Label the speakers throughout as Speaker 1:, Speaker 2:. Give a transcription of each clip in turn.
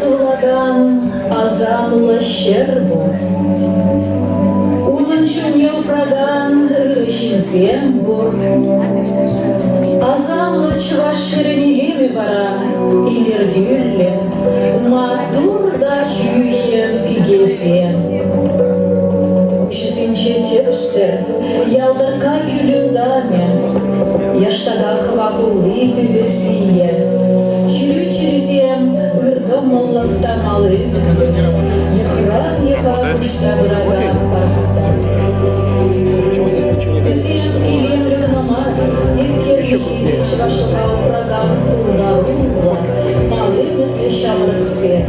Speaker 1: сывлакан асамлӑ ҫӗр пур. Унӑн чунне упракан ырӑ ҫынсем пур. Асамлӑ чӑваш ҫӗрӗн илемӗ вара илӗртӳллӗ, маттур та хӳхӗм пикесем. Куҫӗсенче тӗпсӗр, ялтӑркка кӳлӗ ытамӗ, яштака хӑва хулли пӗве-сийӗ, хӗрӳ чирсем ыркӑмӑллӑх та мал ӗмӗтлӗх, йӑхран йӑха куҫса пыракан пархатар. Вӗсем илемлӗ кӑна мар, еткерлӗхе чӑвашлӑха упракан пултаруллӑ, мал ӗмӗтлӗ ҫамрӑксем,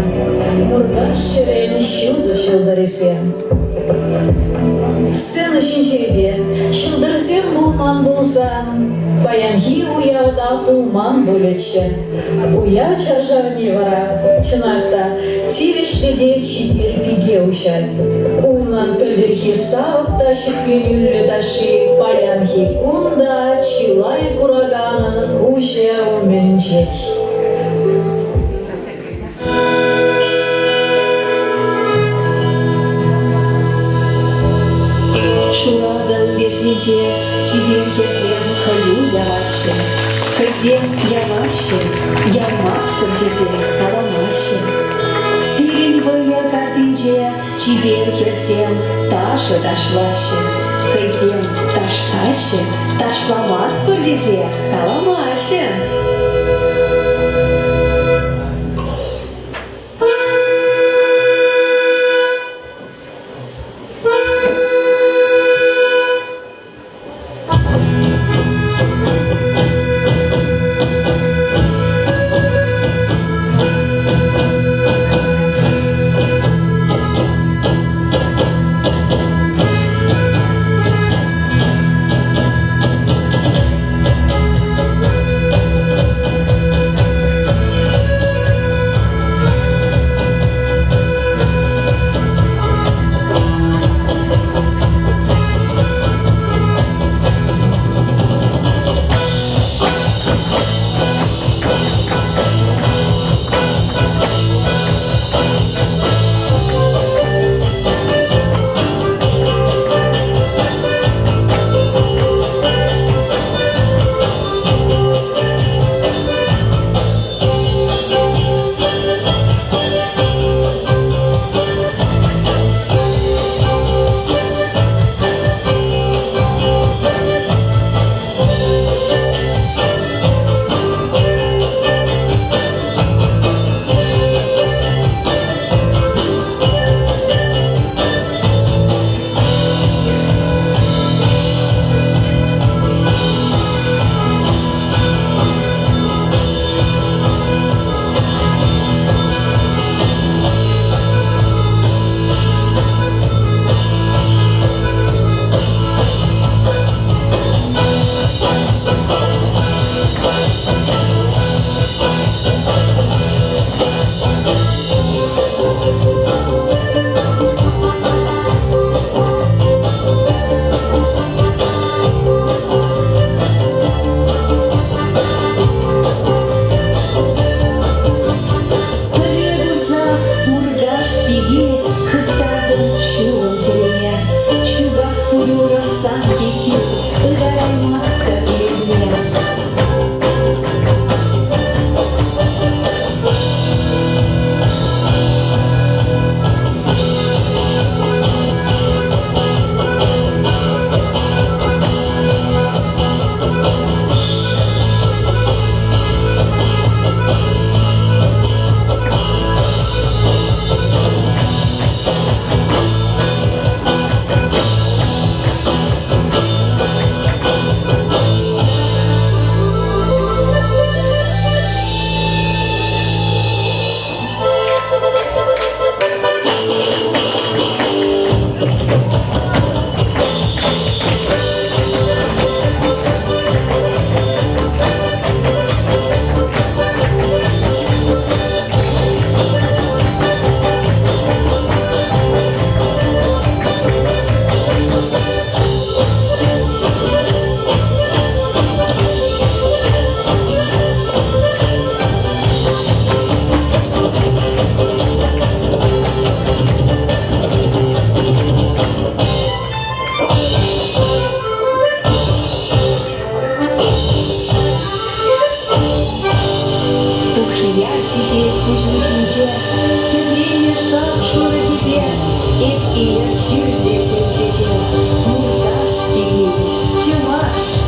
Speaker 1: Муркаш ҫӗрӗн ҫутӑ ҫӑлтӑрӗсем. Сцена ҫинче те ҫӑлтӑрсем пулман пулсан, паянхи уяв та пулман пулӗччӗ. Уяв чаршавне вара, чӑнах та, тивӗҫлӗ те чипер пике уҫать. Унӑн пӗлтӗрхи савӑк та ҫӗкленӳллӗ ташши паянхи кун та чылай кураканӑн куҫӗ умӗнчех.
Speaker 2: Шуратӑл леш енче чипер хӗрсем хӑю яваҫҫӗ. Хӑйсем яваҫҫӗ, явмастпӑр тесе каламаҫҫӗ. Пирӗн вӑйӑ картинче чипер хӗрсем ташӑ ташлаҫҫӗ. Хӑйсем ташлаҫҫӗ, ташламастпӑр тесе каламаҫҫӗ.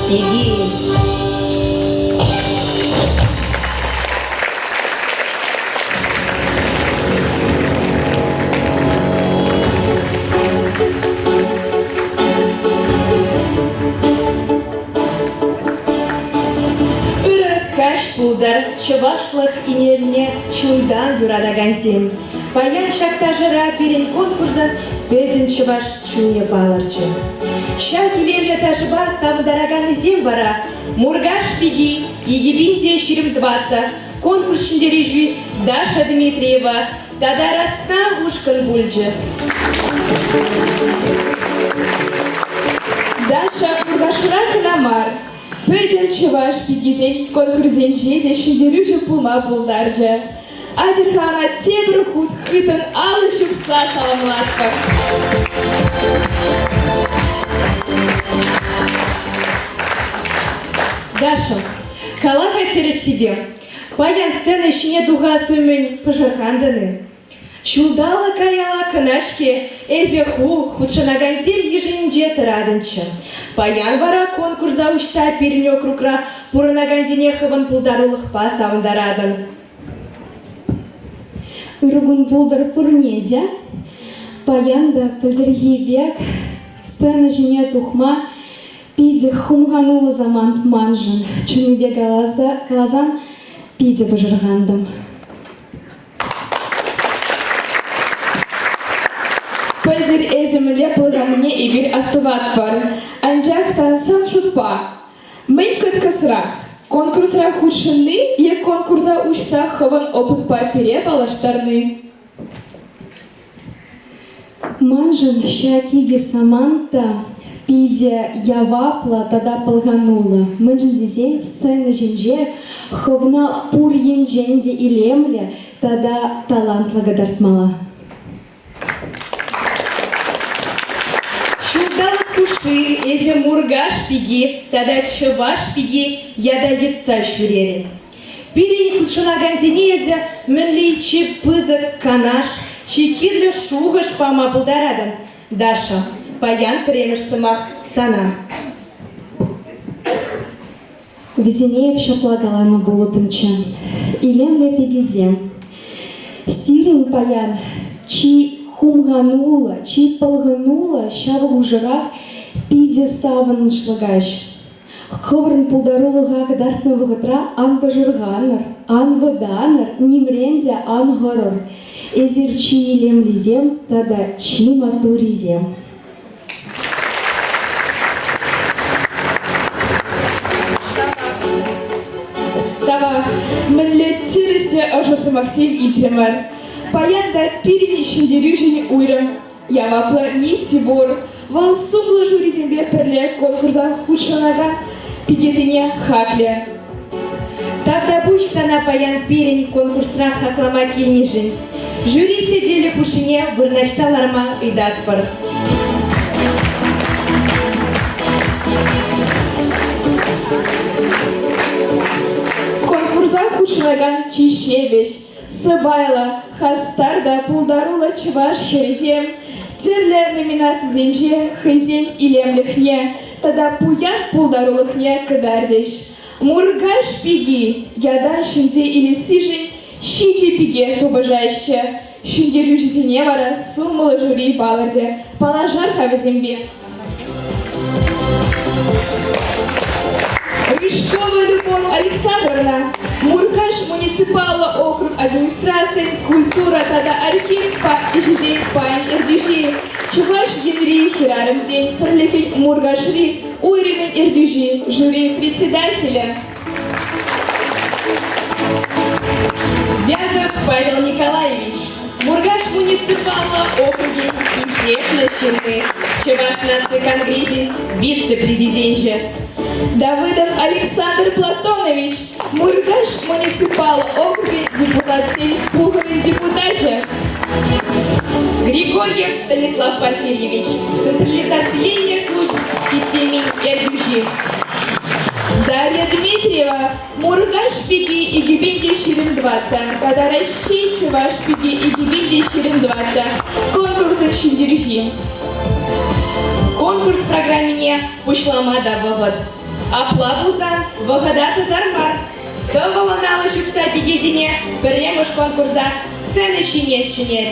Speaker 2: пики.
Speaker 3: Ырӑ каҫ пултӑр чӑвашлӑх илемне чунтан юратакансем. Паян ҫак ташӑра пирӗн конкурсӑн пӗтӗм чӑваш чунӗ палӑрчӗ. Ҫак илемлӗ ташӑпа савӑнтараканнисем вара Муркаш пики 2024 конкурс ҫӗнтерӳҫи Даша Дмитриева тата Расна ушкӑн пулчӗ.
Speaker 4: Даша Муркашра кӑна мар, пӗтӗм чӑваш пикисен конкурсӗнче те ҫӗнтерӳҫӗ пулма пултарчӗ. Атьӑр-ха ӑна тепӗр хут хытӑн алӑ ҫупса саламлатпӑр.
Speaker 3: Даша, кала-ха тӗрӗссипе, паян сцена ҫине тухас умӗн пӑшӑрхантӑн-и? Ҫулталӑк каялла кӑна-ҫке эсӗ ху хутшӑнакансен йышӗнче тӑратӑнччӗ. Паян вара конкурса уҫса пирӗн округра пурӑнакансене хӑвӑн пултарулӑхпа савӑнтаратӑн.
Speaker 5: Ырӑ кун пултӑр пурне те. Паян та пӗлтӗрхи пек сцена ҫине тухма питӗ хумхануллӑ самант маншӑн. Чӑннипе каласан, питӗ пӑшӑрхантӑм.
Speaker 4: Пӗлтӗр эсӗ мӗнле пӑлханнине эпир астӑватпӑр. Анчах та сан шутпа, мӗн кӑткӑсрах, конкурсра хутшӑнни е конкурса уҫса хӑвӑн опытпа пире паллаштарни?
Speaker 5: Маншӑн ҫак икӗ самант та питӗ яваплӑ тата пӑлхануллӑ. Мӗншӗн тесен сцена ҫинче хӑвна пур енчен те илемлӗ тата талантлӑ кӑтартмалла.
Speaker 3: Ҫулталӑк хушши эсӗ Муркаш пики тата Чӑваш пики ята йӑтса ҫӳрерӗн. Пирӗн хутшӑнакансене эсӗ мӗнле чи пысӑк канаш, чи кирлӗ шухӑш пама пултаратӑн, Даша? Паян пӗрремӗш сӑмах сана.
Speaker 5: Вӗсене эп ҫапла каланӑ пулӑттӑмччӗ. Илемлӗ пикесем, сирӗн паян чи хумхануллӑ, чи пӑлхануллӑ ҫав хушӑрах питӗ савӑнӑҫлӑ каҫ. Хӑвӑрӑн пултарулӑха кӑтартнӑ вӑхӑтра ан пӑшӑрханӑр, ан вӑтанӑр, нимрен те ан хӑрӑр. Эсир чи илемлисем тата чи маттуррисем.
Speaker 4: Тавах, мӗнле тӗрӗс те ӑшӑ сӑмахсем илтрӗмӗр. Паян та пирӗн ҫӗнтерӳшӗн уйрӑм яваплӑ мисси пур. Вӑл сумлӑ жюрисемпе пӗрле конкурса хутшӑнакан пикесене хаклӗ.
Speaker 3: Тавтапуҫ сана паян пирӗн конкурсра хаклама килнишӗн. Жюри сӗтелӗ хушшине вырнаҫса ларма ыйтатпӑр.
Speaker 4: Конкурса хутшӑнакан чи ҫепӗҫ, сӑпайлӑ, хастар та пултаруллӑ чӑваш хӗрӗсем тӗрлӗ номинацисенче хӑйсен илемлӗхне тата пуян пултарулӑхне кӑтартӗҫ. Муркаш пики ята ҫӗнсе илессишӗн ҫичӗ пике тупӑшаҫҫӗ. Ҫӗнтерӳҫӗсене вара сумлӑ жюри палӑртӗ. Паллашар-ха вӗсемпе. Рыжкова Любовь Александровна, Муркаш муниципаллӑ округ администрацийӗн культура тата архив ӗҫӗсен пайӗн ертӳҫи, Чӑваш Енри хӗрарӑмсен пӗрлӗхӗн Муркашри уйрӑмӗн ертӳҫи, жюри председателӗ.
Speaker 3: Вязов Павел Николаевич, Муркаш муниципаллӑ округӗн хисеплӗ ҫынни, Чӑваш наци конгресӗн вице-президенчӗ.
Speaker 4: Давыдов Александр Платонович, Муркаш муниципаллӑ округӗн депутатсен пухӑвӗн депутачӗ.
Speaker 3: Григорьев Станислав Порфирьевич, централизациленӗ клуб системин ертӳҫи.
Speaker 4: Дарья Дмитриева, Муркаш пики 2024 тата Раҫҫей чӑваш пики 2024 конкурсӑн ҫӗнтерӳҫи.
Speaker 3: Конкурс программине пуҫлама та вӑхӑт. Апла пулсан вӑхӑта тӑсар мар. Тӑвӑллӑн алӑ ҫупса пикесене пӗрремӗш конкурса сцена ҫине чӗнет.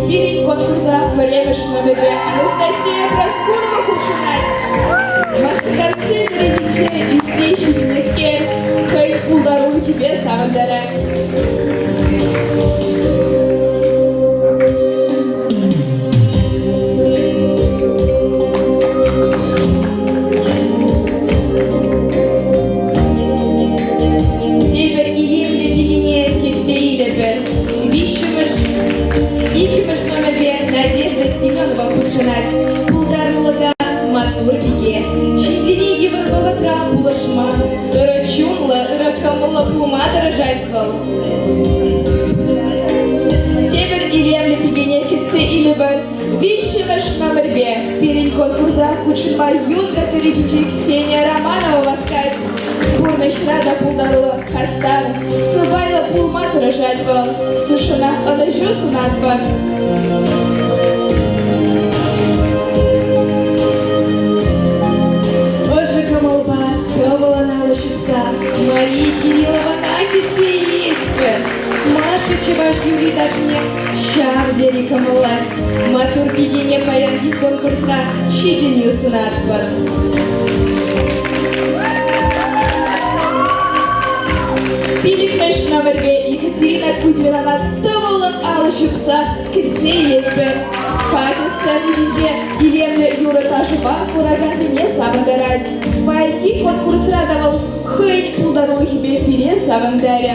Speaker 4: Пирӗн конкурса пӗрремӗш номерпе Анастасия Проскурова хутшӑнать. Москакасси тӑрӑхӗнче ӳссе ҫитӗннӗскер хӑй пултарулӑхӗпе савӑнтарать.
Speaker 3: Тепӗр илемлӗ пикене кӗтсе илӗпӗр. Виҫҫӗмӗш, иккӗмӗш номерпе Надежда Семенова хутшӑнать. Пултаруллӑ та маттур пике. Ҫынсене йывӑр вӑхӑтра пулӑшма, ырӑ чунлӑ, ырӑ кӑмӑллӑ пулма тӑрӑшать вӑл.
Speaker 4: Тепӗр илемлӗ пикене кӗтсе илӗпӗр. Виҫҫӗмӗш номерпе пирӗн конкурса хутшӑнма Юнга тӑрӑхӗнчи Ксения Романова васкать. Пурнӑҫра та пултаруллӑ, хастар, сӑпайлӑ пулма тӑрӑшать вӑл. Ксюшӑна ӑнӑҫу сунатпӑр.
Speaker 3: Ӑшӑ кӑмӑлпа тӑвӑлӑн алӑ ҫупса Мария Кириллована кӗтсе илетпӗр. Маша чӑваш юрри-ташшине ҫав тери кӑмӑллать. Маттур пикене паянхи конкурсра ҫитӗнӳ сунатпӑр.
Speaker 4: Пиллӗкмӗш номерпе Екатерина Кузьминана тӑвӑллӑн алӑ ҫупса кӗтсе илетпӗр. Катя сцена ҫинче илемлӗ юрӑ-ташӑпа куракансене савӑнтарать. Паянхи конкурсра та вӑл хӑйӗн пултарулӑхӗпе пире савӑнтарӗ.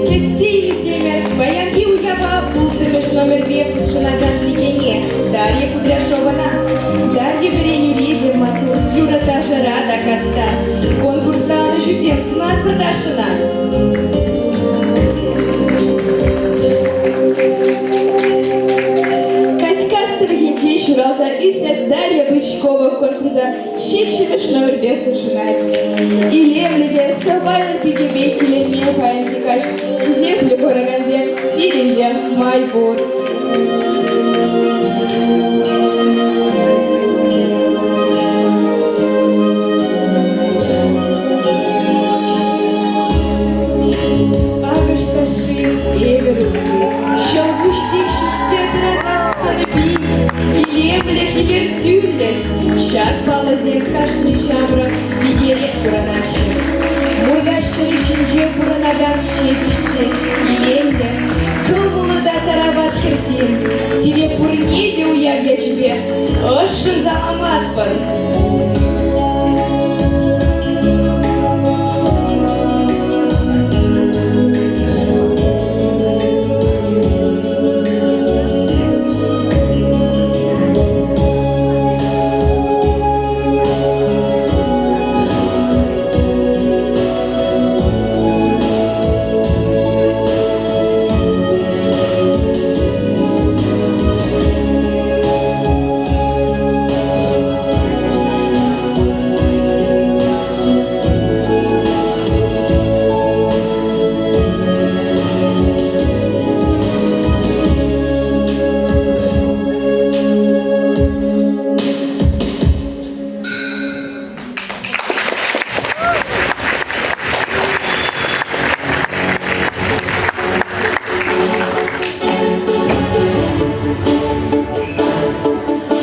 Speaker 3: Кӗтсе илсемӗр паянхи уява улттӑмӗш номерпе хутшӑнакан пикене Дарья Кудряшована. Дарья вӗренӳре те маттур, юрӑ-ташӑра та хастар. Конкурсра ӑнӑҫусем сунатпӑр Дашӑна.
Speaker 4: Катькас тӑрӑхӗнче ҫуралса ӳснӗ Дарья Бычкова конкурса ҫиччӗмӗш номерпе хутшӑнать. Илемлӗ те сӑпайлӑ пикепе киленме паянхи каҫ хисеплӗ куракансем сирӗн те май пур.
Speaker 3: Акӑш ташши евӗр ытти, ҫӑлкуҫ пек ҫиҫсе тӑракан сӑнӗ-пит, илемлӗх, илӗртӳлӗх. Ҫак паллӑсем кашни ҫамрӑк пикерех пурӑнаҫҫӗ. Муркаш ҫӗрӗ ҫинче пурӑнакан ҫепӗҫ те илемлӗ, кӑмӑллӑ та тарават хӗрсем, сире пурне те уяв ячӗпе ӑшшӑн саламлатпӑр!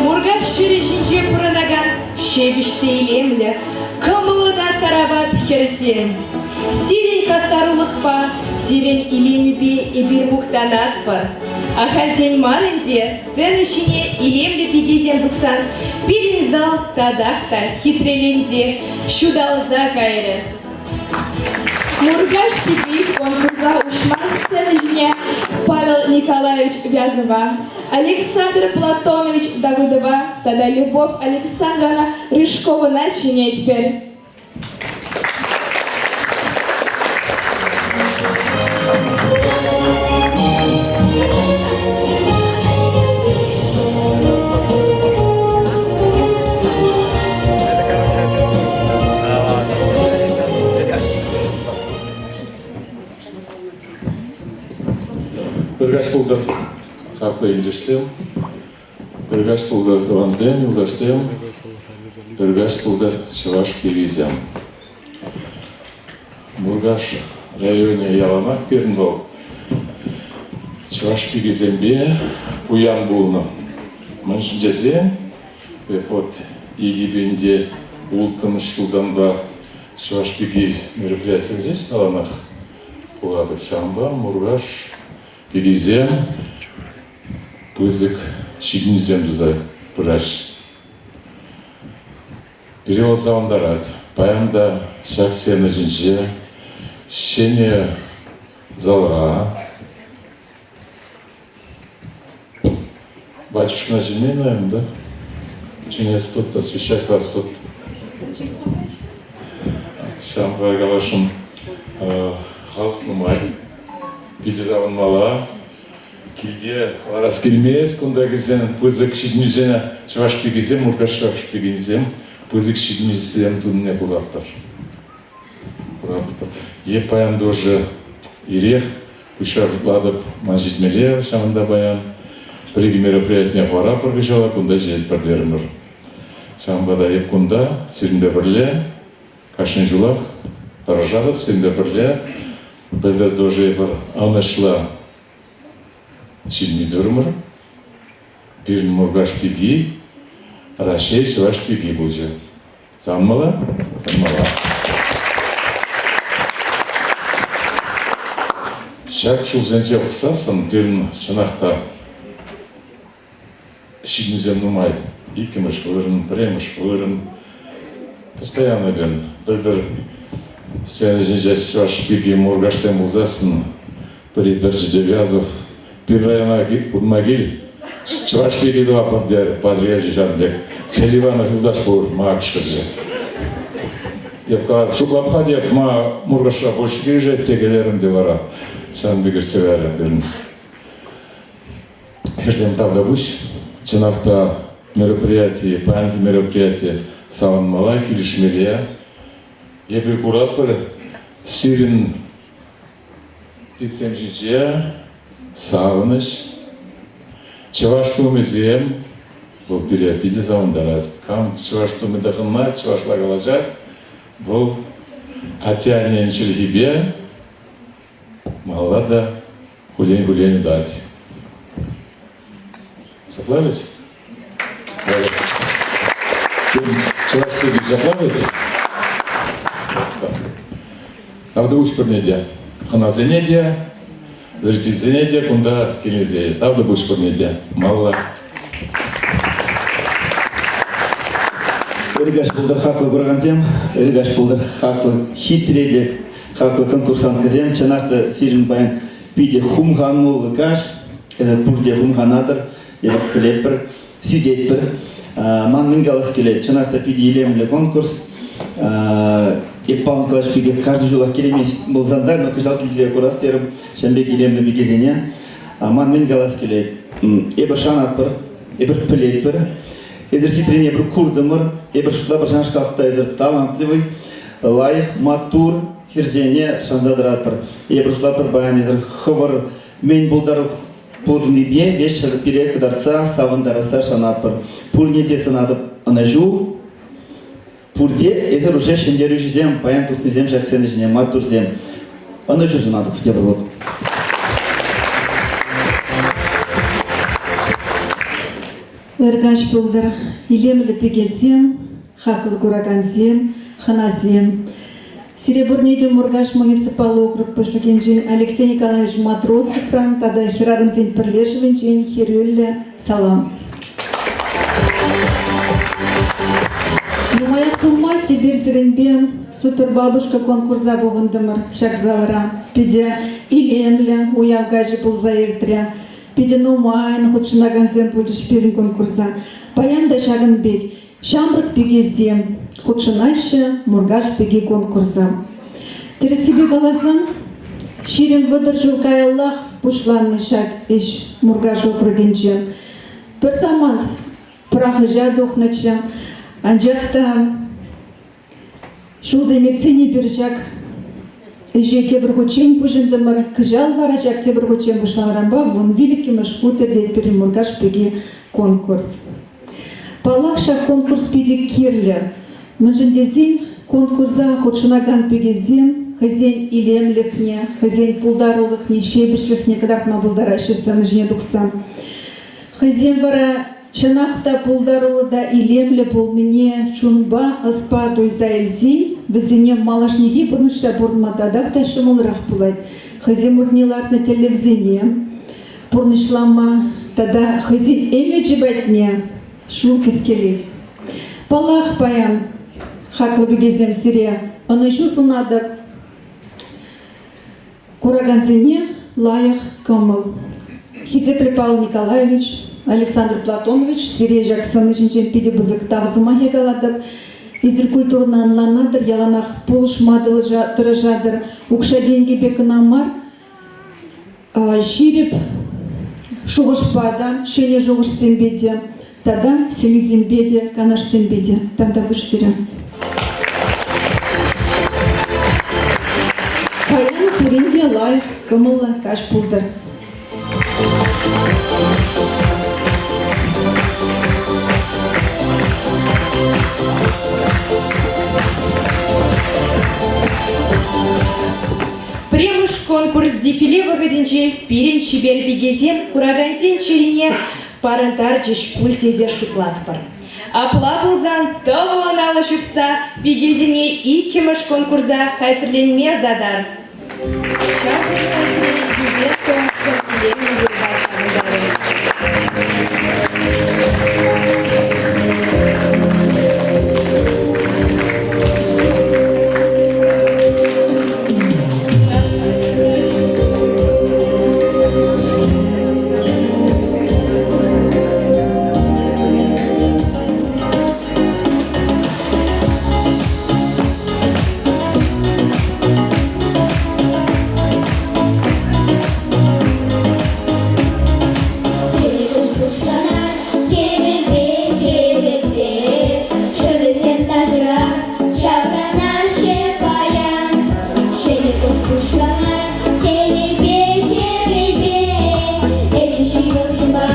Speaker 3: Муркаш ҫӗрӗ ҫинче пурӑнакан ҫепӗҫ те илемлӗ, кӑмӑллӑ та тарават хӗрсем. Сирӗн хастарлӑхпа, сирӗн илемӗпе эпир мухтанатпӑр. Ахальтен мар ӗнтӗ сцена ҫине илемлӗ пикесем тухсан пирӗн зал татах та хитреленсе, ҫуталса кайрӗ.
Speaker 4: Муркаш пики конкурса уҫма сцена ҫине Павел Николаевич Вязова, Александр Платонович Давыдова тата Любовь Александровна Рыжковӑна чӗнетпӗр.
Speaker 6: пултӑр, хаклӑ ентешсем. Ыр каҫ пултӑр, тӑвансем, юлташсем. Ыр каҫ пултӑр, чӑваш пирисем. Муркаш районӗ яланах пирӗн вӑл чӑваш пикисемпе пуян пулнӑ. Мӗншӗн тесен эп вот 2006-мӗш ҫултанпа чӑваш пики мероприятисенче яланах пулатӑп. Ҫавӑнпа Муркаш пикисем пысӑк ҫитӗнӳсем туса пыраҫҫӗ. Пире вӑл савӑнтарать. Паян та ҫак сцена ҫинче ҫӗнӗ залра батюшкӑна чӗнмен, наверное, да? Чӗнес пут, освещать вас пут. Ҫавӑнпа каласшӑн, халӑх нумай. Питӗ савӑнмалла. Килте ларас килмест, кунта килсен пысӑк ҫитӗнӳсене чӑваш пикисем, Муркаш чӑваш пикисем пысӑк ҫитӗнӳсем тунине куратпӑр. Куратпӑр. Е паян тоже ирех пуҫра шутлатӑп, ман ҫитмелле ҫавӑнта паян. Пӗр-икӗ мероприятине хӑваратпӑр кӑҫал, кунта ҫитетпӗр терӗмӗр. Ҫавӑнпа та эп кунта сирӗнпе пӗрле кашни ҫулах тӑрӑшатӑп сирӗнпе пӗрле. Пӗлтӗр тоже эпир ӑнӑҫлӑ ҫитӗнӳ турӑмӑр. Пирӗн Муркаш пики Раҫҫей чӑваш пики пулчӗ. Савӑнмалла? Савӑнмалла. Ҫак ҫулсенче пӑхсассӑн пирӗн чӑнах та ҫитӗнӳсем нумай. Иккӗмӗш вырӑн, пӗрремӗш вырӑн. Постоянно пирӗн. Пӗлтӗр сцена ҫинче чӑваш пики Муркашсем пулсассӑн пӗри тӑчӗ те Вязов пирӗн района пурӑнма кил, чӑваш пики тӑватпӑр терӗ Патӑрьелчӗ ҫавӑн пек. Селиванов юлташ пур, ма кӑшкӑрчӗ. Эп каларӑм, шутлап-ха теп, ма Муркашра больше килӗшет текелерӗм те вара. Ҫавӑн пек иртсе кайрӗ пирӗн. Хӗрсем тавтапуҫ. Чӑнах та мероприяти, паянхи мероприяти савӑнмалла, килӗшмелле. Эпир куратпӑр, сирӗн питсем ҫинче савӑнӑҫ, чӑваш тумӗсем, вӑл пире питӗ савӑнтарать. Кам чӑваш тумӗ тӑхӑнма, чӑвашла калаҫать, вӑл атте-аннен чӗлхипе малалла та хуллен-хуллен утать. Ҫапла ведь? Чӑваш пирки ҫапла ведь? Тавтапуҫ пурне те. Хӑнасене те, зрительсене те кунта килнисене. Тавтапуҫ пурне те. Малалла.
Speaker 7: Ырӑ каҫ пултӑр, хаклӑ куракансем, ырӑ каҫ пултӑр, хаклӑ хитре те хаклӑ конкурсанткӑсем. Чӑнах та сирӗн паян питӗ хумхануллӑ каҫ. Эсир пурте хумханатӑр, эпир пӗлетпӗр, сисетпӗр. Ман мӗн калас килет, чӑнах та питӗ илемлӗ конкурс. Эп Павел Николаевич пекех каждый ҫулах килемест пулсан та, но кӑҫал килсе курас терӗм ҫавӑн пек илемлӗ пикесене. Ман мӗн калас килет, эпир шанатпӑр, эпир пӗлетпӗр. Эсир хитрене эпир куртӑмӑр, эпир шутлапӑр ҫавнашкалах та эсир талантливый, лайӑх, маттур хӗрсене шанса тӑратпӑр. Эпир шутлатпӑр паян эсир хӑвӑр мӗн пултарулӑх пуррипе веҫ пире кӑтартса савӑнтарасса шанатпӑр. Пурне те сӑнатӑп ӑнӑҫу. Пурте эсир уже ҫӗнтерӳҫӗсем, паян тухнисем ҫак сцена ҫине маттурсем. Ӑнӑҫу сунатӑп тепӗр хут.
Speaker 2: Ыр каҫ пултӑр, илемлӗ пикесем, хаклӑ куракансем, хӑнасем. Сире пурне те Муркаш муниципаллӑ округ пуҫлӑхӗнчен Алексей Николаевич Матросовран тата хӗрарӑмсен пӗрлешӗвӗнчен хӗрӳллӗ салам. Нумаях пулмасть эпир сирӗнпе Супербабушка конкурса пухӑнтӑмӑр ҫак залра. Питӗ илемлӗ уяв каҫӗ пулса иртрӗ. Питӗ нумайӑн хутшӑнакансем пулчӗҫ пирӗн конкурса. Паян та ҫакӑн пек ҫамрӑк пикесем хутшӑнаҫҫӗ Муркаш пики конкурса. Тӗрӗссипе каласан, 20-30 ҫул каяллах пуҫланнӑ ҫак ӗҫ Муркаш округӗнче. Пӗр самант пӑрахӑҫа тухнӑччӗ, анчах та ҫулсем иртсен эпир ҫак. ӗҫе тепӗр хутчен пуҫӑнтӑмӑр. Кӑҫал вара ҫак тепӗр хутчен пуҫланӑранпа 15-мӗш хут иртет пирӗн Муркаш пики конкурс. Паллах, ҫак конкурс питӗ кирлӗ. Мӗншӗн тесен конкурса хутшӑнакан пикесем хӑйсен илемлӗхне, хӑйсен пултарулӑхне, ҫепӗҫлӗхне кӑтартма пултараҫҫӗ сцена ҫине тухсан. Хӑйсем вара чӑнах та пултаруллӑ та илемлӗ пулнине чунпа, ӑспа туйса илсен вӗсене малашнехи пурнӑҫра пурӑнма татах та ҫӑмӑлрах пулать. Хӑйсем умне лартнӑ тӗллевсене пурнӑҫлама тата хӑйсен ӗмӗчӗ патне ҫул кӗскелет. Паллах, паян, хаклӑ пикесем, сире ӑнӑҫу сунатӑп. Куракансене лайӑх кӑмӑл. Хисеплӗ Павел Николаевич, Александр Платонович, сире ҫак сӑнӑ ҫинчен питӗ пысӑк тав сӑмахӗ калатӑп. Эсир культурӑна ӑнланатӑр, яланах пулӑшма тӑрӑшатӑр. Укҫа-тенкӗпе кӑна мар, ҫирӗп шухӑшпа та, ҫӗнӗ шухӑшсемпе те, тата сӗнӳсемпе те, канашсемпе те. Тавтапуҫ сире. Паян пурин те лайӑх, кӑмӑллӑ каҫ пултӑр.
Speaker 3: Пӗрремӗш конкурс дефиле вӑхӑтӗнче пирӗн чипер пикесем куракансен чӗрине парӑнтарчӗҫ пуль тесе шутлатпӑр. Апла пулсан тӑвӑлӑн алӑ ҫупса пикесене иккӗмӗш конкурса хатӗрленме ӑсатар. Ҫав вӑхӑтра Ювето илемлӗ юрпа савӑнтарӗ.
Speaker 8: Ҫӗнӗ пуҫланать хӗвелпе, хӗвелпе, Шывӗсем ташӑра ҫаврӑнаҫҫӗ паян. Ҫӗнӗ кун пуҫланать телейпе, телейпе, Эсӗ ҫывӑх ҫынпа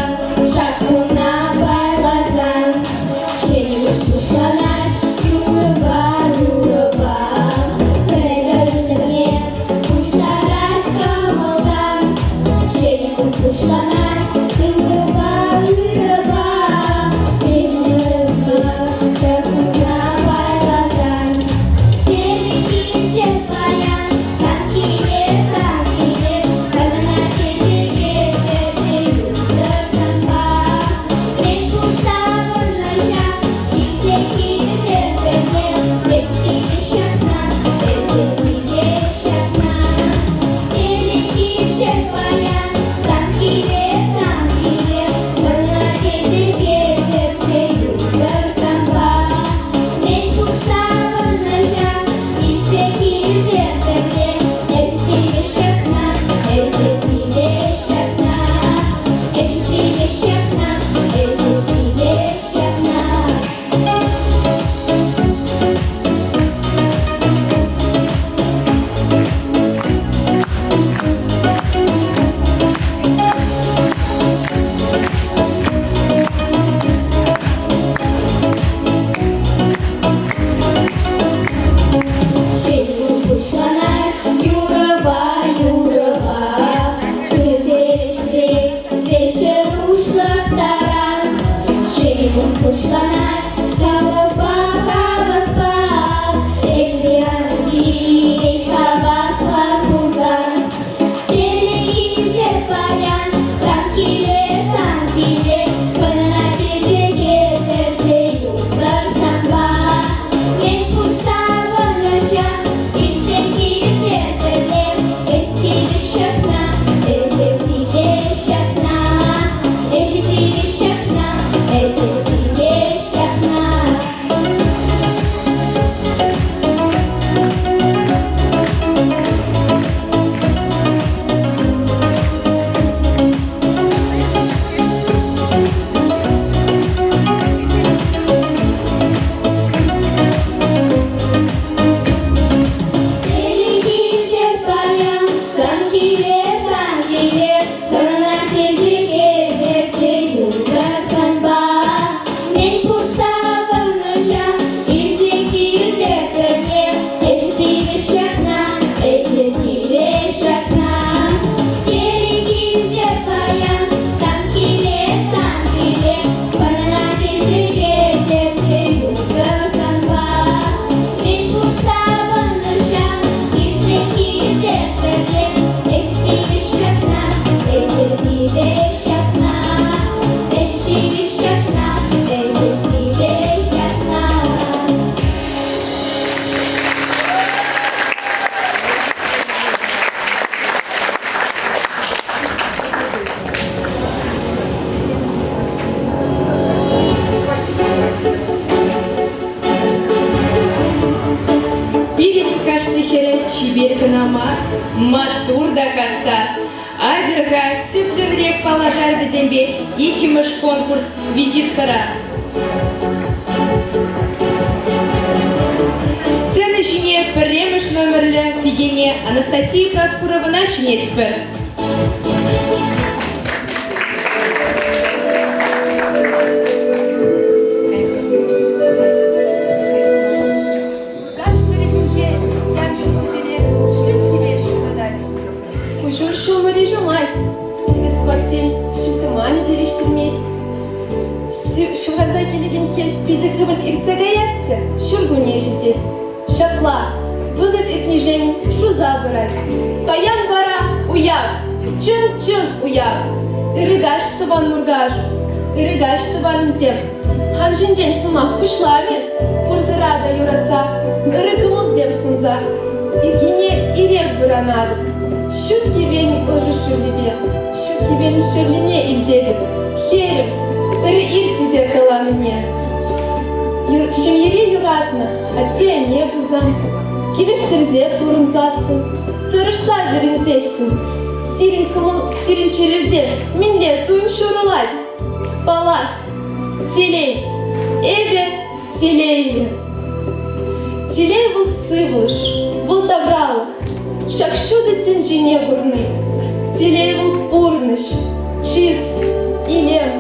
Speaker 8: ҫак куна пайласан. Ҫӗнӗ кун пуҫланать юрӑпа, юрӑпа, Хӗрача пуҫтарать кӑмӑлтан. Ҫӗнӗ кун пуҫланать ырӑпа, ырӑпа, Эсӗ ҫак куна пайласан. Телей паян сан киле, сан киле, Калана тесе кӗтсе юлтӑр санпа. Мен курса пурнӑҫа илсе килтӗр пӗрле, Эс тивӗҫ ҫакна, эсӗ тивӗҫ ҫакна. Телей килтӗр паян сан киле, сан киле, Пӑрна тесе кӗтсе юлтӑр санпа. Мен курса пурнӑҫа илсе килтӗр пӗрле, Эс тивӗҫ ҫакна, эсӗ тивӗҫ ҫакна. Эсӗ тивӗҫ ҫакна, эсӗ тивӗҫ ҫакна. Ҫӗнӗ пуҫланать юрӑпа, юрӑпа, Чунӗпе вӗҫлет веҫӗ уҫлӑх таран. Ҫӗнӗ кун пуҫланать хаваспа, хаваспа, Эсӗ ан килеҫ хаваслӑ пулсан. Телей паян сан киле, сан киле, Пӑрна тесе кӗтӗрсе юлтӑр санпа. Мен курса пурнӑҫа илсе килтӗр пӗрле, Эс тивӗҫ ҫакна, эсӗ тивӗҫ ҫакна, Эсӗ тивӗҫ ҫакна, эсӗ тивӗҫ ҫакна.
Speaker 3: вӗсемпе иккӗмӗш конкурс визиткӑра. Сцена ҫине пӗрремӗш номерлӗ пикене Анастасия Проскуровӑна чӗнетпӗр.
Speaker 9: Муркаш тӑрӑхӗнче ямшӑк тӳпере ҫут хӗвел ҫутатать. Куҫу ҫумӑрӗ ҫумасть, симӗс сӑмахсен ҫил тӑманӗ те вӗҫтермест. Ҫывхарса килекен хӗл питӗ хӑвӑрт иртсе каять те ҫуркунне ҫитет. Ҫапла, вӑхӑт иртнӗҫемӗн шуса пырать. Паян вара уяв, чӑн-чӑн уяв. Ырӑ каҫ, тӑван Муркаш, ырӑ каҫ, тӑванӑмсем. Хам ҫинчен сӑмах пуҫлам-и? Пурсӑра та юратса, ырӑ кӑмӑлсем сунса. Ирхине ирех вӑранатӑп. Ҫут хӗвелӗн ӑшӑ шевлипе, ҫут хӗвелӗн шевлине илтетӗп. Хӗрӗм, ырӑ ир тесе каланине. Ҫемьере юратнӑ атте-анне пулсан, килӗштерсе пурӑнсассӑн, тӑрӑшса вӗренсессӗн, сирӗн кӑмӑл, сирӗн чӗрӗрте мӗнле туйӑм ҫурӑлать? Паллах, телей. Эпӗ телейлӗ. Телей вӑл сывлӑш, вӑл тавралӑх, ҫак ҫутӑ тӗнчене курни. Телей вӑл пурнӑҫ, чыс, илем,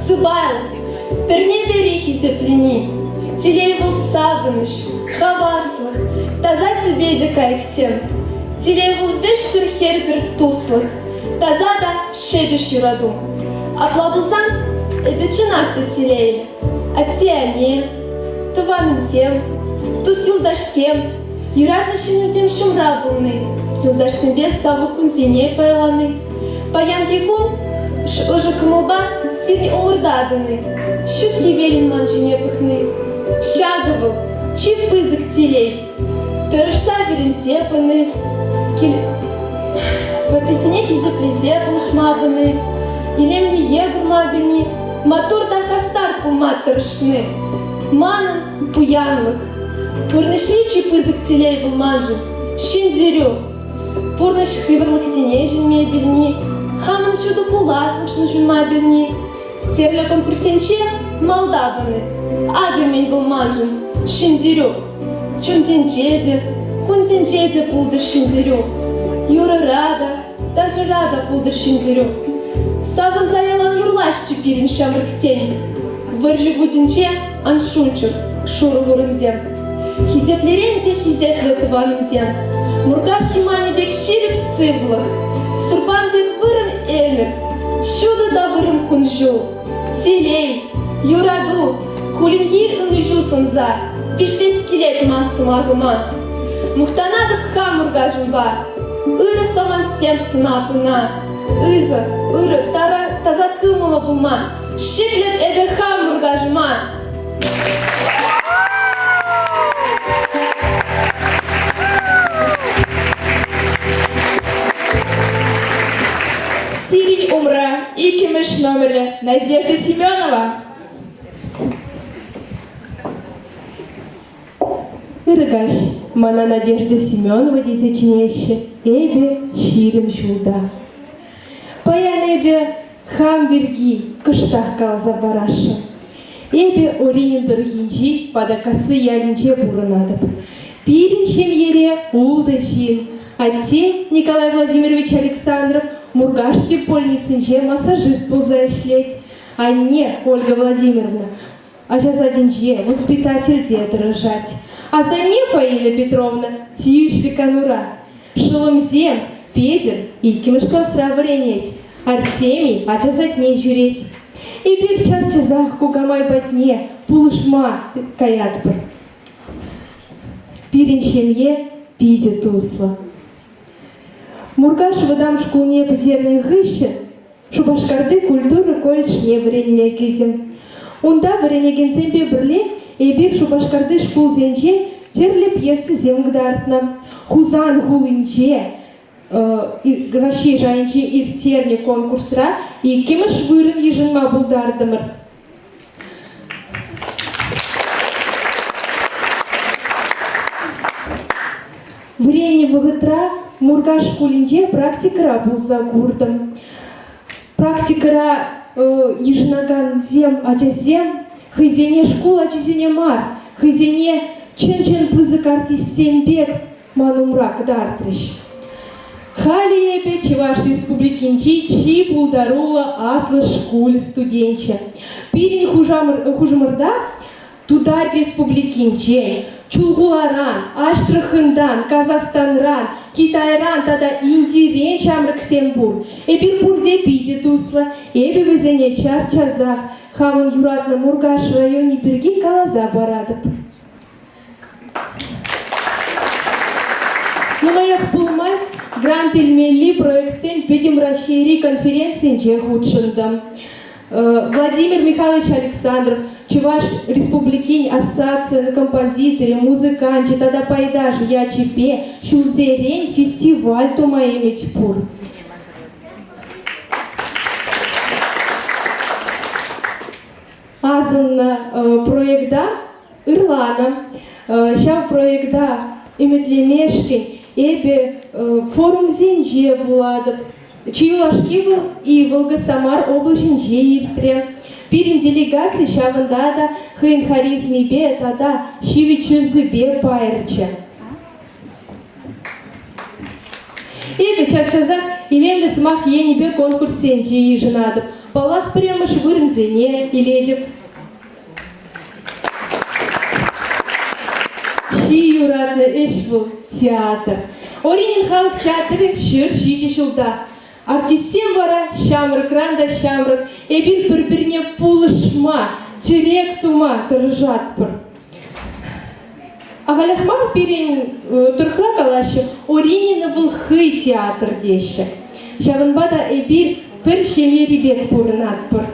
Speaker 9: сӑпайлӑх, пӗрне-пӗри хисеплени. Телей вӑл савӑнӑҫ, хаваслӑх, таса тӳпе те кайӑксем. Телей вӑл вӗҫсӗр-хӗрсӗр туслӑх, таса та ҫепӗҫ юрату. Апла пулсан, эпӗ чӑнах та телейлӗ. Атте-анне, тӑванӑмсем, тус-юлташсем, юратнӑ ҫыннӑмсем ҫумра пулни, юлташсемпе савӑк кунсене пайлани, паянхи кун ӑшӑ кӑмӑлпа сирӗн умӑрта тӑни, ҫут хӗвелӗн ман ҫине пӑхни. Ҫакӑ вӑл чи пысӑк телей. Тӑрӑшса вӗренсе пыни, ваттисене хисеплесе пулӑшма пыни, илемлӗхе курма пӗлни, маттур та хастар пулма тӑрӑшни манӑн пуянлӑх. Пурнӑҫри чи пысӑк телей вӑл маншӑн – ҫӗнтерӳ. Пурнӑҫ йывӑрлӑхсене ҫӗнме пӗлни, хамӑн ҫутӑ пуласлӑхшӑн ҫунма пӗлни, тӗрлӗ конкурссенче малта пыни. Акӑ мӗн вӑл маншӑн – ҫӗнтерӳ. Чунсенче те, кунсенче те пултӑр ҫӗнтерӳ. Юрӑра та, ташӑра та пултӑр ҫӗнтерӳ. Савӑнса ялан юрлаҫҫӗ пирӗн ҫамрӑксен. Вӑрҫӑ вутӗнче ан шунчӑр шурӑ вырӑнсем. Хисеплӗрен те хисеплӗ тӑванӑмсем. Муркаш юманӗ пек ҫирӗп сывлӑх, сурпан пек вӑрӑм ӗмӗр, ҫутӑ та вӑрӑм кун-ҫул. Телей, юрату, кулленхи ӑнӑҫу сунса вӗҫлес килет ман сӑмахӑма. Мухтанатӑп хам Муркашӑмпа, ырӑ самантсем сунап ӑна. Ысӑ, ырӑ, тара, таса кӑмӑллӑ пулма ҫӗклеп эпӗ хам Муркашӑма.
Speaker 4: Сирӗн умра иккӗмӗш номерлӗ Надежда Семенова.
Speaker 3: Ырӑ каҫ. Мана Надежда Семенова тесе чӗнеҫҫӗ. Эпӗ 20 ҫулта. Паян эпӗ хам пирки кӑштах каласа парасшӑн. Эпӗ Оринин тӑрӑхӗнчи Патаккасси ялӗнче пурӑнатӑп. Пирӗн ҫемьере ултӑ ҫын. Атте Николай Владимирович Александров Муркаш тӗп больницинче массажист пулса ӗҫлет. Анне Ольга Владимировна ача садӗнче воспитательте тӑрӑшать. Асанне Фаина Петровна тивӗҫлӗ канура. Шӑллӑмсем Петӗр иккӗмӗш класра вӗренет, Артемий ача садне ҫӳрет. Эпир час-часах кукамай патне пулӑшма каятпӑр. Пирӗн ҫемье питӗ туслӑ. Муркаш вӑтам шкулне пӗтернӗ хыҫҫӑн Шупашкарти культура колледжне вӗренме кӗтӗм. Унта вӗренекенсемпе пӗрле эпир Шупашкарти шкулсенче тӗрлӗ пьесӑсем кӑтартнӑ. Хусан хулинче Раҫҫей шайӗнче ирттернӗ конкурсра иккӗмӗш вырӑн йышӑнма пултартӑмӑр. Вӗреннӗ вӑхӑтра Муркаш шкулӗнче практикӑра пулса куртӑм.
Speaker 9: Практикӑра йышӑнакансем ачасем хӑйсене шкул ачисене мар, хӑйсене чӑн-чӑн пысӑк артистсем пек ман умра кӑтартрӗҫ. Халӗ эпӗ Чӑваш Республикинчи чи пултаруллӑ аслӑ шкул студенчӗ. Пирӗн хушӑмӑрта Тутар Республикинчен, Чулхуларан, Аҫтӑрхантан, Казахстанран, Китайран тата Индирен ҫамрӑксем пур. Эпир пурте питӗ туслӑ. Эпӗ вӗсене час-часах хамӑн юратнӑ Муркаш районӗ пирки каласа паратӑп. Нумаях пулмасть грант илмелли проектсен Пӗтӗм Раҫҫейри конференцинче хутшӑнтӑм. Владимир Михайлович Александров Чӑваш Республикин ассоциацийӗн композиторӗ, музыканчӗ тата пайташӗ ячӗпе ҫулсерен фестиваль тума ӗмӗт пур. Асӑннӑ проекта ырланӑ. Ҫав проекта ӗмӗтлемешкӗн эпӗ форумсенче пулатӑп. Чи юлашки вӑл Иволга Самар облаҫӗнче иртрӗ. Пирӗн делегаци ҫавӑнта та хӑйӗн харизмипе тата ҫивӗч ӑсӗпе пайӑрчӗ. Эпӗ час-часах илемлӗ сӑмах енӗпе конкурссенче йышӑнатӑп. Паллах, пӗрремӗш вырӑнсене илетӗп. Чи юратнӑ ӗҫ вӑл – театр. Оринин халӑх театрӗ 107 ҫулта. Артистсем вара ҫамрӑкран та ҫамрӑк. Эпир пӗр-пӗрне пулӑшма, тӗрек тума тӑрӑшатпӑр. Ахалех мар пирӗн тӑрӑхра калаҫҫӗ, Оринино вӑл хӑй театр теҫҫӗ. Ҫавӑнпа та эпир пӗр ҫемьери пек пурӑнатпӑр.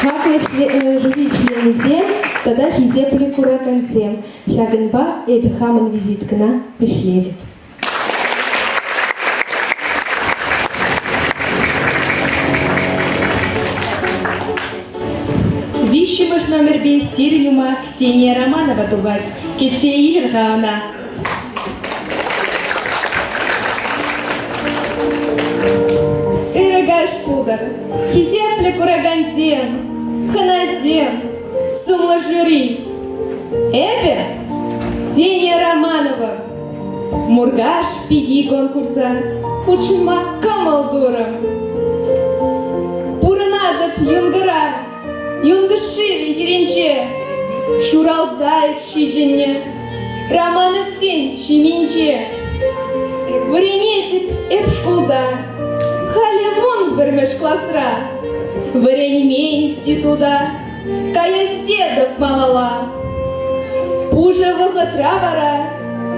Speaker 9: Хаклӑ жюри членӗсем тата хисеплӗ куракансем, ҫакӑнпа эпӗ хамӑн визиткӑна вӗҫлетӗп.
Speaker 3: Виҫҫӗмӗш номерпе сирӗн ума Ксения Романова тухать. Кӗтсе илӗр-ха ӑна.
Speaker 10: Ырӑ каҫ пултӑр, хисеплӗ куракансем, хӑнасем, сумлӑ жюри. Эпӗ Ксения Романова. Муркаш пики конкурса хутшӑнма кӑмӑл турӑм. Пурӑнатӑп Юнкӑра, Юнкӑ шывӗ хирӗнче. Ҫуралса эп ҫитӗннӗ Романовсен ҫемйинче. Вӗренетӗп эп шкулта, халӗ 11-мӗш класра. Вӗренме института каяс тетӗп малалла. Пушӑ вӑхӑтра вара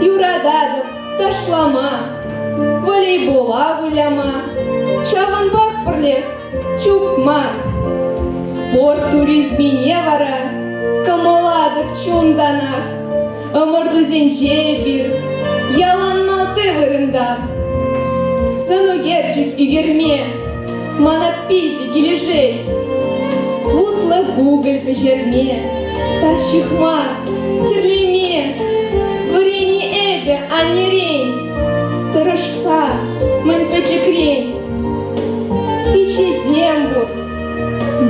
Speaker 10: юрататӑп ташлама, волейбола выляма, ҫавӑнпах пӗрлех чупма. Спорт туризмине вара кӑмӑлатӑп чунтанах. Ӑмӑртусенче эпир ялан малти вырӑнта. Сӑн ӳкерчӗк ӳкерме мана питӗ килӗшет. Тутлӑ кукӑль пӗҫерме, та ҫыхма, тӗрлеме вӗреннӗ эпӗ аннерен. Тӑрӑшса мӗн пӗчӗкрен. Пиччесем пур,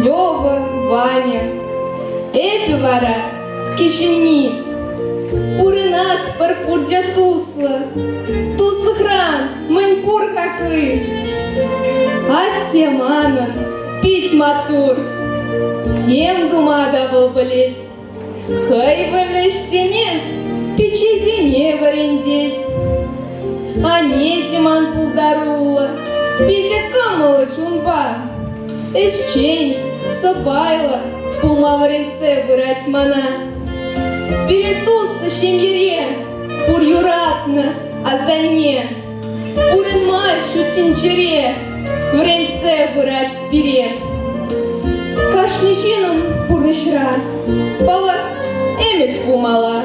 Speaker 10: Лева, Ваня. Эпӗ вара кӗҫӗнни. Пурӑнатпӑр пурте туслӑ. Туслӑхран мӗн пур хакли. Атте манӑн пит маттур. Тем тума та вӑл пӗлет. Хӑй пӗлнӗ ӗҫсене пиччесене вӗрентет. Анне те ман пултаруллӑ, питӗ кӑмӑллӑ чунпа. Ӗҫчен, сӑпайлӑ пулма вӗрентсе пырать мана. Пире туслӑ ҫемьере пур юратнӑ асанне. Пурӑнма ҫут тӗнчере вӗрентсе пырать пире. Кашни ҫыннӑн пурнӑҫра, паллах, ӗмӗт пулмалла.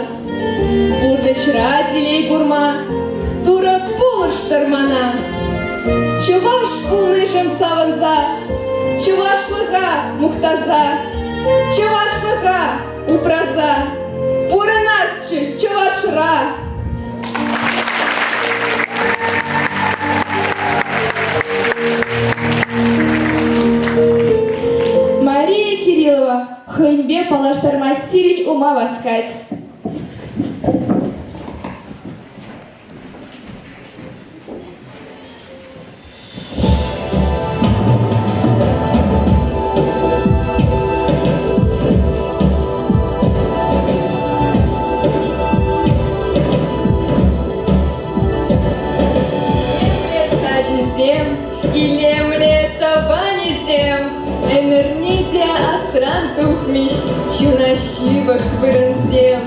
Speaker 10: Пурнӑҫра телей курма Турӑ пулӑштӑр мана. Чӑваш пулнишӗн савӑнса, чӑвашлӑха мухтаса, чӑвашлӑха упраса пурӑнасчӗ Чӑвашра.
Speaker 4: паллаштарма сирӗн ума васкать.
Speaker 10: Ачисем, илемлӗ тӑванӗсем, ӗмӗрне те асран тухмӗҫ чуна ҫывӑх вырӑнсем.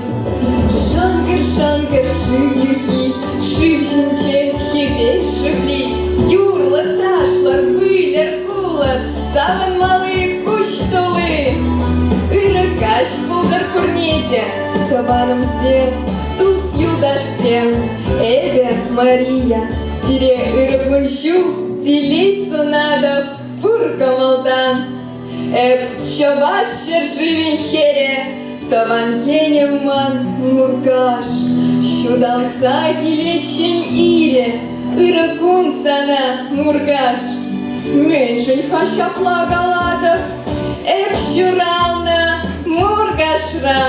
Speaker 10: Шӑнкӑр-шӑнкӑр шыв юххи, шыв ҫинче хӗвел шевли, юрлӑр, ташлӑр, выльӑр, кулӑр, савӑнмалли куҫ тулли. Ырӑ каҫ пултӑр пурне те, тӑванӑмсем, тус-юлташсем. Эпӗ, Мария, сире ырӑ кун-ҫул, телей сунатӑп пур кӑмӑлтан. Эп Чӑваш ҫӗршывӗн хӗрӗ, тӑван енӗм ман Муркаш. Ҫуталса килет ҫӗн ирӗ, ырӑ кун сана, Муркаш. Мӗншӗн-ха ҫапла калатӑп? Эп ҫуралнӑ Муркашра,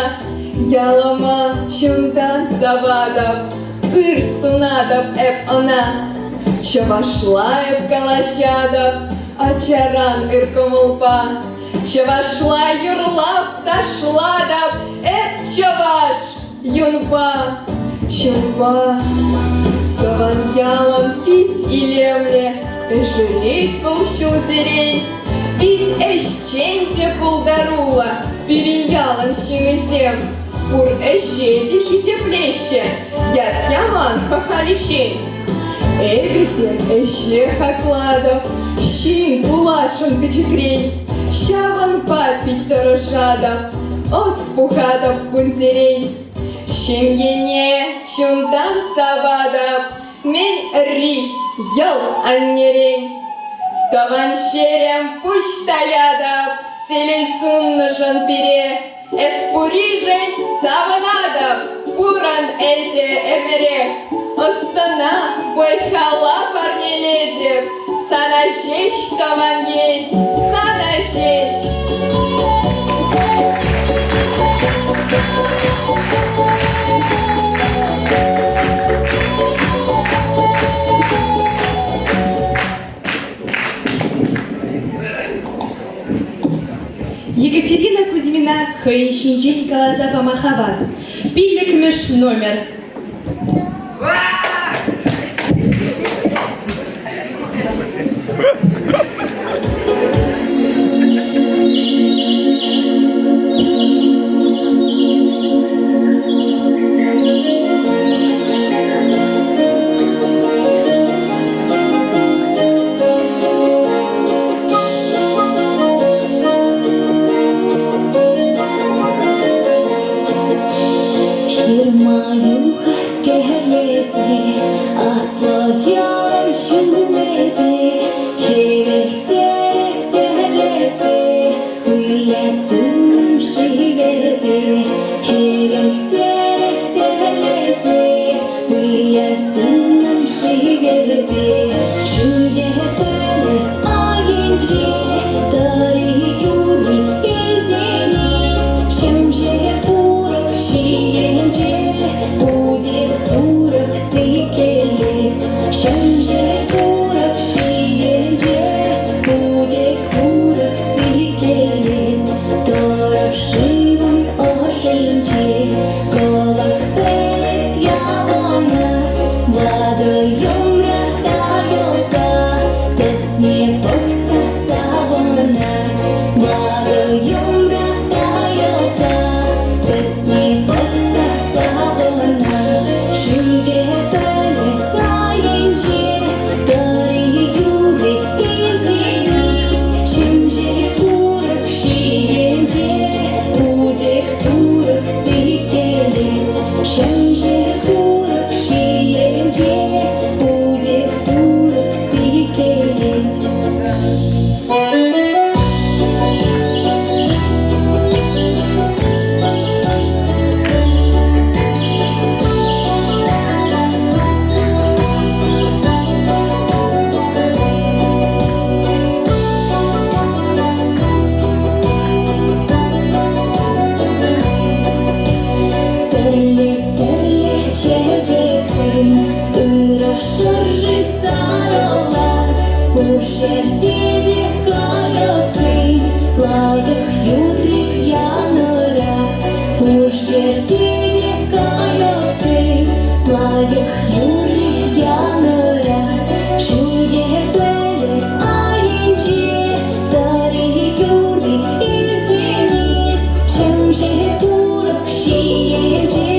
Speaker 10: ялӑма чунтан саватӑп, ыр сунатӑп эп ӑна. Чӑвашла эп калаҫатӑп, ачаран ыр кӑмӑлпа. Чӑвашла юрлап, ташлатӑп, эп чӑваш, юнпа, чунпа. Тӑван ялӑм пит илемлӗ, ӗшӗлет вӑл ҫулсерен. Пит ӗҫчен те пултаруллӑ пирӗн ялӑн ҫыннисем. Пур ӗҫе те хисеплеҫҫӗ, ят яман халиччен. Эпӗ те ӗҫе хаклатӑп, ҫын пуласшӑн пӗчӗкрен. Ҫавӑнпа пит тӑрӑшатӑп, ӑс пухатӑп кунсерен. Ҫемьене чунтан саватӑп, мӗн ырри йӑлт аннерен. Тӑван ҫӗрӗм пуҫ таятӑп, телей суннӑшӑн пире. Эс пуришӗн савӑнатӑп, пурӑн эсӗ ӗмӗрех. Ӑс-тӑна, вӑй-хала парнелетӗп, сана ҫеҫ, тӑван ен, сана ҫеҫ.
Speaker 3: Екатерина Кузьмина хӑйӗн ҫинчен каласа пама хавас. Пиллӗкмӗш номер.
Speaker 8: Ҫырма юхрӗ. ҫӗрте те кайӑксен лайӑх юрри янӑрать. Пур ҫӗрте те кайӑксен лайӑх юрри янӑрать. Ҫӳлте пӗлӗт айӗнче тӑри юрри илтӗнет. Ҫемҫе курӑк ҫийӗнче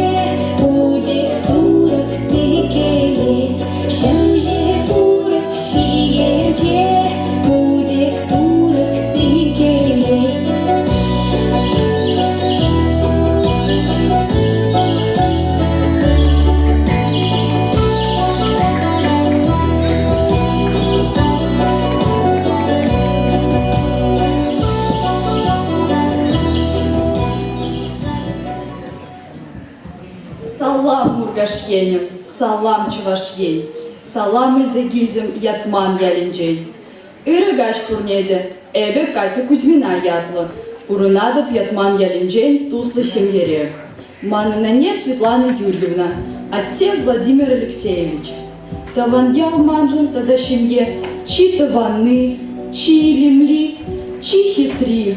Speaker 8: путек сурӑх сиккелет. Ҫемҫе курӑк ҫийӗнче путек сурӑх сиккелет.
Speaker 11: Салам, Муркаш енӗм, салам, Чӑваш Ен. Салам илсе килтӗм Ятман ялӗнчен. Ырӑ каҫ пурне те. Эпӗ Катя Кузьмина ятлӑ. Пурӑнатӑп Ятман ялӗнчен туслӑ ҫемьере. Манӑн анне Светлана Юрьевна, атте Владимир Алексеевич. Тӑван ял маншӑн тата ҫемье чи тӑванни, чи илемли, чи хитри.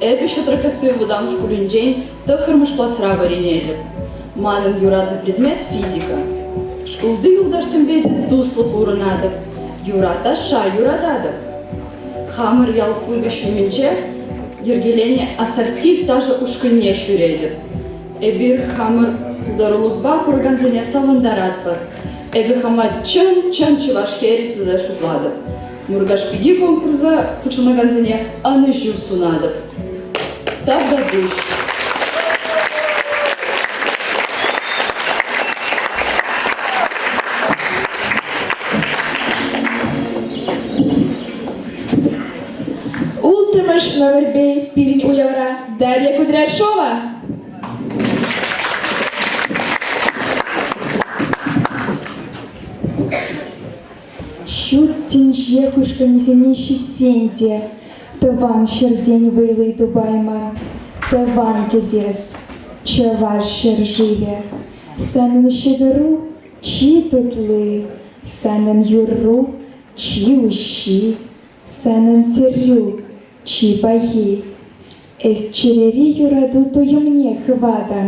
Speaker 11: Эпӗ Ҫутракасси вӑтам шкулӗнчен тӑххӑрмӗш класра вӗренетӗп. Манӑн юратнӑ предмет физика. Шкулти юлташсемпе те туслӑ пурӑнатӑп, юраташа юрататӑп. Хамӑр ял клубӗ ҫумӗнче йӗркеленӗ ассорти ташӑ ушкӑнне ҫӳретӗп. Эпир хамӑр пултарулӑхпа куракансене савӑнтаратпӑр. Эпӗ хама чӑн-чӑн чӑваш хӗрӗ тесе шутлатӑп. Муркаш пики конкурса хутшӑнакансене ӑнӑҫу сунатӑп. Тавтапуҫ.
Speaker 4: Улттӑмӗш номерпе пирӗн уявра Дарья Кудряшова.
Speaker 12: Ҫут тӗнче хушкӑнӗсене ҫитсен те тӑван ҫӗртен вӑйли тупайман тӑван кӗтес, Чӑваш ҫӗршывӗ. Санӑн ҫӑкӑру чи тутли, санӑн юрру чи уҫҫи, санӑн тӗррӳ чи пахи. Эс чӗрери юрату туйӑмне хыватӑн,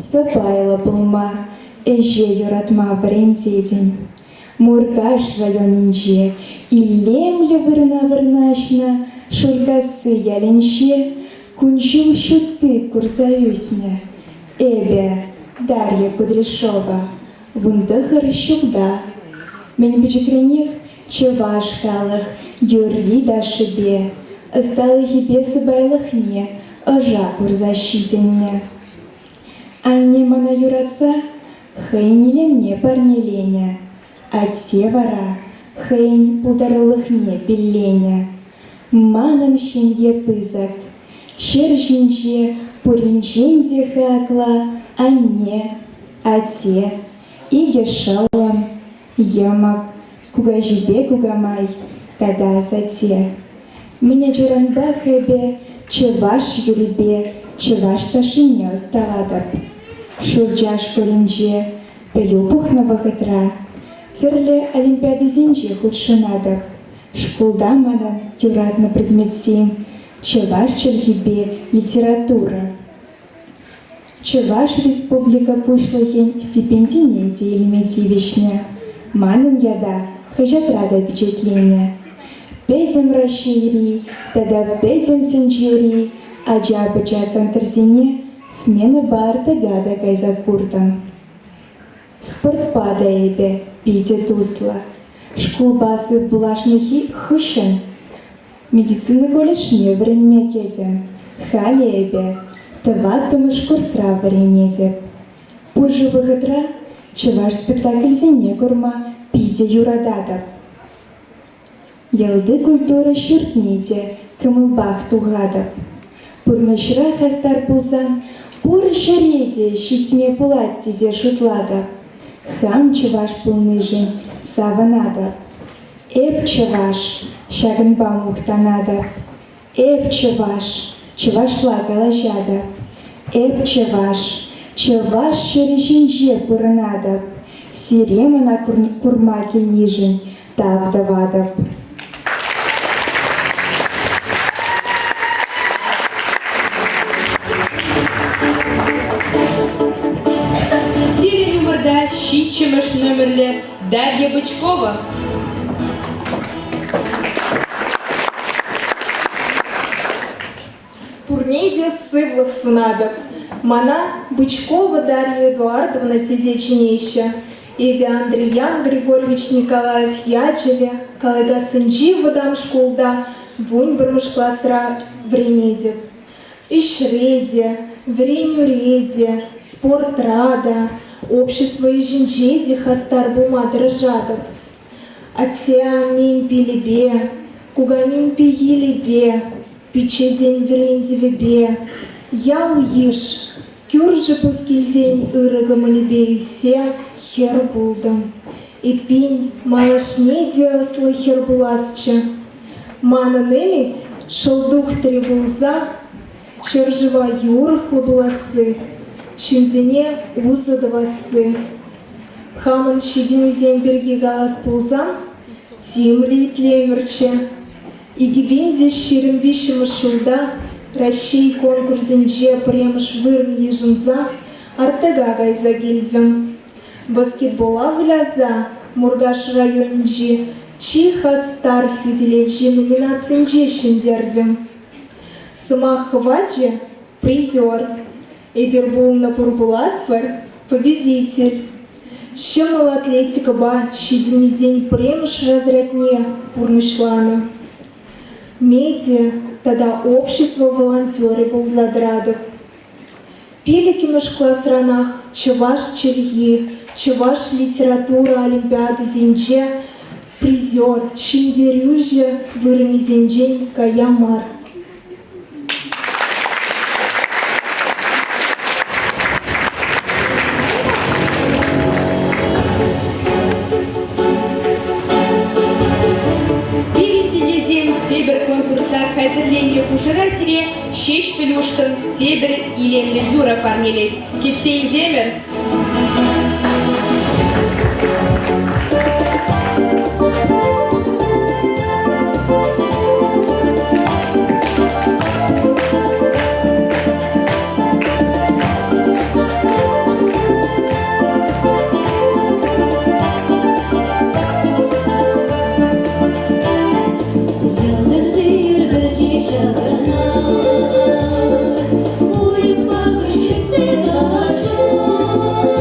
Speaker 12: сӑпайлӑ пулма, ӗҫе юратма вӗрентетӗн. Муркаш районӗнче илемлӗ вырӑна вырнаҫнӑ Шуркасси ялӗнче кун-ҫул ҫутти курса ӳснӗ. Эпӗ, Дарья Кудряшова, 19 ҫулта. Мӗн пӗчӗкренех чӑваш халӑх юрри-ташшипе, ӑсталӑхӗпе сӑпайлӑхне ӑша курса ҫитӗннӗ. Анне мана юратса хӑйӗн илемне парнеленӗ, атте вара хӑйӗн пултарулӑхне пилленӗ. Манӑн ҫемье пысӑк. Ҫӗр ҫинче пуринчен те хаклӑ анне, атте, икӗ шӑллӑм, йӑмӑк, кукаҫипе кукамай тата асатте. Мӗн ачаранпах эпӗ чӑваш юррипе чӑваш ташшине ӑсталатӑп. Шурча шкулӗнче пӗлӳ пухнӑ вӑхӑтра тӗрлӗ олимпиадӑсенче хутшӑнатӑп. Шкулта манӑн юратнӑ предметсем чӑваш чӗлхипе литература. Чӑваш Республика Пуҫлӑхӗн стипендине те илме тивӗҫнӗ. Манӑн ята хаҫатра та пичетленӗ. Пӗтӗм Раҫҫейри тата пӗтӗм тӗнчери ача-пӑча центрсене сменӑпа Артека та кайса куртӑм. Спортпа та эпӗ питӗ туслӑ. Шкулпа сывпуллашнӑ хыҫҫӑн Медицина колледжне вӗренме кӗтӗм. Халӗ эпӗ тӑваттӑмӗш курсра вӗренетӗп. Пушӑ вӑхӑтра чӑваш спектакльсене курма питӗ юрататӑп. Ялти культура ҫуртне те кӑмӑлпах тухатӑп. Пурнӑҫра хастар пулсан пур ҫӗре те ҫитме пулать тесе шутлатӑп. Хам чӑваш пулнишӗн савӑнатӑп. Эп чӑваш, ҫакӑнпа мухтанатӑп. Эп чӑваш, чӑвашла калаҫатӑп. Эп чӑваш, чӑваш ҫӗрӗ ҫинче пурӑнатӑп. Сире мана курма килнишӗн тав тӑватӑп.
Speaker 3: Дарья Бычкова.
Speaker 12: Пурне те сывлӑх сунатӑп. Мана Бычкова Дарья Эдуардовна тесе чӗнеҫҫӗ. Эпӗ Андриян Григорьевич Николаев ячӗллӗ Калайкассинчи вӑтам шкулта вунпӗрмӗш класра вӗренетӗп. Ӗҫре те, вӗренӳре те, спортра та, общество ӗҫӗнче те хастар пулма тӑрӑшатӑп. Атте-аннен пилӗпе, кукамин пехилӗпе, пиччесен вӗрентӗвӗпе, ял-йыш, кӳршӗ пускилсен ырӑ кӑмӑлӗпе ӳссе хӗр пултӑм. Эппин, малашне те ӑслӑ хӗр пуласчӗ. Манӑн ӗмӗт шӑл тухтӑрӗ пулса ҫӗршыва юрӑхлӑ пуласси, ҫынсене усӑ тӑвасси. Хамӑн ҫитӗнӳсем пирки калас пулсан, тимлӗ итлемӗрччӗ. 2023 ҫулта Раҫҫей конкурсӗнче пӗрремӗш вырӑн йышӑнса Артека кайса килтӗм. Баскетбола выляса Муркаш районӗнчи чи хастар хӳтӗлевҫи номинацинче ҫӗнтертӗм. Сӑмах хӑвачӗ – призер. Эпир пулнӑ пур пулатпӑр – победитель. Ҫӑмӑл атлетикӑпа ҫитӗннисен пӗрремӗш разрядне пурнӑҫланӑ. Медиа тата общество волонтерӗ пулса тӑратӑп. Пиллӗкмӗш класранах чӑваш чӗлхи, чӑваш литература олимпиадисенче призер, ҫӗнтерӳҫӗ вырӑнӗсенчен кая мар.
Speaker 3: Пирӗн пикесем тепӗр конкурса хатӗрленнӗ хушӑра сире Ҫеҫпӗл ушкӑн тепӗр илемлӗ юрӑ парнелет. Кӗтсе илсемӗр!
Speaker 8: Йӑлтӑрти пӗрчи ҫаврӑнать, уйӑхпа куҫ хӗссе калаҫать.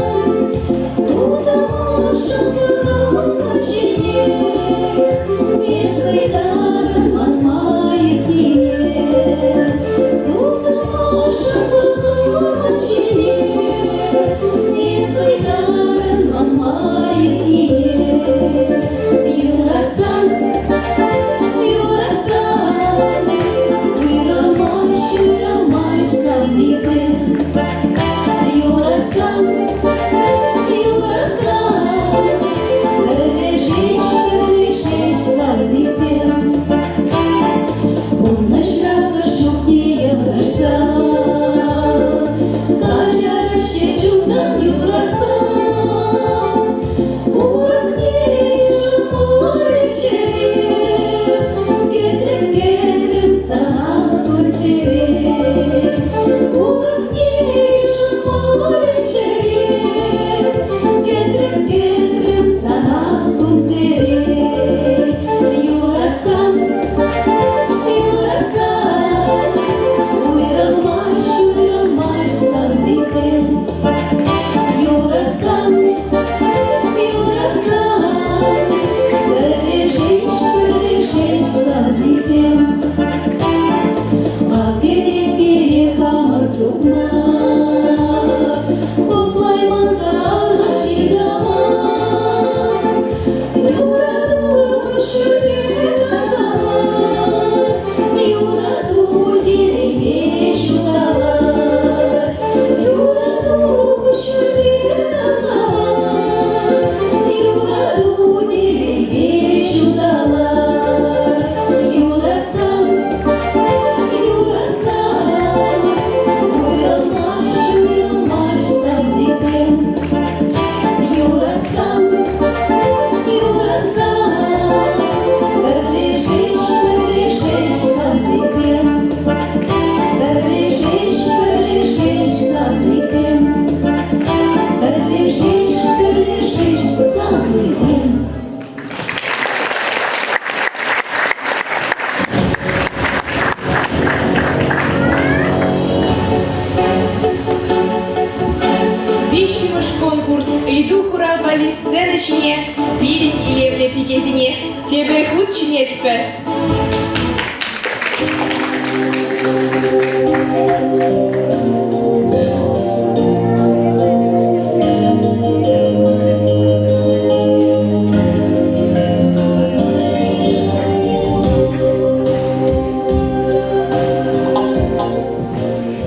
Speaker 3: кӗтетпӗр.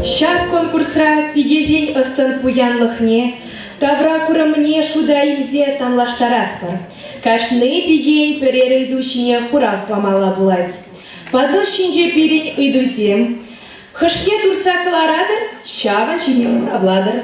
Speaker 3: Ҫак конкурсра пикесен ӑс-тӑн пуянлӑхне, тавра курӑмне шута илсе танлаштаратпӑр. Кашни пикен пӗрер ыйту ҫине хурав памалла пулать. Поднос ҫинче пирӗн ыйтусем. Хӑшне туртса кӑларатӑр, ҫавӑн ҫине хуравлатӑр.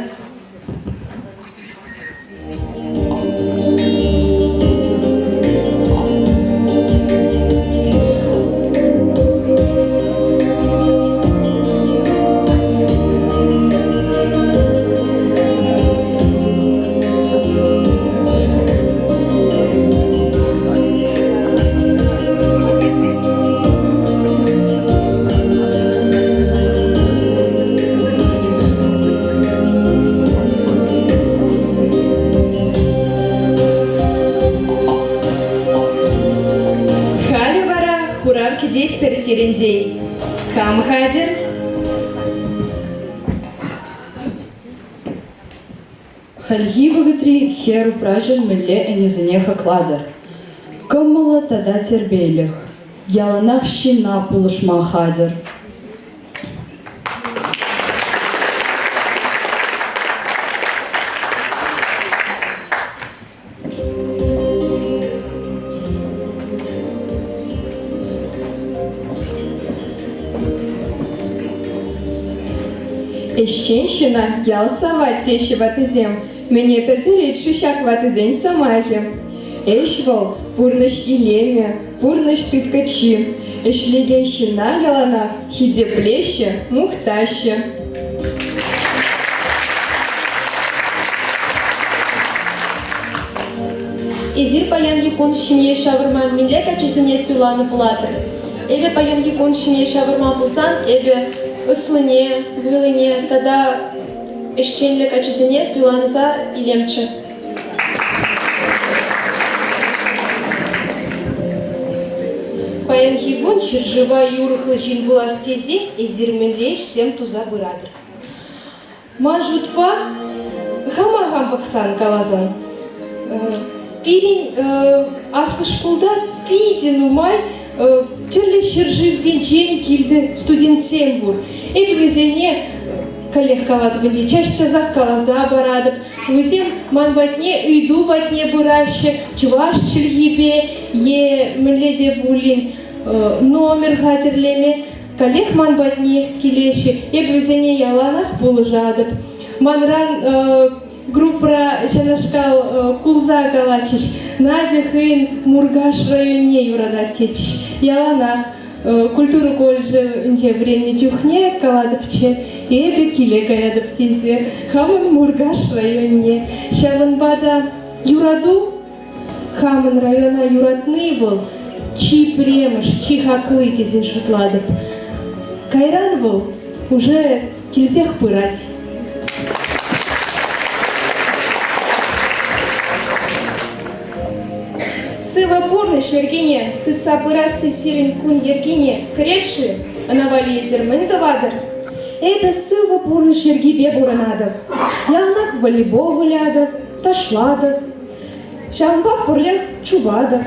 Speaker 3: Халӗ вара хурав кӗтетпӗр сирӗнтен. Кам хатӗр?
Speaker 11: Хальхи вӑхӑтри хӗр упраҫӑн мӗнле ӗнесене хаклатӑр? Кӑмӑллӑ тата тирпейлӗх. Яланах ҫынна пулӑшма хатӗр.
Speaker 10: Ӗҫчен ҫынна ял савать теҫҫӗ ваттисем. Мӗне пӗлтерет-ши ҫак ватӑсен сӑмахӗ? Ӗҫ вӑл пурнӑҫ илемӗ, пурнӑҫ тыткӑчи. Ӗҫлекен ҫынна яланах хисеплеҫҫӗ, мухтаҫҫӗ.
Speaker 9: Эсир паянхи кун ҫемье ҫавӑрма мӗнле каччӑсене суйланӑ пулатӑр? Эпӗ паянхи кун ҫемье ҫавӑрма пулсан, эпӗ ӑслине, вылине тата ӗҫченлӗ каччӑсене суйланса илемччӗ.
Speaker 3: Паянхи кун ҫӗршыва юрӑхлӑ ҫын пулас тесе эсир мӗнле ӗҫсем туса пыратӑр? Ман шутпа, хама хам пӑхсан каласан, пирӗн аслӑ шкулта питӗ нумай тӗрлӗ ҫӗршывсенчен килнӗ студентсем пур. Эпӗ вӗсене каллех калатӑп ӗнтӗ, час-часах каласа паратӑп. Вӗсем ман патне ыйту патне пыраҫҫӗ, чӑваш чӗлхипе е мӗнле те пулин номер хатӗрлеме. Каллех ман патне килеҫҫӗ. Эпӗ вӗсене яланах пулӑшатӑп. Манран группӑра ҫавнашкал кулса калатчӗҫ. Надя хӑйӗн Муркаш районне юратать тетчӗҫ. Яланах культура колледжӗнче вӗреннӗ чухне калатӑпчӗ, эпӗ киле каятӑп тесе хамӑн Муркаш районне. Ҫавӑнпа та юрату хамӑн района юратни вӑл чи пӗрремӗш, чи хакли тесе шутлатӑп. Кайран вӑл уже килсех пырать.
Speaker 10: Сывӑ пурнӑҫ йӗркине тытса пырасси сирӗн кун йӗркине кӗрет-ши? Ӑна валли эсир мӗн тӑватӑр?
Speaker 13: Эпӗ сывӑ пурнӑҫ йӗркипе пурӑнатӑп. Яланах волейбол вылятӑп, ташлатӑп. Ҫавӑнпа пӗрлех чупатӑп.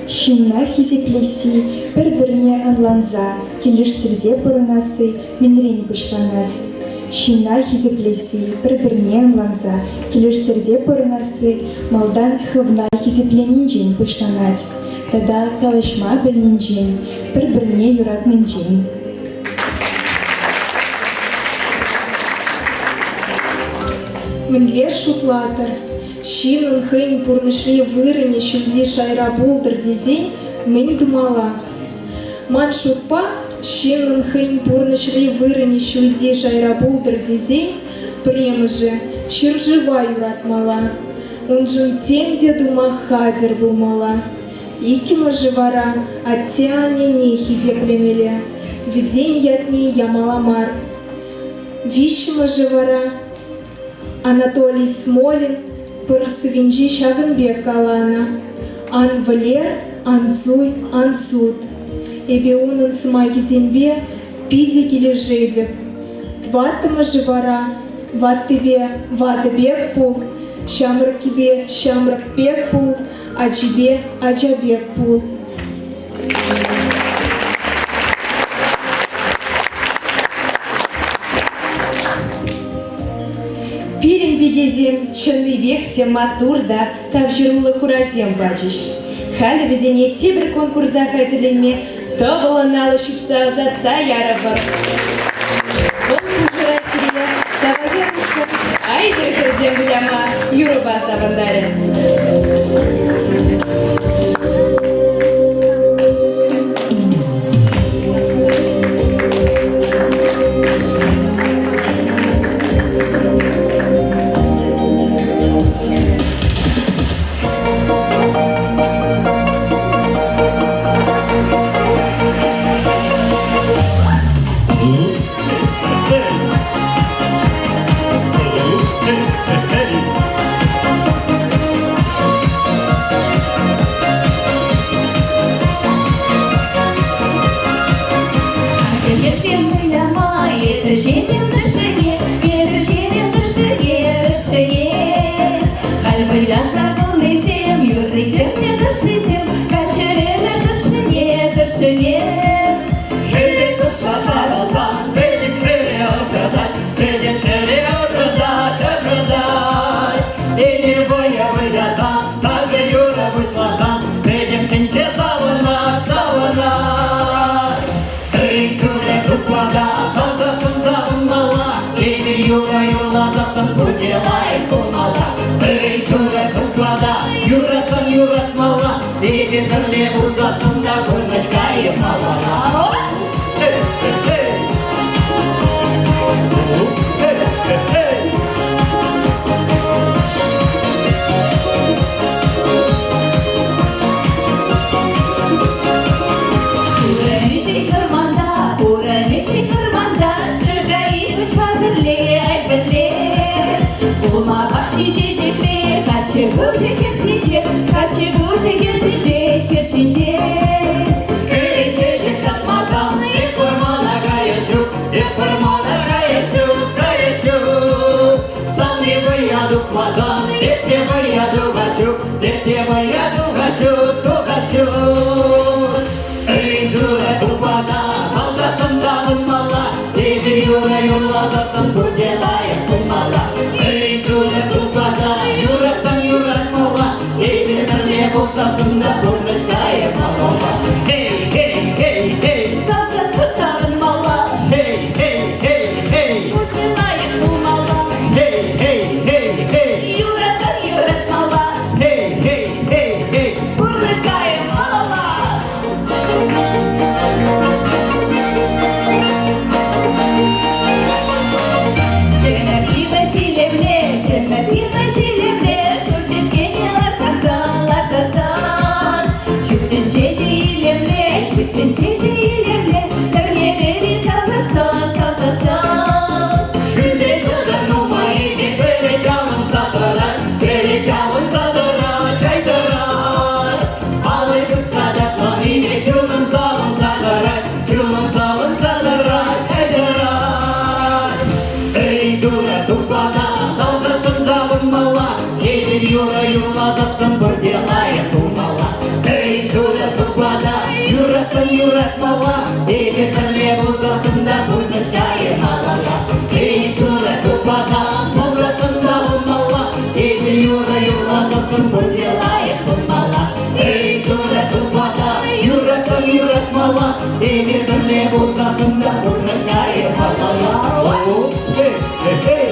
Speaker 12: Ҫынна хисеплесси, пӗр-пӗрне ӑнланса, килӗштерсе пурӑнасси мӗнрен пуҫланать? Ҫынна хисеплесси, пӗр-пӗрне ӑнланса, килӗштерсе пурӑнасси малтан хӑвна хисепленинчен пуҫланать тата калаҫма пӗлнинчен, пӗр-пӗрне юратнинчен.
Speaker 14: Мӗнле шутлатӑр, ҫыннӑн хӑйӗн пурнӑҫри вырӑнӗ ҫӳлти шайра пултӑр тесен мӗн тумалла? Ман шутпа, ҫыннӑн хӑйӗн пурнӑҫри вырӑнӗ ҫӳлти шайра пултӑр тесен, пӗрремӗшӗ, ҫӗршыва юратмалла, уншӑн тем те тума хатӗр пулмалла. Иккӗмӗшӗ вара атте-аннене хисеплемелле, вӗсен ятне ямалла мар. Виҫҫӗмӗшӗ вара. Анатолий Смолин пӗр сӑввинче ҫакӑн пек каланӑ: «Ан вӗлер, ан суй, ан сут». Эпӗ унӑн сӑмахӗсемпе питӗ килӗшетӗп. Тӑваттӑмӗшӗ вара ваттипе ватӑ пек пул, ҫамрӑккипе ҫамрӑк пек пул, ачипе ача пек пул.
Speaker 3: Пирӗн пикесем чӑннипех те маттур та тавҫӑруллӑ хурасем пачӗҫ. Халӗ вӗсене тепӗр конкурса хатӗрленме тӑвӑллӑн алӑ ҫупса ӑсатса ярӑпӑр. Вӑл хушӑра сире Савайя ушкӑн Айтӑр хӗрсем выляма юрӑпа савӑнтарӗ. Хӗрсем выляма эсӗ ҫерем тӑршшӗне, эсӗ ҫерем тӑршшӗне, тӑршшӗне. Халь выляса кулнисем, юррисем те тӑршшисем, каҫчӗремӗр тӑршшӗне, тӑршшӗне.
Speaker 15: Хӗвел тухса сарӑлсан, пӗтӗм чӗре ӑшӑтать, пӗтӗм чӗре ӑшӑтать, ӑшӑтать. Эпир вӑйӑ вылясан, ташӑ-юрӑ пуҫласан, пӗтӗм тӗнче савӑнать, савӑнать. Эй, туплата, савсассӑн савӑнмалла, эпир юрӑ юрласассӑн пурте лайӑх пулмалла. Эй, туплата, юратсан юратмалла, эпир пӗрле пулсассӑн та пурнӑҫ кайӗ малалла. Эй, эй, эй! Эй, эй, эй!
Speaker 8: Пурӑнӗ вӑрманта, пурӑнӗ вӑрманта, ҫӑка йывӑҫпа пӗрле, пӗрле. Улма пахчи чечекре, каччӑ пулчӗ хӗр ҫинче, каччӑ пулчӗ хӗр ҫинче, хӗр ҫинче.
Speaker 15: Кӗрен чечек татмасан, эп вӑрмана каяс ҫук, эп вӑрмана каяс ҫук, каяс ҫук. Савни вӑййа тухмасан, эп те вӑййа тухас ҫук, эп те вӑййа тухас ҫук, тухас ҫук. Эй, турӑ тупата, савсассӑн савӑнмалла, эпир юрӑ юрласассӑн пурте лайӑх пулмалла. Эй, турӑ тупата, юратсан юратмалла, эпир пӗрле пулсассӑн та пурнӑҫ кайӗ малалла. Эй, эй, эй, эй!
Speaker 8: Савсассӑн савӑнмалла.
Speaker 15: Эй, эй, эй, эй!
Speaker 8: Пурте лайӑх пулмалла.
Speaker 15: Эй, эй, эй, эй!
Speaker 8: Юратсан юратмалла.
Speaker 15: Эй, эй, эй, эй!
Speaker 8: Пурнӑҫ кайӗ малалла. Ҫӗмӗрт ҫилемле, ҫӗмӗрт ҫилемле, шур ҫеҫкене лартсасан, лартсасан. Ҫут тӗнче те илемле, ҫут тӗнче те илемле, пӗрне-пӗри савсасан, савсасан.
Speaker 15: Ҫӳлте ҫутӑ нумай те пӗлӗт авӑнса тӑрать, пӗлӗт авӑнса тӑрать, ай тӑрать. Алӑ ҫупса ташланипе чунӑм савӑнса тӑрать, чунӑм савӑнса тӑрать, ай тӑрать. Эй, турӑ тупата, савсассӑн савӑнмалла, эпир юрӑ юрласассӑн пурте лайӑх пулмалла. Эй, турӑ тупата, юратсан юратмалла, эпир пӗрле пулсассӑн та пурнӑҫ кайӗ малалла. Эй, турӑ тупата, савсассӑн савӑнмалла, эпир юрӑ юрласассӑн пурте лайӑх пулмалла. Эй, турӑ тупата, юратсан юратмалла, эпир пӗрле пулсассӑн та пурнӑҫ кайӗ малалла. Эй, эй, эй!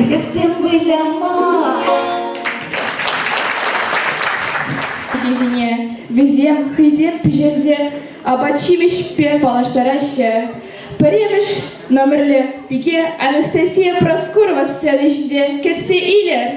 Speaker 8: Хӗрсем выляма.
Speaker 4: Пикесене вӗсем хӑйсем пӗҫерсе апат-ҫимӗҫпе паллаштараҫҫӗ. Пӗрремӗш номерлӗ пике Анастасия Проскурова сцена ҫинче кӗтсе илӗр.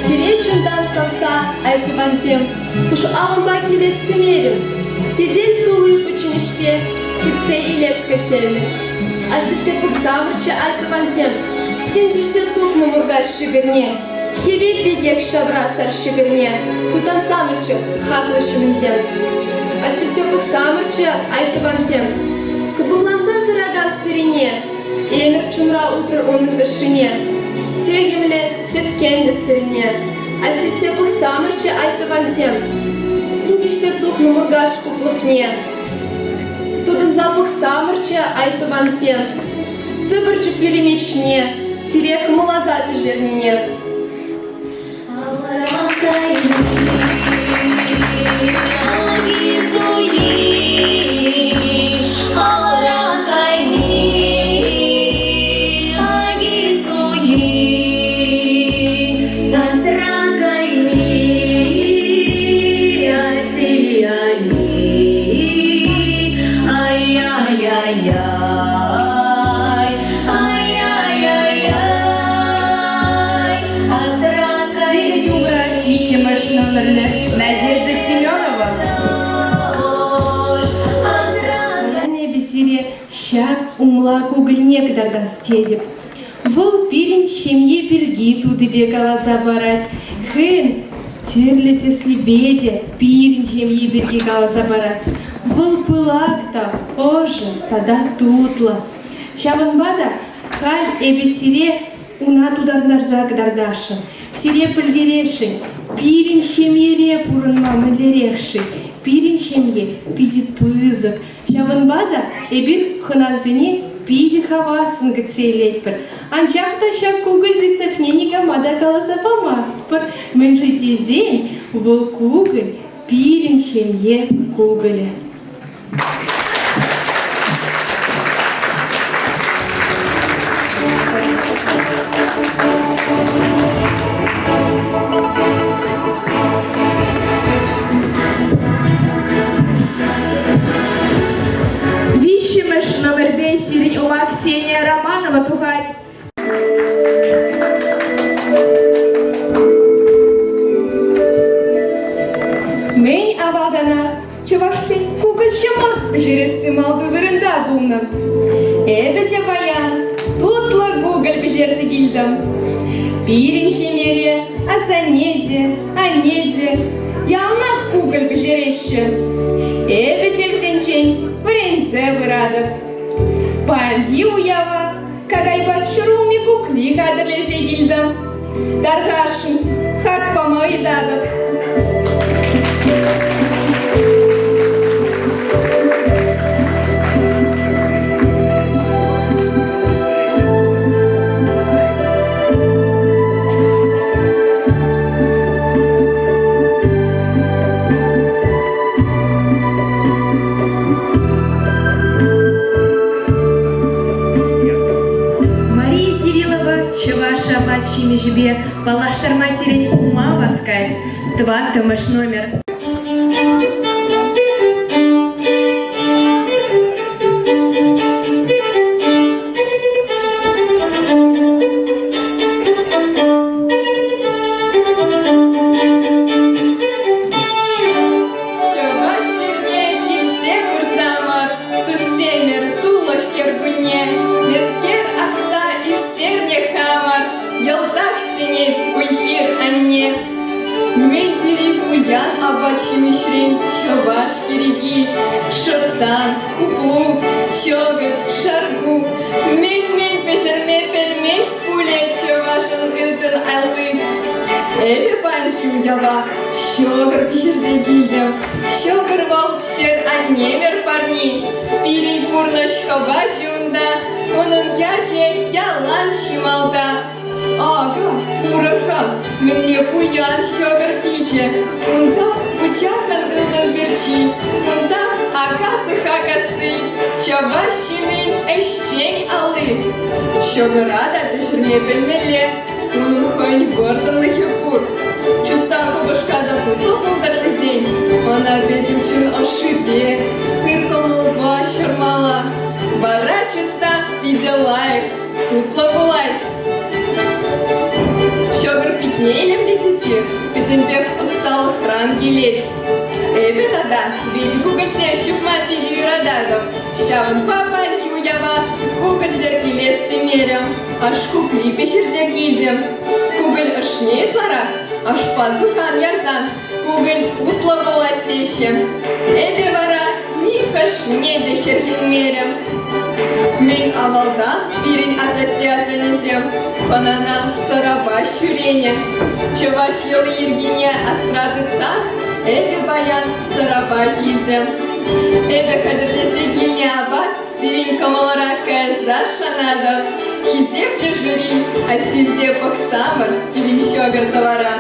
Speaker 9: Сире чунтан савса, ай тӑвансем, пуш алӑпа килес темерӗм. Сӗтел тулли кучченеҫпе кӗтсе илес кӗтелнӗ. Астивсе пӑхсамӑрччӗ, ай тӑвансем, тин пиҫсе тухнӑ Муркаш ҫӑкӑрне. Хӗвел пекех ҫавра сар ҫӑкӑрне тутансамӑрччӗ, хаклӑ ҫыннӑмсем. Астивсе пӑхсамӑрччӗ, ай тӑвансем, кӑпӑкланса тӑракан сӑрине. Ӗмӗр чунра упрӑр унӑн ӑшшине, техӗмлӗ сӗткенлӗ сӑрине. Астивсе пӑхсамӑрччӗ, ай тӑвансем, тин пиҫсе тухнӑ Муркаш хутлӑхне. Тытӑнса пӑхсамӑрччӗ, ай тӑвансем, тӑпӑрчӑ пӳлӗмечне, сире кӑмӑлласа пӗҫернине.
Speaker 8: Алран кайми Алран кайми аки-суйи, Асран кайми ати-ани, Ай-яй-яй-яй, ай-яй-яй-яй, Асран
Speaker 3: Сирӗн умра иккӗмӗш номерлӗ Надежда Семенова. Эпӗ сире ҫак умла кукӑльне кӑтартас тетӗп. Вӑл пирӗн ҫемье пирки тутипе каласа парать. Хӑйӗн тӗрлӗ тӗслипе те пирӗн ҫемье пирки каласа парать. Вӑл пылак та ӑшӑ тата тутлӑ. Ҫавӑнпа та халь эпӗ сире уна тутантарса кӑтартасшӑн, сире пӗлтересшӗн, пирӗн ҫемьере пурӑнма мӗнлерех-ши? Пирӗн ҫемье питӗ пысӑк. Ҫавӑнпа та эпир хӑнасене питӗ хавассӑн кӗтсе илетпӗр. Анчах та ҫак кукӑль рецептне никама та каласа памастпӑр, мӗншӗн тесен вӑл кукӑль пирӗн ҫемье кукӑлӗ.
Speaker 4: Виҫҫӗмӗш номерпе сирӗн ума Ксения Романова тухать. Мӗн авалтанах чӑвашсен кукӑль ҫӑмах пӗҫересси малти вырӑнта пулнӑ. Эпӗ те паян тутлӑ кукӑль пӗҫерсе килтӗм. Пирӗн ҫемьере асанне те, анне те яланах кукӑль пӗҫереҫҫӗ. Эпӗ те вӗсенчен вӗренсе пыратӑп. Паянхи уява какайпа ҫӗрулми кукли хатӗрлесе килтӗм. Тархасшӑн, хак пама ыйтатӑп.
Speaker 3: Мария Кириллова чӑваш апат-ҫимӗҫӗпе паллаштарма сирӗн ума васкать. Тӑваттӑмӗш номер.
Speaker 10: Чӑваш ҫӗрне килсе курсамӑр, туссемӗр тулӑх кӗркунне, мӗскер акса ӳстернӗ хамӑр, йӑлтах сӗнет уй-хир анне. Мӗн тери пуян апат-ҫимӗҫрен чӑваш кӗреки, шӑртан, хуплу, ҫӑкӑр, шарку, мӗн-мӗн пӗҫерме пӗлмест пулӗ чӑвашӑн ылтӑн алли. Эпӗ паянхи уява. Ҫӑкӑр пӗҫерсе килтӗм. Ҫӑкӑр вӑл ҫӗр-аннемӗр парни. Пирӗн пурнӑҫ хӑвачӗ унта, унӑн ячӗ ялан чи малта. Акӑ, курӑр-ха, мӗнле пуян ҫӑкӑр пичӗ. Унта пучахӑн ылтӑн пӗрчи, унта ака-сыха касси, чӑваш ҫыннин ӗҫчен алли. Ҫӑкӑра та пӗҫерме пӗлмелле. Унӑн хӑйӗн вӑрттӑнлӑхӗ пур. Чуста купӑшка та тутлӑ пултӑр тесен ӑна пӗтӗм чун ӑшшипе, ыр кӑмӑлпа ҫӑрмалла. Вара чуста питӗ лайӑх, тутлӑ пулать. Ҫӑкӑр питне илемлетесси пӗтӗмпех ӑсталӑхран килет. Эпӗ тата витӗ кукӑльсем ҫыхма питӗ юрататӑп. Ҫавӑнпа паянхи уява кукӑльсӗр килес темерӗм. Аш кукли пӗҫерсе килтӗм. Кукӑль ӑшне ытларах ашпа сухан ярсан кукӑль тутлӑ пулать теҫҫӗ. Эпӗ вара нихӑшне те хӗрхенмерӗм. Мӗн авалтан пирӗн асатте-асаннесем хӑнана сӑрапа ҫӳренӗ. Чӑваш йӑли-йӗркине асра тытса эпӗ паян сӑрапа килтӗм. Эпӗ хатӗрлесе килнӗ апат Сирӗн кӑмӑлӑра кайса шанатӑп. Хисеплӗ жюри, астивсе пӑхсамӑр пирӗн ҫӑкӑр тӑвара.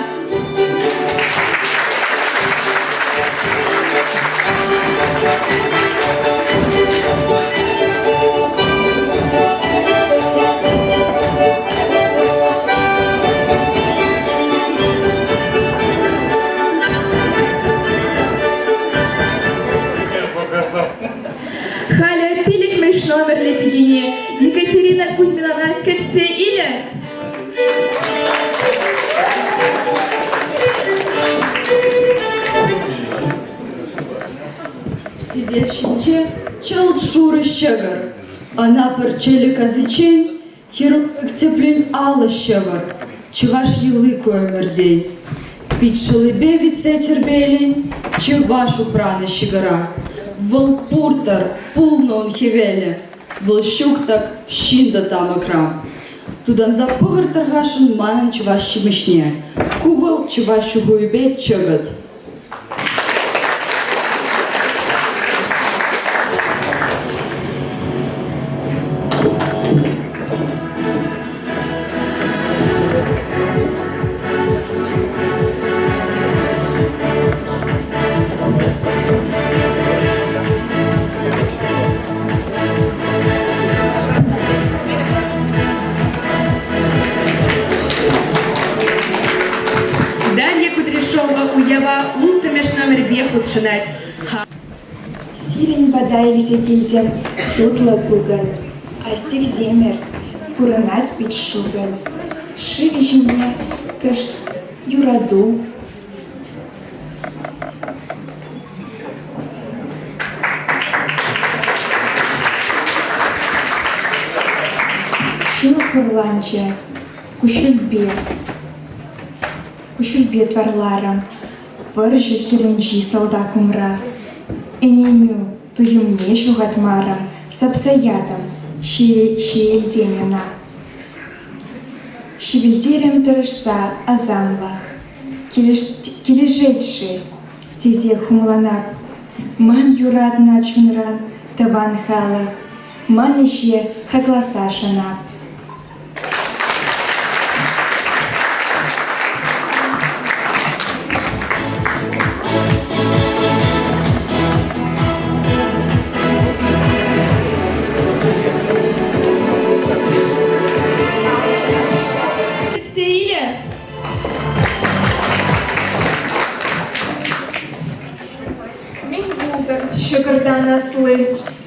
Speaker 4: Халӗ пиллӗкмӗш номерлӗ пикене Екатерина Кузьминана кӗтсе илӗр.
Speaker 11: Сӗтел ҫинче чӑлт шурӑ ҫӑкӑр. Ӑна пӗр чӗлӗ касиччен Хирург тӗплӗн алӑ ҫӑвӑр, чӑваш йӑли ку ӗмӗртен. Пит шӑллипе витсе тирпейлен чӑваш упранӑ ҫӑкӑра. Вӑл пур-тӑр, пулнӑ ун хӗвелӗ, вӑл ҫук-тӑк ҫын та тамӑкра. Тутанса пӑхӑр тӑрхашӑн манӑн чӑваш ҫимӗҫне. Ку вӑл чӑваш ҫухуйӗпе чӑкӑт.
Speaker 3: Дарья Кудряшова уява улттӑмӗш номерпе хутшӑнать.
Speaker 12: Сирӗн пата илсе килтӗм тутлӑ кукӑль. Астивсемӗр, курӑнать пит шукӑль. Шывӗ ҫине кӑшт юрату. Чун хурланчӗ, куҫҫульпе, куҫҫульпе тӑрларӑм вӑрҫӑ хирӗнчи салтак умра. Ӗненӳ туйӑмне ҫухатмарӑм, сапса ятӑм ҫиелтен ӑна. Ҫивӗлтерӗм тӑрӑшса асамлӑх. Килӗшет-ши тесе хумланап. Ман юратнӑ чунран тӑван халӑх, ман ӗҫе хакласа шанап.
Speaker 4: Кӗтсе илӗ.
Speaker 14: Мӗн пултӑр ҫӑкӑртан асли,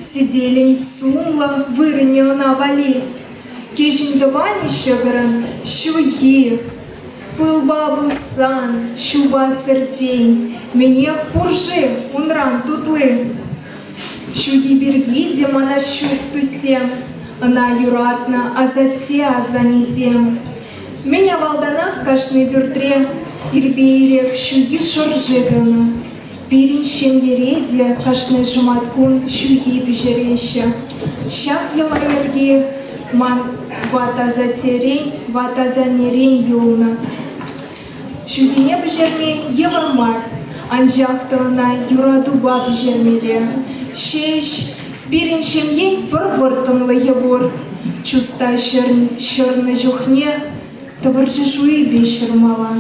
Speaker 14: сӗтелӗн сумлӑ вырӑнӗ ӑна валли. Кӗҫӗн тӑванӗ ҫӑкӑрӑн ҫуйхи, пылпа пуссан, ҫупа сӗрсен, мӗнех пур-ши унран тутли? Ҫухи пирки те мана ҫук туссем, ӑна юратнӑ асатте-асаннесем. Мӗн авалтанах кашни пӳртре ирпе ирех ҫухи шӑрши тӑнӑ. Пирӗн ҫемьере те кашни шӑматкун ҫухи пӗҫереҫҫӗ. Ҫак йӑла-йӗрке ман ват асаттерен, ват асаннерен юлнӑ. Ҫухине пӗҫерме йывӑр мар, анчах та ӑна юратупа пӗҫермелле ҫеҫ. Пирӗн ҫемьен пӗр вӑрттӑнлӑхӗ пур. Чуста ҫӑрнӑ чухне тӑпӑрчӑ шуйипе ҫырмалла.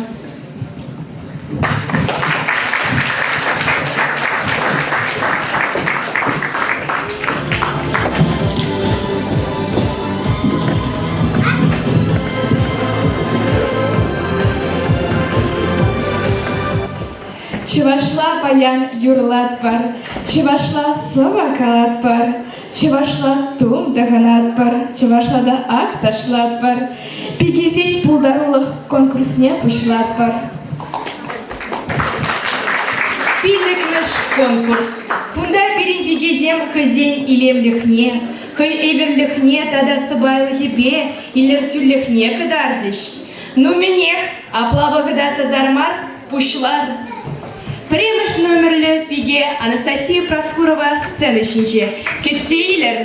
Speaker 4: Чӑвашла паян юрлатпӑр, чӑвашла сӑвӑ калатпӑр, чӑвашла тум тӑхӑнатпӑр, чӑвашла та ак ташлатпӑр. Пикесен пултарулӑх конкурсне пуҫлатпӑр.
Speaker 3: Пиллӗкмӗш конкурс. Кунта пирӗн пикесем хӑйсен илемлӗхне, хӑй евӗрлӗхне тата сӑпайлӑхӗпе илӗртӳлӗхне кӑтартӗҫ. Ну мӗнех, апла вӑхӑта тӑсар мар, пуҫлар. Пӗрремӗш номерлӗ пике Анастасия Проскурова сцена ҫинче. Кӗтсе илӗр!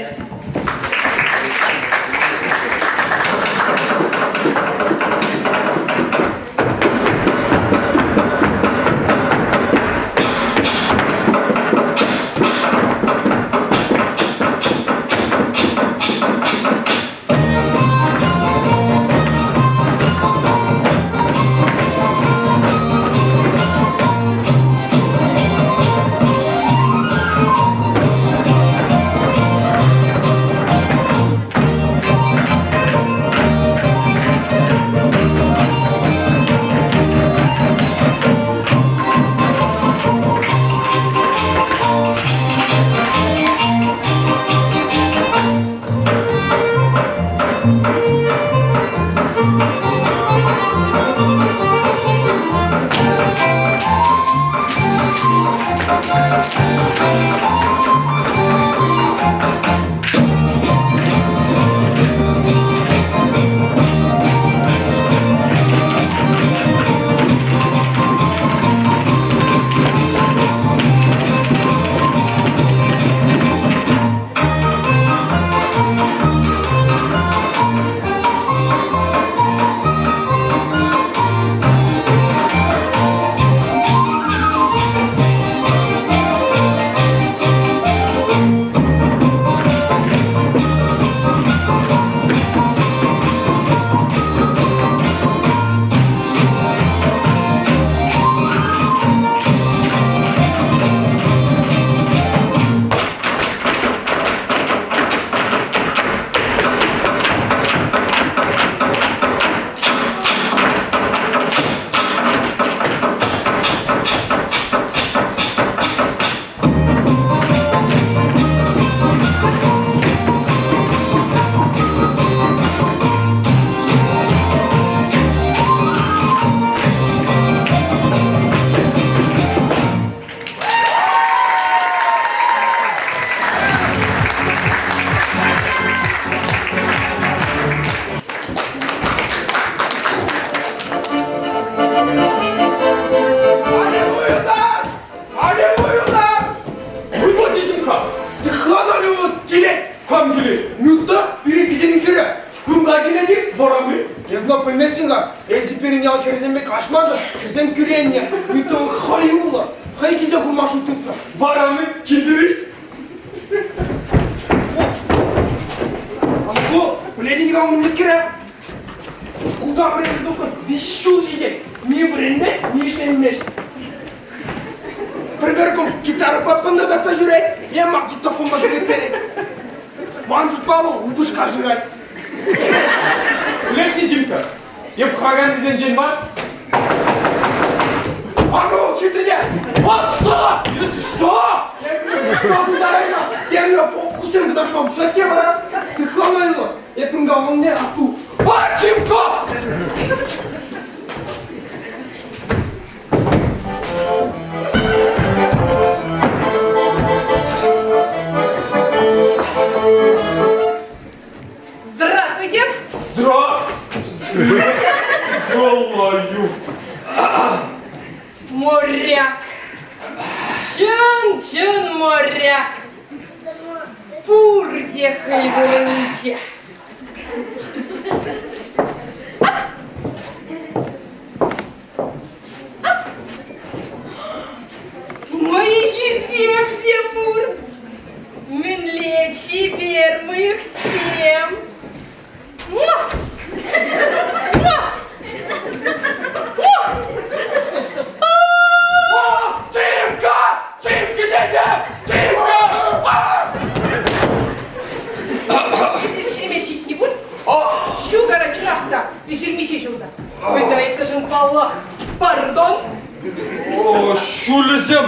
Speaker 16: Аллилуйя! Сыхланалю килет! Кам килет? Нютта пирӗн килен кӗрӗ. Кунта килет-и? Вӑрами. Эс но пӗлместӗн-ха. Эсӗ пирӗн ял хӗрсемпе каҫман-та, хӗрсем кӳреннӗ. Нютта хӑюллӑ, хӑй килсе курма шут тытнӑ. Варами килтӗр-и? Ку, пӗлетӗн-и-ха мӗнлескере? Шкулта вӗренсе тухнӑ виҫ ҫул ҫитет. Ни вӗренмест, ни ӗҫленмест. Пӗр-пӗр кун гитарӑпа пӑнтӑртатса ҫӳрет е магнитофонпа ҫӳреттерет. Ман шутпа вӑл упӑшка шырать.
Speaker 17: Пӗлетне, Димка, эп хаканнисенчен мар.
Speaker 16: Акӑ вӑл ҫитрӗ те! Отто! Если что? Эп пултарайман, темле фокуссем кӑтартма пуҫлать те вара сыхланайлӑ. Эп унта унне асту. А, Чимко!
Speaker 13: Здравствуйте!
Speaker 17: Здравствуйте! Николаю!
Speaker 13: Моряк! Чӑн-чӑн моряк! Пурте хӑй вырӑнӗнче. Ҫук ара, чӑнах та, эсир миҫе ҫулта? Хозяйкӑшӑн паллах, пардон.
Speaker 17: О, ҫулӗсем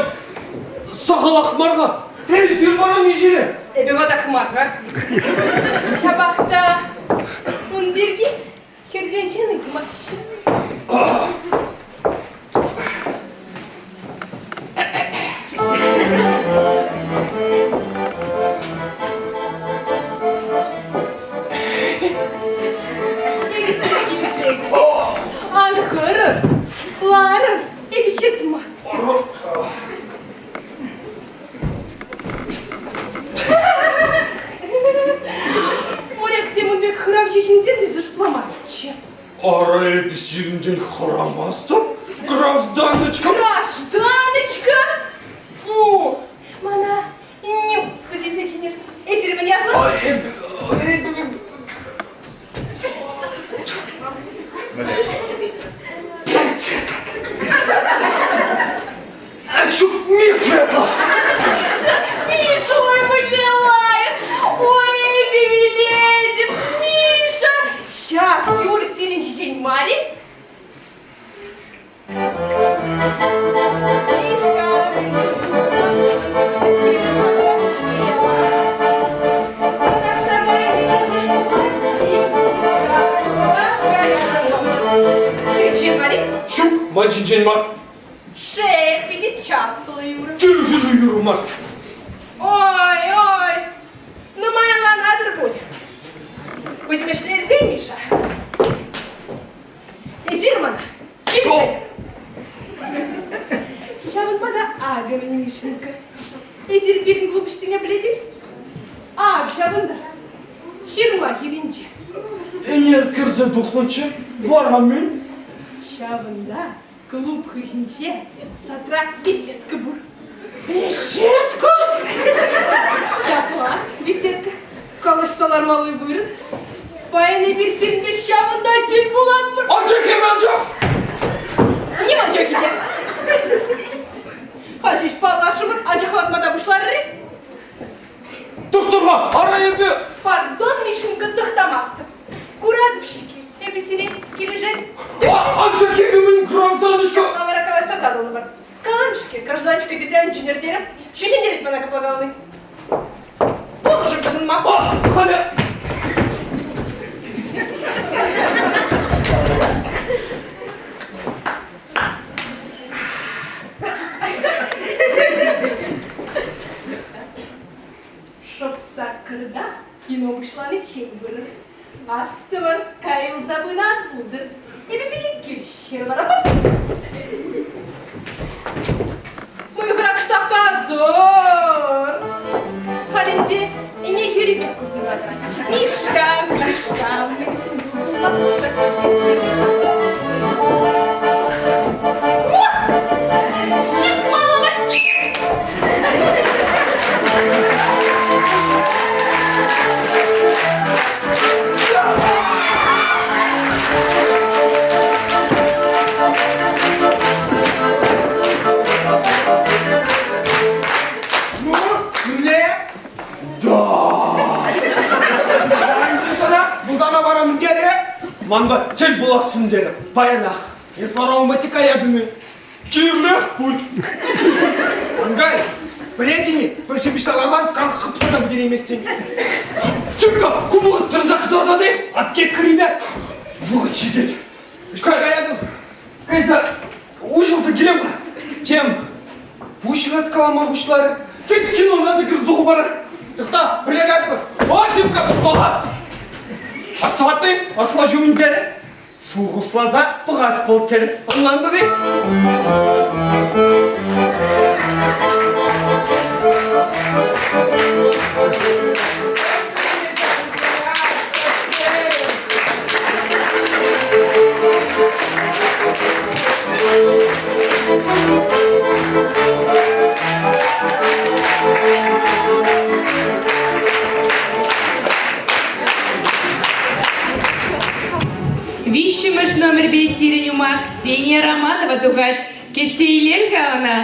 Speaker 17: сахалах мар-ха. Эсир вара миҫере?
Speaker 13: Эпӗ ватах мар-ха. Ҫапах та ун пирки хӗрсенчен ыйтмаҫҫӗ. Ан хӑрӑр, ларӑр, эпӗ ҫыртмастӑп. Моряксем ун пек хӑравҫӑ ҫынсем тесе шутламанччӗ.
Speaker 17: Ара, эпӗ сирӗнтен хӑрамастӑп, гражданочка.
Speaker 13: Гражданочка? Фу, мана Нюта тесе чӗнер. Эсир мӗн ятлӑ?
Speaker 17: Ҫук, Миша ятлӑ.
Speaker 13: Миша, Миша, ой, мӗнле лайӑх. Ой, эпӗ вилетӗп, Миша. Ҫак юр сирӗн ҫинчен мар-и?
Speaker 17: Ҫук, ман ҫинчен мар.
Speaker 13: Шел, питӗ чаплӑ юрӑ.
Speaker 17: Чӗлхӳллӗ юрӑ мар.
Speaker 13: Ой, ой, нумай ӑнланатӑр пуль. Пӗтӗмӗшле Миша. Эсир мана килӗшетӗр. Ҫавӑнпа та акӑ мӗн, Мишенька. Эсир пирӗн клуб ӑҫтине пӗлетӗр? Ак ҫавӑнта, ҫырма хирӗнче.
Speaker 17: Ӗнер кӗрсе тухнӑччӗ, вара мӗн?
Speaker 13: Ҫавӑнта клуб хыҫӗнче садра беседка пур. Беседка? Ҫапла, беседка. Калаҫса лармалли вырӑн. Паян эпир сирӗнпе ҫавӑнта тӗл пулатпӑр.
Speaker 17: Анчах эпӗ анчах!
Speaker 13: Ним анчах ите. Халь паллашрӑмӑр, анчах латма та пуҫларӑр-и?
Speaker 17: Тӑхтӑр-ха, ара эпӗ...
Speaker 13: Пардон, Мишенька, тӑхтамастӑп. Куратӑп-ҫке, эпӗ сире килӗшет.
Speaker 17: Анчах эпӗ мӗн гражданочка?
Speaker 13: Ҫапла вара калаҫса татӑлӑпӑр. Калам-ҫке, гражданочка тесе ан чӗнӗр терӗм. Ҫӳҫентерет мана капла калани. Пулӑшӑр тӑхӑнма.
Speaker 17: Халӗ...
Speaker 13: Шӑп саккӑрта кино пуҫланиччен вырӑн. Астӑвӑр, кайӑлса пынӑ ан пултӑр. Эпӗ питӗ килӗшрӗ вара. Мӑйӑхра кӑштах касӑр. Халь ӗнтӗ ӗне хӳри пек курсӑнса тӑрать. Мишка, Мишка, пулмастӑр,
Speaker 16: Ну, мӗнле? Да! Сана, Бузана вара мӗнтере?
Speaker 17: Манпа тӗл пулассӑн терӗ паянах.
Speaker 16: Эс вара унпа каятӑн-и?
Speaker 17: Кирлех пуль.
Speaker 16: Ангай, пӗлетӗн-и, пӗр ҫепӗҫ ларсан кам хӑпса та пӗтерейместӗн.
Speaker 17: Тимка, ку вӑхӑт тӑрса кӑтартать-и?
Speaker 16: Аптекӑри пек.
Speaker 17: Вӑхӑт ҫитет.
Speaker 16: Ӑҫта каятӑн?
Speaker 17: Кайса уҫӑлса килем-ха.
Speaker 16: Тем, пуҫ калама пуҫларӗ.
Speaker 17: Тек кинона та кӗрсе тухӑпӑр.
Speaker 16: Тӑхта, пӗрле кайтӑмӑр.
Speaker 17: О, Тимка, пӑха! Астӑватни, асла ҫумӗн терӗ. Шухӑшласа пӑхас пулччӑр. Ӑнлантӑн-и?
Speaker 3: Виҫҫӗмӗш номерпе сирӗн ума Ксения Романова тухать. Кӗтсе илер-ха ӑна.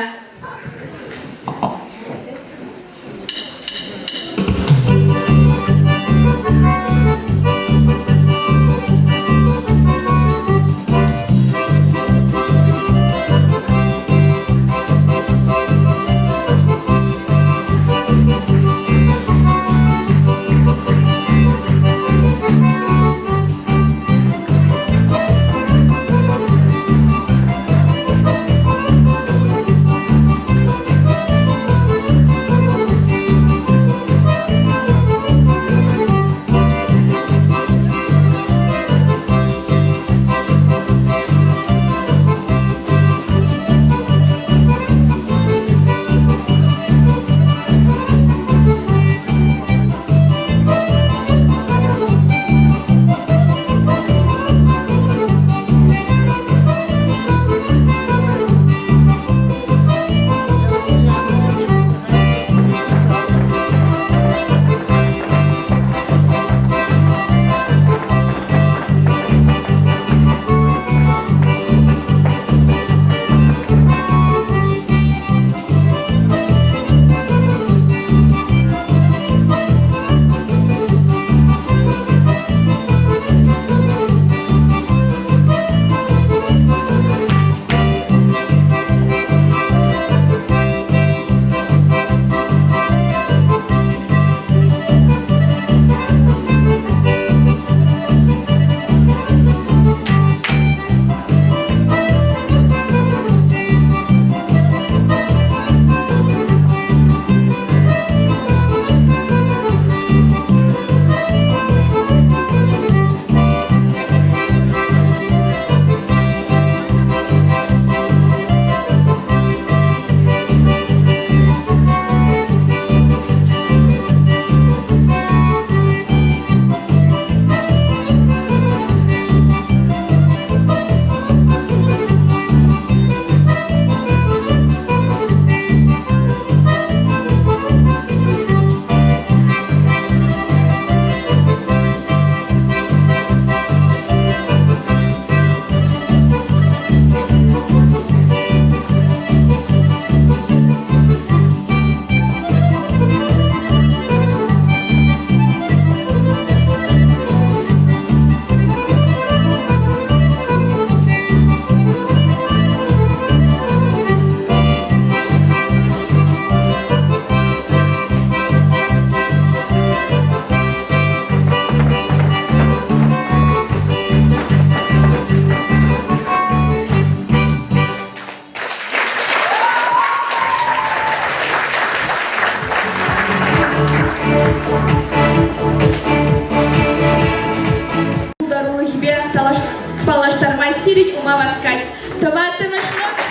Speaker 4: сирӗн ума васкать. Тӑваттӑмӗш номер.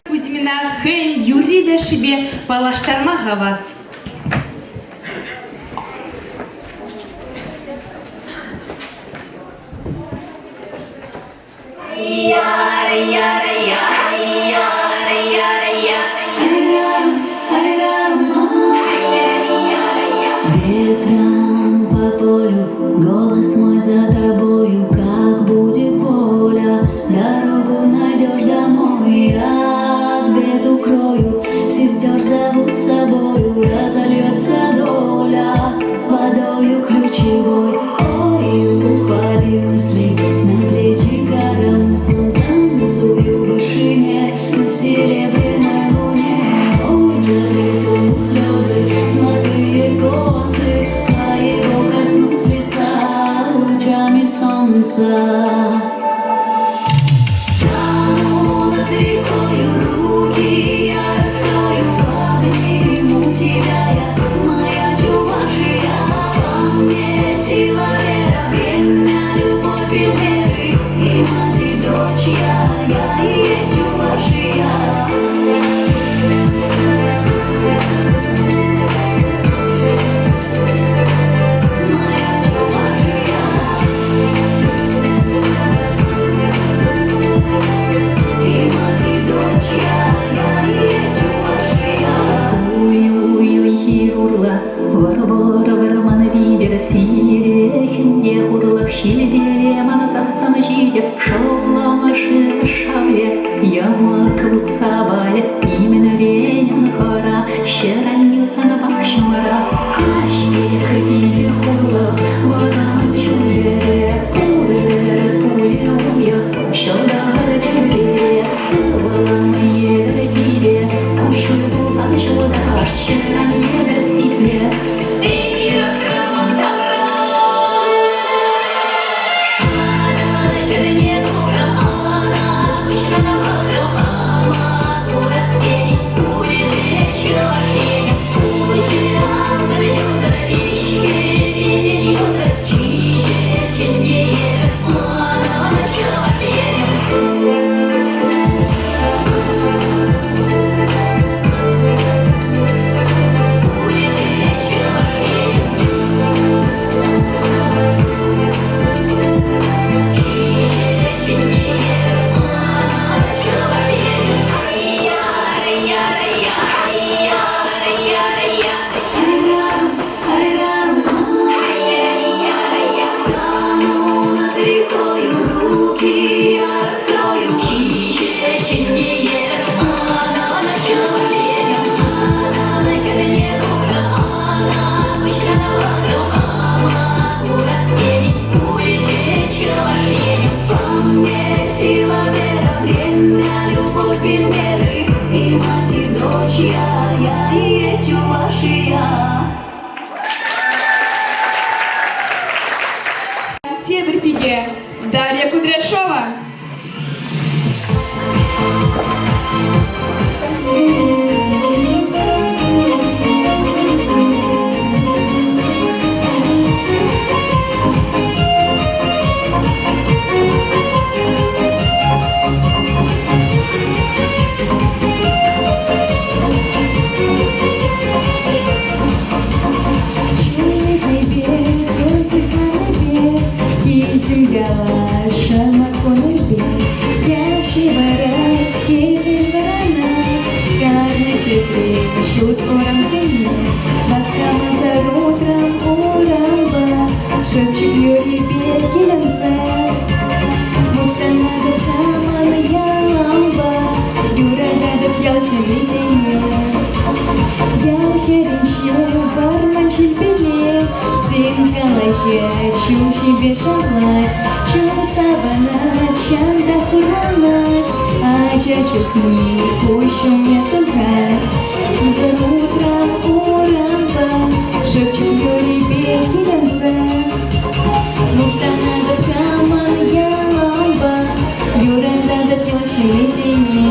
Speaker 4: Кузьмина хӑйӗн юрри-ташшипе паллаштарма хавас.
Speaker 8: Ветром по полю, голос мой за тобою, как будет воля, дорогу найдешь домой, от бед укрою, сестер зову с собою, разольется доля водою ключевой. Ой, упали мысли на плечи коромыслом, танцую в вышине на серебряной луне. Ой, залитые слезы, золотые косы, твоего коснусь лица лучами солнца. Стану над рекою, руки я раскрою, обниму тебя я, моя Чувашия. Во мне сила, вера, время, любовь без меры, и мать, и дочь я и есть Чувашия. Моя Чувашия. И мать, и дочь я и есть Чувашия. Ой-ой-ой, хирула, вор-вор, ворман видит синий. Ҫилпеле мана сассӑм ҫитӗ, шӑллӑм шыв шавле, йӑмӑк вутса валӗ, нимӗнрен ан хӑра, ҫӗр-аннӳ санпах ҫумра. Каҫ пек витӗ хурлӑх, вӑрам ҫул-йӗре, пурпӗр тулӗ уйӑх, ҫӑлтӑр тӳпере, сывлӑм евӗр типе, куҫҫуль пулсан ҫулташ, ҫӗр-анне сипле.
Speaker 4: Тепӗр пике Дарья Кудряшова.
Speaker 12: Шепчет Юрий Пекеленсе, Мухтанатӑп хамӑн ялампа, юрататӑп ял ҫыннисене. Ял хӗрринче вӑрман ҫилпеле, тем калаҫать, ҫул ҫипе шавлать, чун савӑнать, чан та хурланать, ача чухне куҫ умне тухать. Ӳсӗр утрам урампа, шепчет юррипе киленсе. Мухтанатӑп хамӑн ялампа, юрататӑп ял ҫыннисене.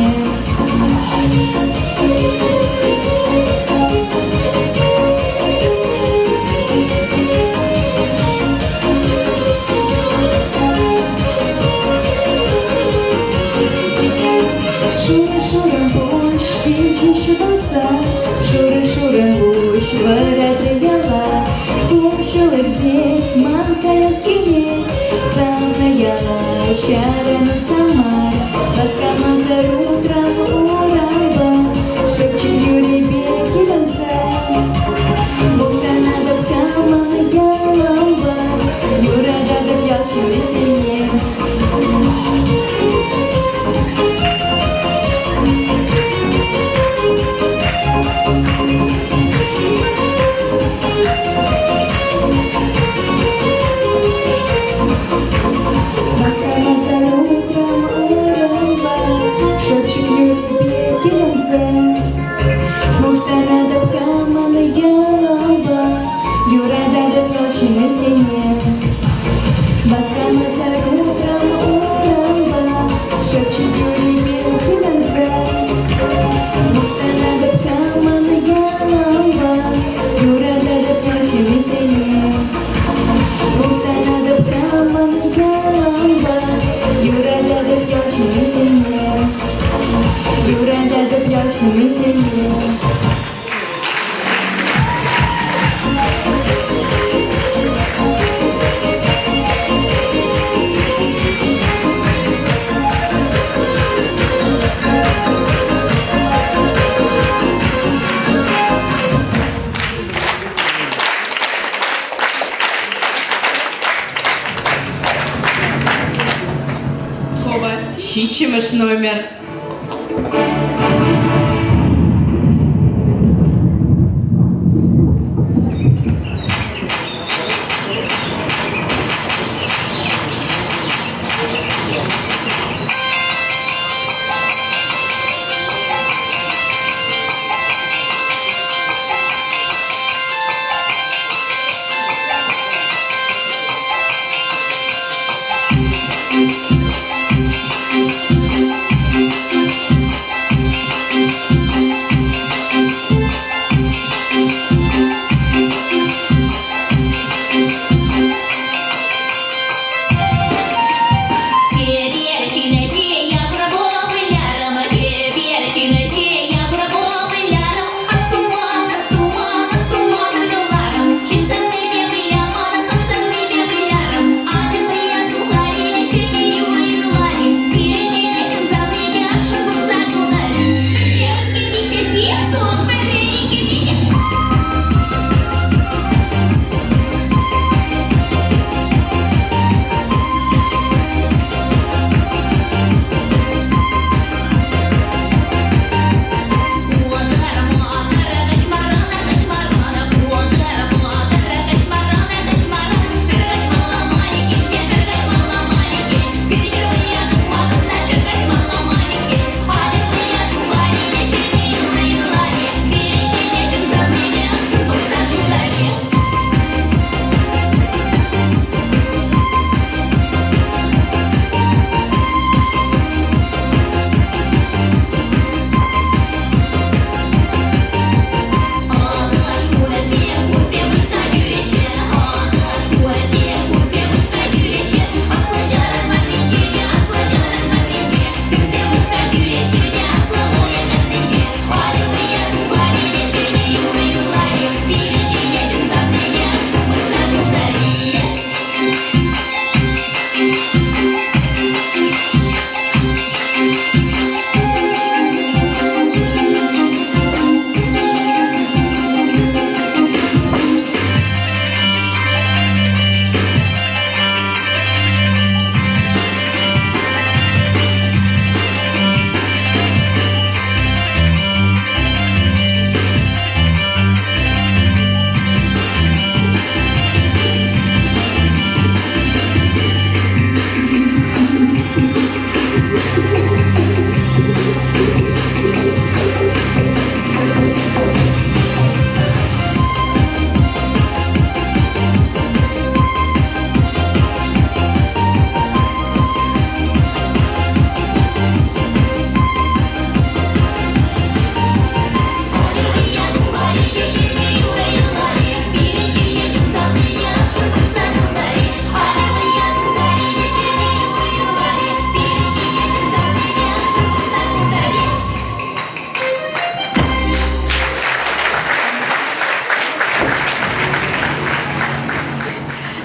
Speaker 12: Шурӑ-шурӑ пуҫ килчӗ ҫутӑлса, шурӑ-шурӑ пуҫ вӑратрӗ яла. Куҫҫуль иртет, ман каяс килет, савнӑ яла чарӑнса мар. Васкамасӑр утрам урампа, шепчет юррипе киленсе. Мухтанатӑп хамӑн ялампа, юрататӑп ял ҫыннисене. Васкамасӑр утрам урампа, шепчет юррипе киленсе. Мухтанатӑп хамӑн ялампа, юрататӑп ял ҫыннисене. Васкамасӑр утрам урампа, шепчет юррипе киленсе. Мухтанатӑп хамӑн ялампа, юрататӑп ял ҫыннисене. Мухтанатӑп хамӑн ялампа, юрататӑп ял ҫыннисене. Юрататӑп ял ҫыннисене.
Speaker 3: Ҫиччӗмӗш номер.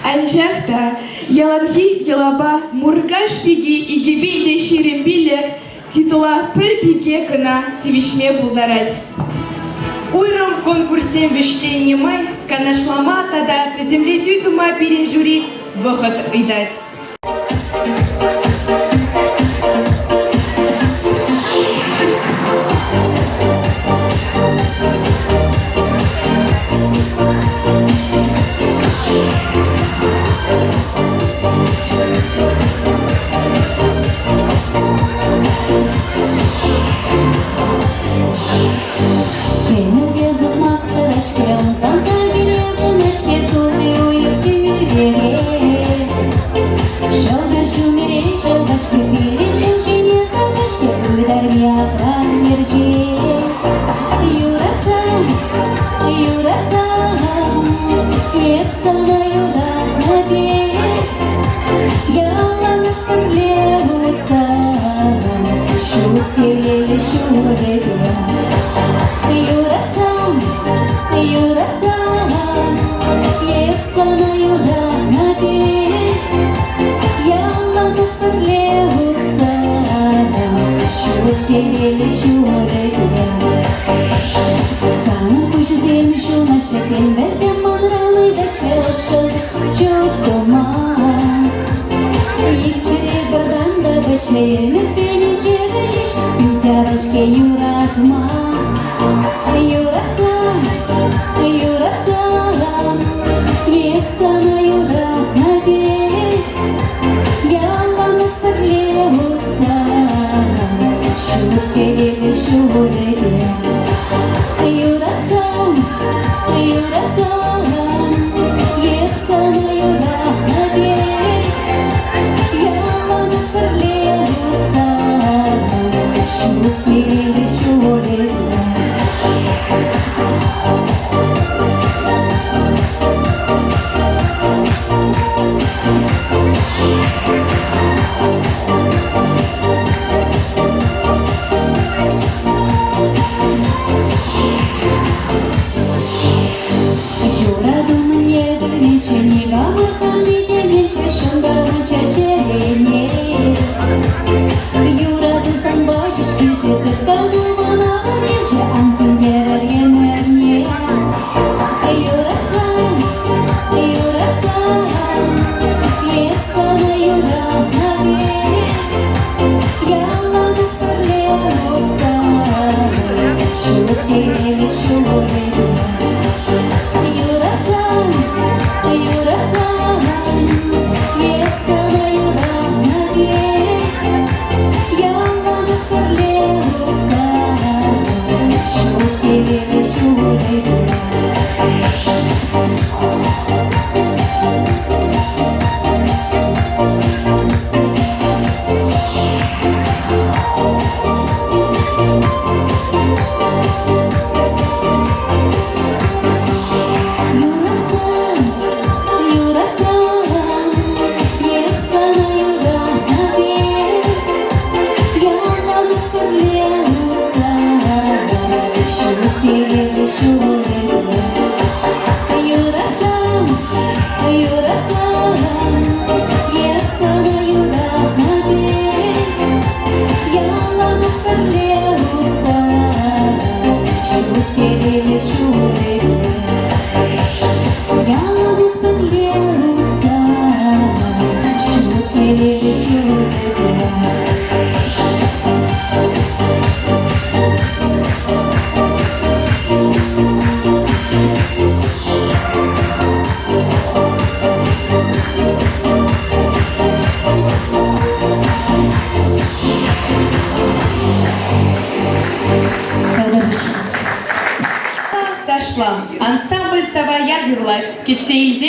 Speaker 3: Анчах та яланхи йӑлапа Муркаш пики 2025 титула пӗр пике кӑна тивӗҫме пултарать. Уйрӑм конкурссем вӗҫленнӗ май канашлама тата пӗтӗмлетӳ тума пирӗн жюри вӑхӑт ыйтать.
Speaker 8: Кӗмӗлпе сукмак сарать-ҫке, ӑмсанса кӗресен-ҫке тулли уйӑх тӳпере. Ҫӑлтӑр ҫумӗрен ҫӑлтӑр-ҫке, пирӗн ҫул ҫине савӑш-ҫке, ытарми асран мерчен. Юратсан, юратсан, эп сана юратнӑ пек, яланах пӗрле утсан, ҫук телейлӗ ҫулӗпе. Юратсан, юратсан, эп сана юратнӑ пек, яланах пӗрле утсан, ҫук телейлӗ ҫулӗпе. Санӑн куҫусем ҫунаҫҫӗ, кӗлмесем манран ыйтаҫҫӗ ӑшшӑн чуптума. Ик чӗре пӗр тан та вӗҫлеймӗ.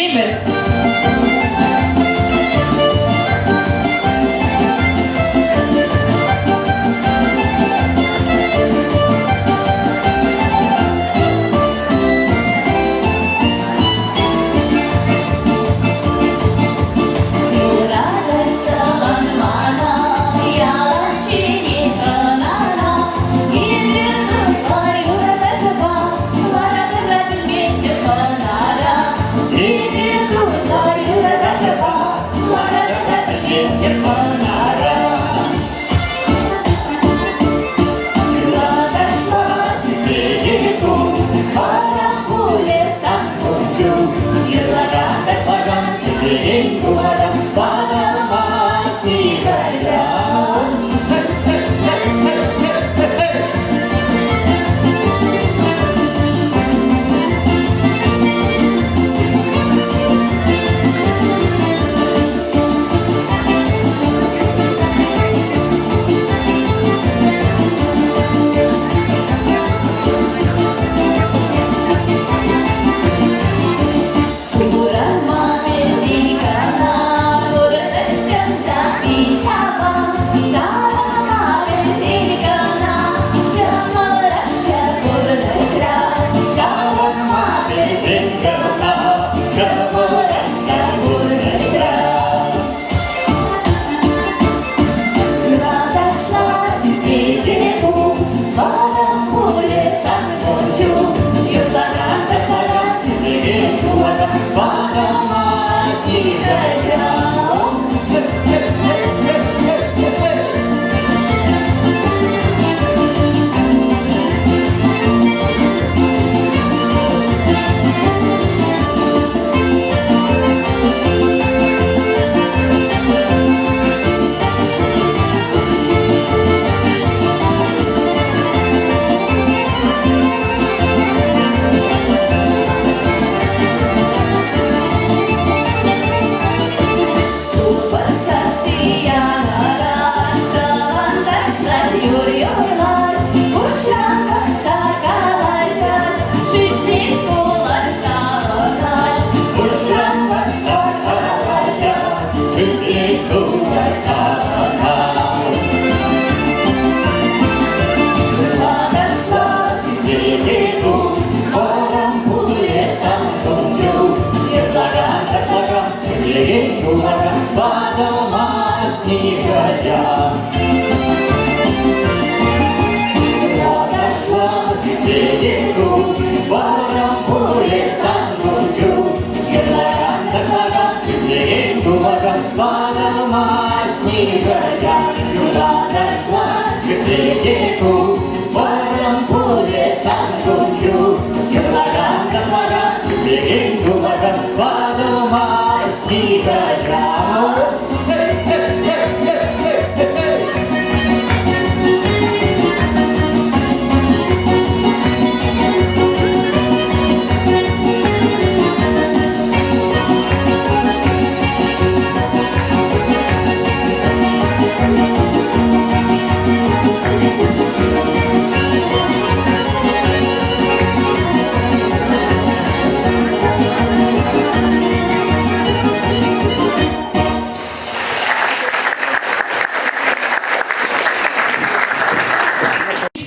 Speaker 4: Итлемӗр.
Speaker 8: Юратать тӑван мана, яланхине хӑнана. Илме туспа юратаҫӑпа, лара-тӑра пӗлместӗп хӑнара. Илме туспа юратаҫӑпа, лара-тӑра пӗлместӗп хӑнара.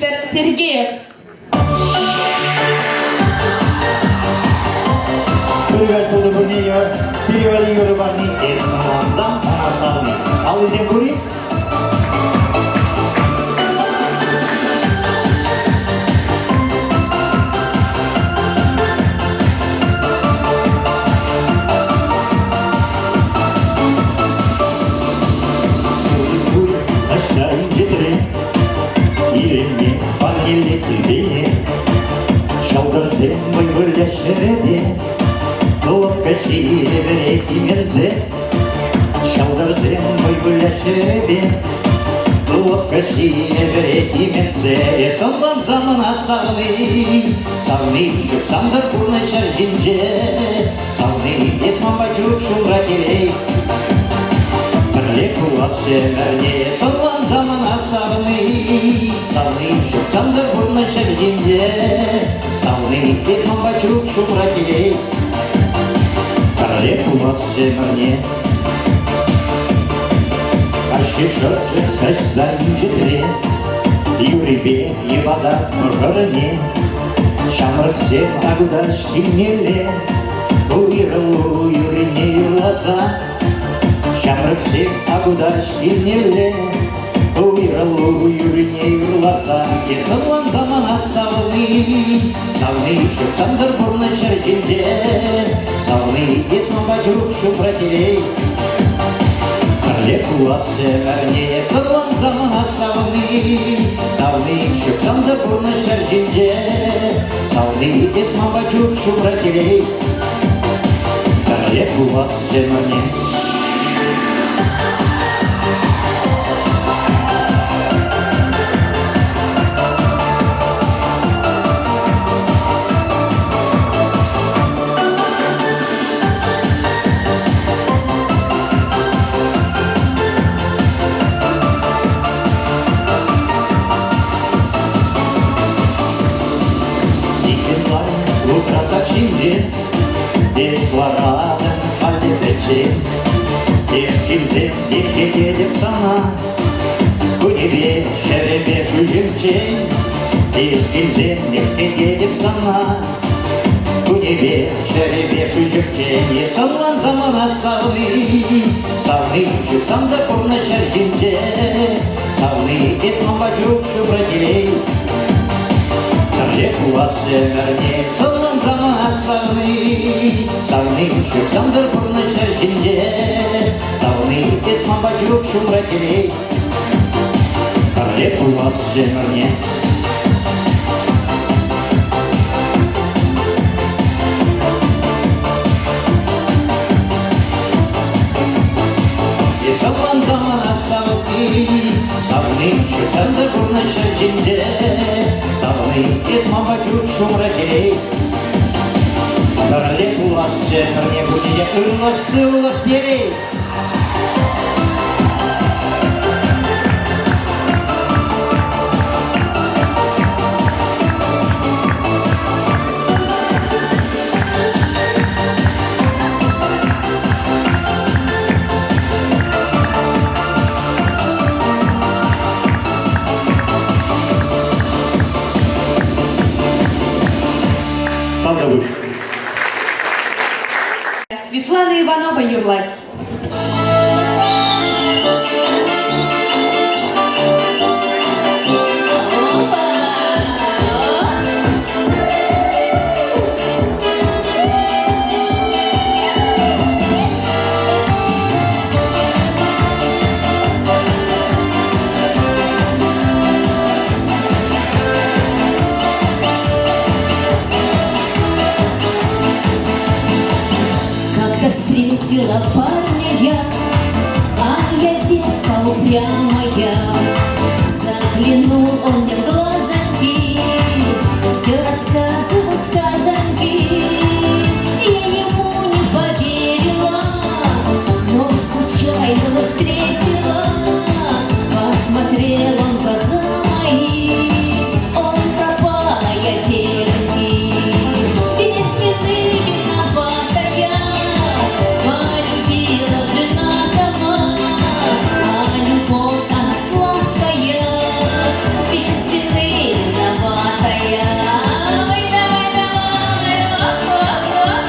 Speaker 4: Виктор Сергеев.
Speaker 15: Ырӑ пултӑр пурне сире валли юрӑ парни эс ӑнлансан ӑна савни. Аллисем пур-и? Ӑҫта инҫетре илемне парнелет тӳпене Ҫӑлтӑрсем вӑй выляҫҫӗ ҫӗрепе Лӑпкӑ ҫиле вӗрет именсе Ҫӑлтӑрсем вӑй выляҫҫӗ ҫӗрепе Лӑпкӑ ҫиле вӗрет именсе Эс ӑнланса мана савни Савни ҫук сансӑр пурнӑҫ ҫӗр ҫинче Савни эс манпа чух ҫумра телей Пӗрле пуласчӗ ӗмӗрне Сӑнланса мана савни Савни ҫук сансӑр пурнӑҫ ҫӗр ҫинче Савни эс манпа чух ҫумра телей.
Speaker 18: Пӗрле пуласчӗ ӗмӗрне. Каҫхи шӑрчӑк таҫта инҫетре Юрипе йӑпатать мӑшӑрне. Ҫамрӑксем акутаҫ килмелле Уйрӑлу юррине юрласа. Ҫамрӑксем акутаҫ килмелле Уйрӑлу юррине юрласа. Эс ӑнланса мана савни, Савни ҫук сансӑр пурнӑҫ ҫӗр ҫинче. Савни эс манпа чух ҫумра телей. Пӗрле пуласчӗ ӗмӗрне сӑрланса мана савни. Савни ҫук сансӑр пурнӑҫ ҫӗр ҫинче. Савни эс манпа чух ҫумра телей. Пӗрле пуласчӗ ӗмӗрне. Иккӗн лутра сак ҫинче эс ларатӑн халь те пӗччен. Эс килсен иртететӗп сана, кунӗпе ҫӗрӗпе шуҫӑмччен. Эс килсен иртететӗп сана, кунӗпе ҫӗрӗпе шуҫӑмччен. Эс ӑнланса мана савни, савни ҫутсан та пурнӑҫ ҫӗр ҫинче. Савни эс манпа чух ҫумра телей. Пӗрле пулас ӗмӗрне сӑнланса мана савни, савни ҫук сансӑр пурнӑҫ ҫӗр ҫинче. Савни эс манпа чух ҫумра телей. Пӗрле пулас ӗмӗрне. Эс ӑнланса мана савни, савни ҫук сансӑр пурнӑҫ ҫӗр ҫинче. Савни эс манпа чух ҫумра телей. Пӗрле пуласчӗ пӗрне пурне те ырлӑх-сывлӑх телей. Тавтапуҫ.
Speaker 3: Светлана Иванова юрлать.
Speaker 8: Как-то встретила парня я, а я девка упрямая. Заглянул он мне в глазоньки, все рассказывал сказоньки. Я ему не поверила, но случайно встретила. Посмотрел он в глаза мои, он пропал, а я девоньки. Без вины виноватая, полюбила женатого, а любовь она сладкая, без вины виноватая. Ой, давай, давай, ох, ох, ох.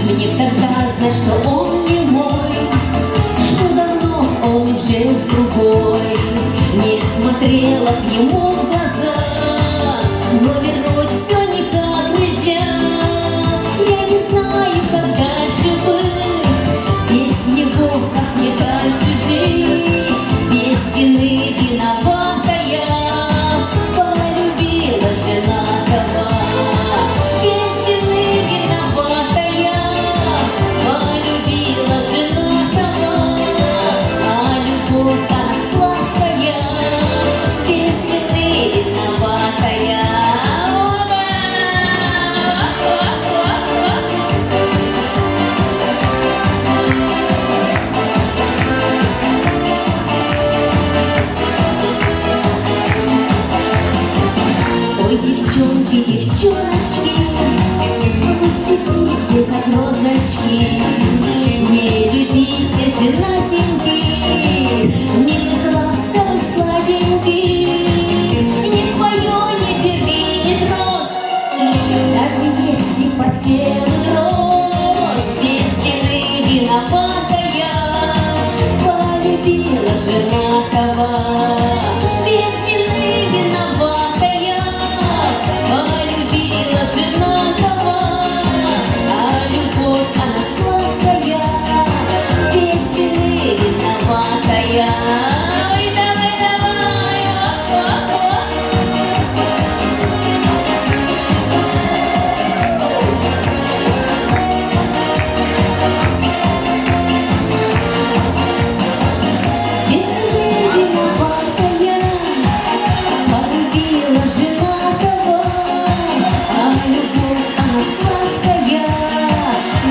Speaker 8: Мне тогда знать, что он не мой, что давно он уже с другой. Не смотрела к нему в глаза, но вернуть все никак нельзя. Я не знаю, как дальше быть, без него, как мне дальше жить. Без вины виноватая, полюбила женатого. Без вины виноватая, полюбила женатого. А любовь она сладкая, без вины виноватая. женатого. Без вины виновата я, полюбила женатого. А любовь, она сладкая, без вины виновата я. Ой, давай, давай, оп, оп, оп. Без вины виновата я, полюбила женатого, а любовь, она сладкая,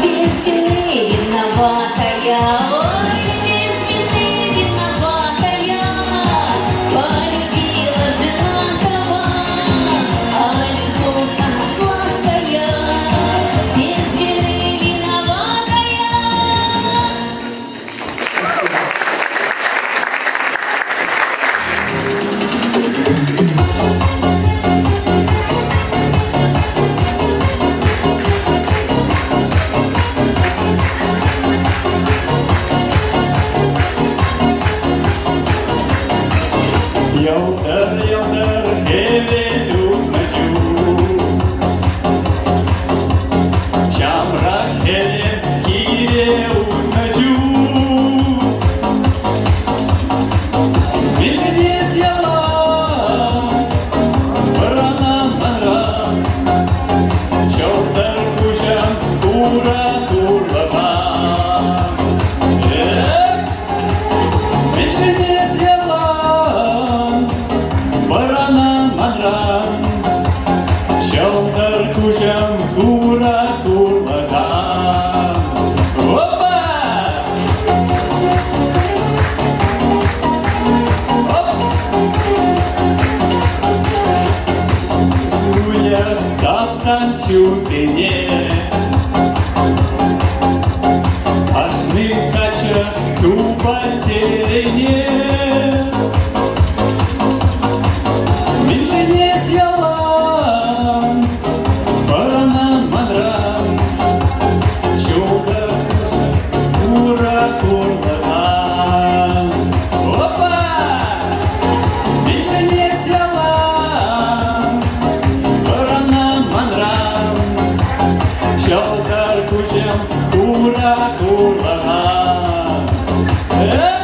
Speaker 8: без вины виновата я, ой, без вины виновата я, полюбила женатого, а любовь, она сладкая, без вины виновата я. Спасибо.
Speaker 15: Йӑлтӑр, йӑлтӑр хӗвел тухнӑ чух, Ҫамрӑк хӗле хире утнӑ чух. Вилмес ялан, вӑранан манран, Ҫӑлтӑр куҫӑм хура турлӑман. Мӗншӗн ялан вӑранан манран, Ҫӑлтӑр куҫӑм хура хурлӑхан. Опа! Оп! Уйӑх сапсан ҫутине, Кашни каччӑ тупать телейне. Мӗншӗн эс ялан пӑрӑнан манран, Ҫултӑр хура хурлӑхан. Опа! Мӗншӗн эс ялан пӑрӑнан манран, Ҫӑлтӑр куҫӑм хура хурлӑхан. Э?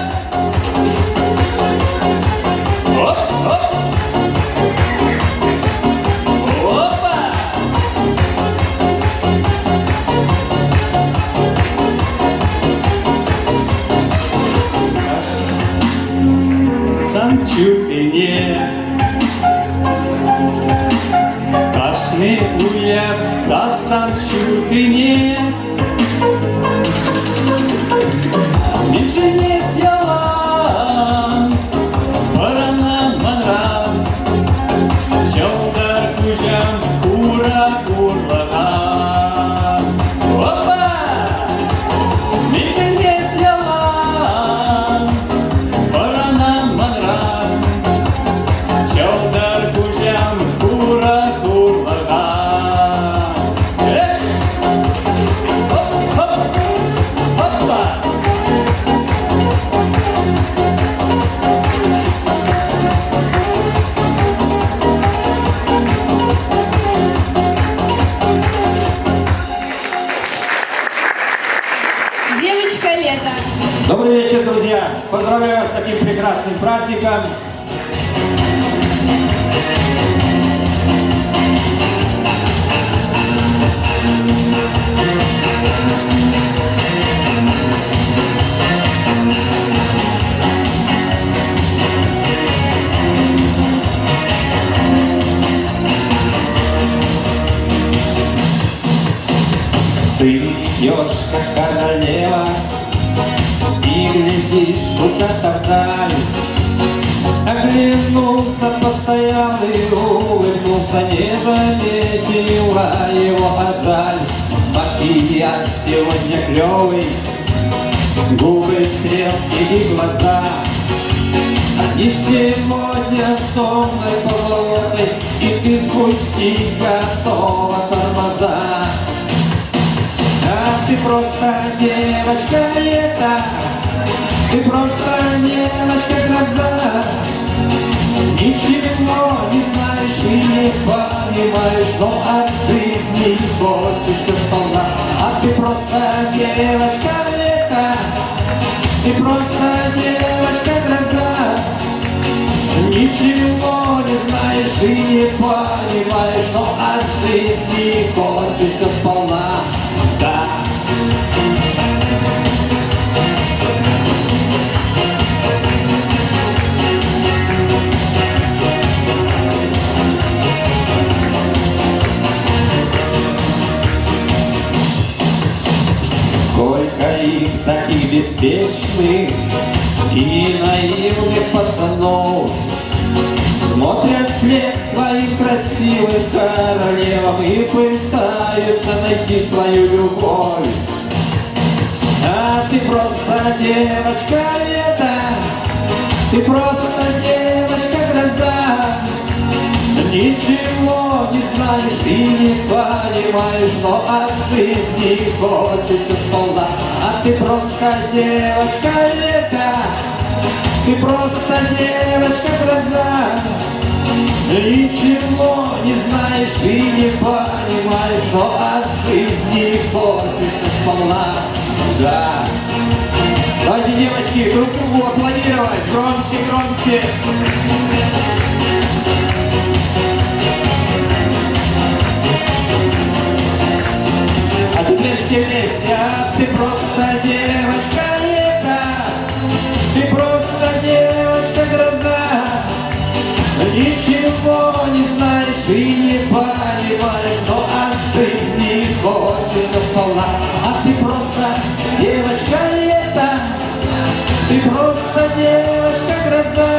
Speaker 15: Оп, оп! Опа! Сан чӳхене Кашни уяв сапсан ҫутине Мӗншӗн эс ялан пӑрӑнан манран, Ҫӑлтӑр куҫӑм хура хурлӑхан. Опа! Мӗншӗн эс ялан пӑрӑнан манран, Ҫӑлтӑр куҫӑм хура хурлӑхан. Эх! Хоп, хоп, хоппа!
Speaker 4: Девочка лето.
Speaker 18: Добрый вечер, друзья! Поздравляю вас с таким прекрасным праздником! Ты идешь, как королева, и глядишь куда-то вдаль. Оглянулся, постоял и улыбнулся, не заметила его, а жаль. Макияж сегодня клевый, губы стрелки и глаза. Они сегодня с томной позолотой, и ты спустить готова тормоза. А ты просто девочка лета, ты просто девочка гроза. девочка лето, ты просто девочка гроза. Ничего не знаешь и не понимаешь, но от жизни хочется сполна. Да. Сколько их таких беспечных и наивных пацанов Смотрят вслед своим красивым королевам И пытаются найти свою любовь. А ты просто девочка лето, Ты просто девочка гроза. Ничего не знаешь и не понимаешь, но от жизни хочется сполна. А ты просто девочка лето, ты просто девочка гроза. Ничего не знаешь и не понимаешь, но от жизни хочется сполна. Да. Давайте, девочки, друг другу аплодировать. Громче, громче. А теперь все вместе. А ты просто девочка лето, ты просто девочка гроза. Ничего не знаешь и не понимаешь, но от жизни хочется сполна. А ты просто девочка лето, ты просто девочка гроза.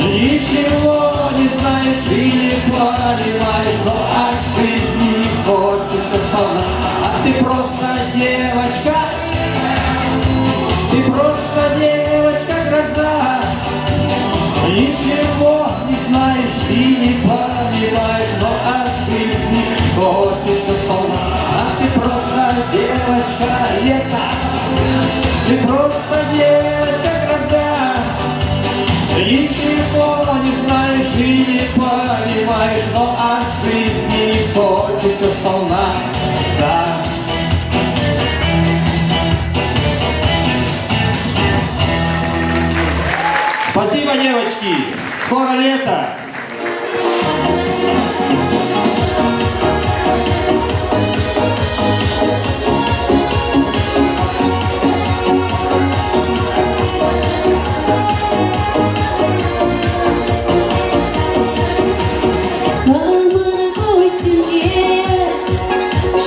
Speaker 18: Ничего не знаешь и не понимаешь, но от жизни хочется сполна. А ты просто девочка, ты просто девочка гроза. Ничего не знаешь и не понимаешь, но от жизни хочется сполна. А ты просто девочка лето, ты просто девочка гроза. Ничего не знаешь и не понимаешь, но от жизни хочется сполна. Да. Спасибо, девочки! Скоро лето!
Speaker 8: Хамӑр куҫсенче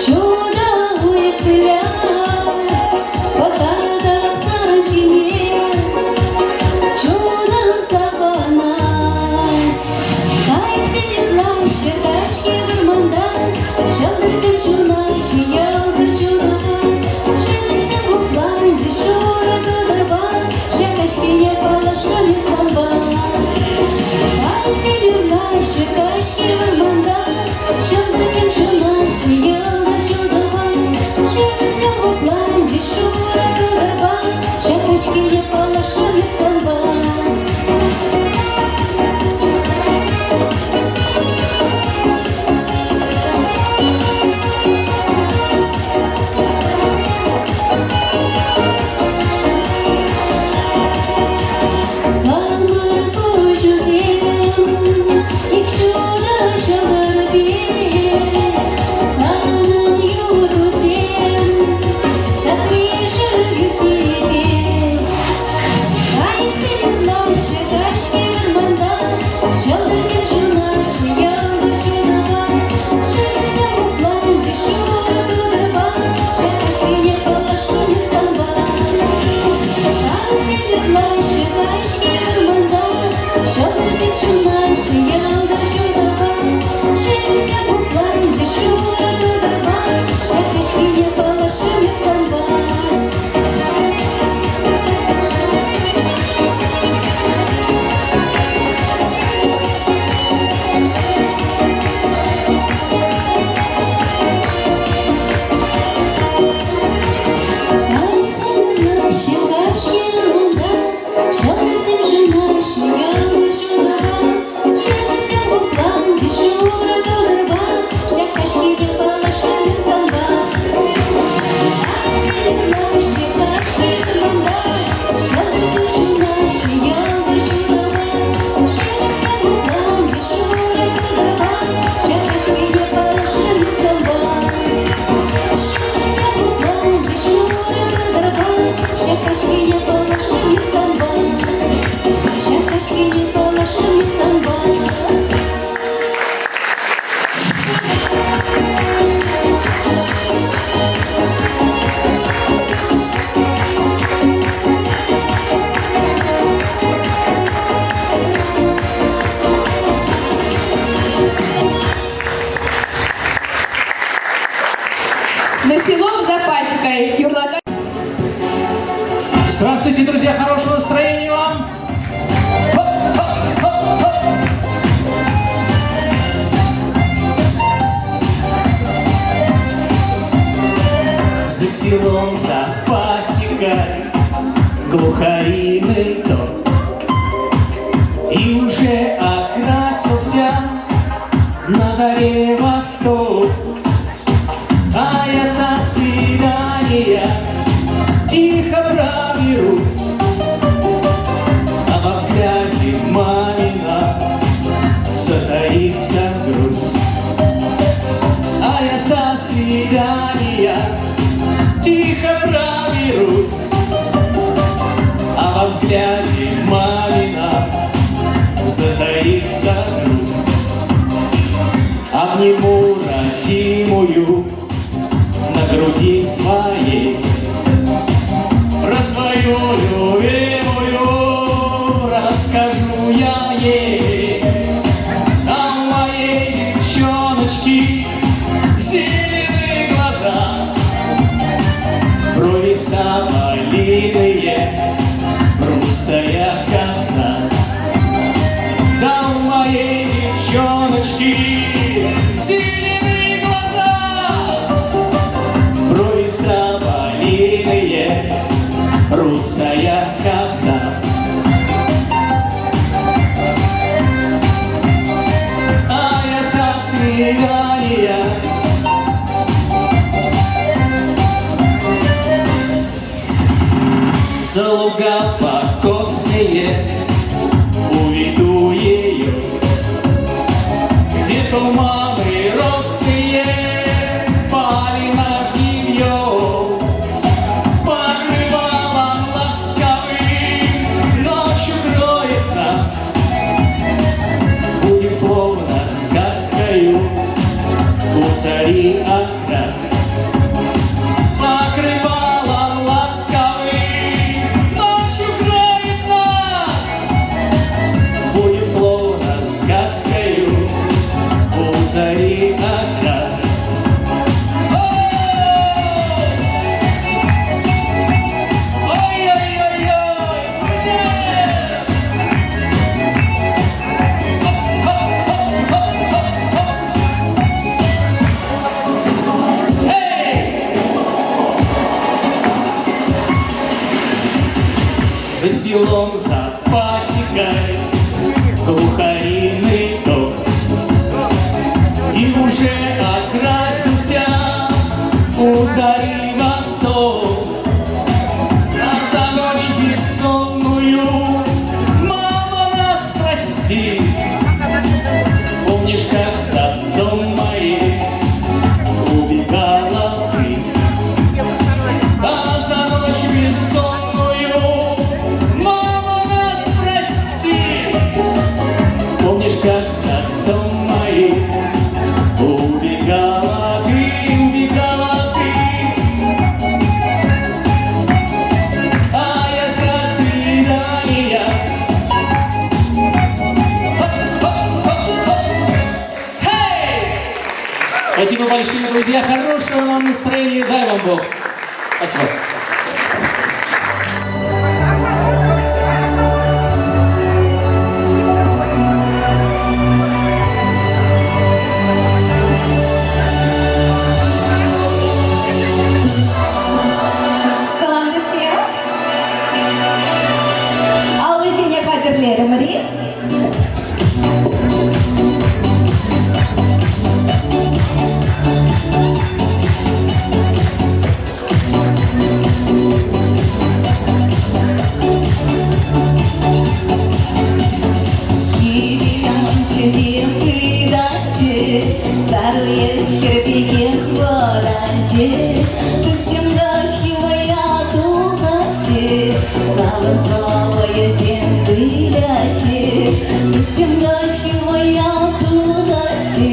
Speaker 8: ҫутӑ уйӑх вылять, пӑхатӑп сан ҫине, чунӑм савӑнать.
Speaker 18: глухариный ток. И уже окрасился на заре восток. А я со свидания тихо проберусь, А во взгляде мамина затаится грусть. А я со свидания тихо проберусь, А во взгляде мамина затаится грусть. Обниму родимую на груди своей, Про свою любимую расскажу я ей. А у моей девчоночки зеленые глаза, Брови соболиные, русая коса. Да у моей девчоночки зеленые глаза, Брови соболиные, русая коса. А я со свидания За луга покосные уведу ее, Где туманы росные пали на жнивье. Покрывалом ласковым ночь укроет нас, Будет словно сказкою у зари окрас. Покрывалом ласковым ночь укроет нас, Будет словно сказкою у зари окрас. Ой-ой-ой-ой! За селом, за пасекой глухариный ток. И уже окрасился у зари восток. А за ночь бессонную мама нас прости. Помнишь, как с отцом моим убегала ты? А за ночь бессонную мама нас прости. Помнишь, как с отцом моим убегала ты, убегала ты? А я со свидания. Спасибо большое, друзья. Хорошего вам настроения. Дай вам Бог. Спасибо.
Speaker 19: Салам тесе. Аллисене хатӗрлерӗмӗр-и? Хӗвел сарӑ хӗр пекех вӑранчӗ. Туссем каҫхи вӑййа тухаҫҫӗ, савӑнса вӑйӑсем выляҫҫӗ. Туссем каҫхи вӑййа тухаҫҫӗ,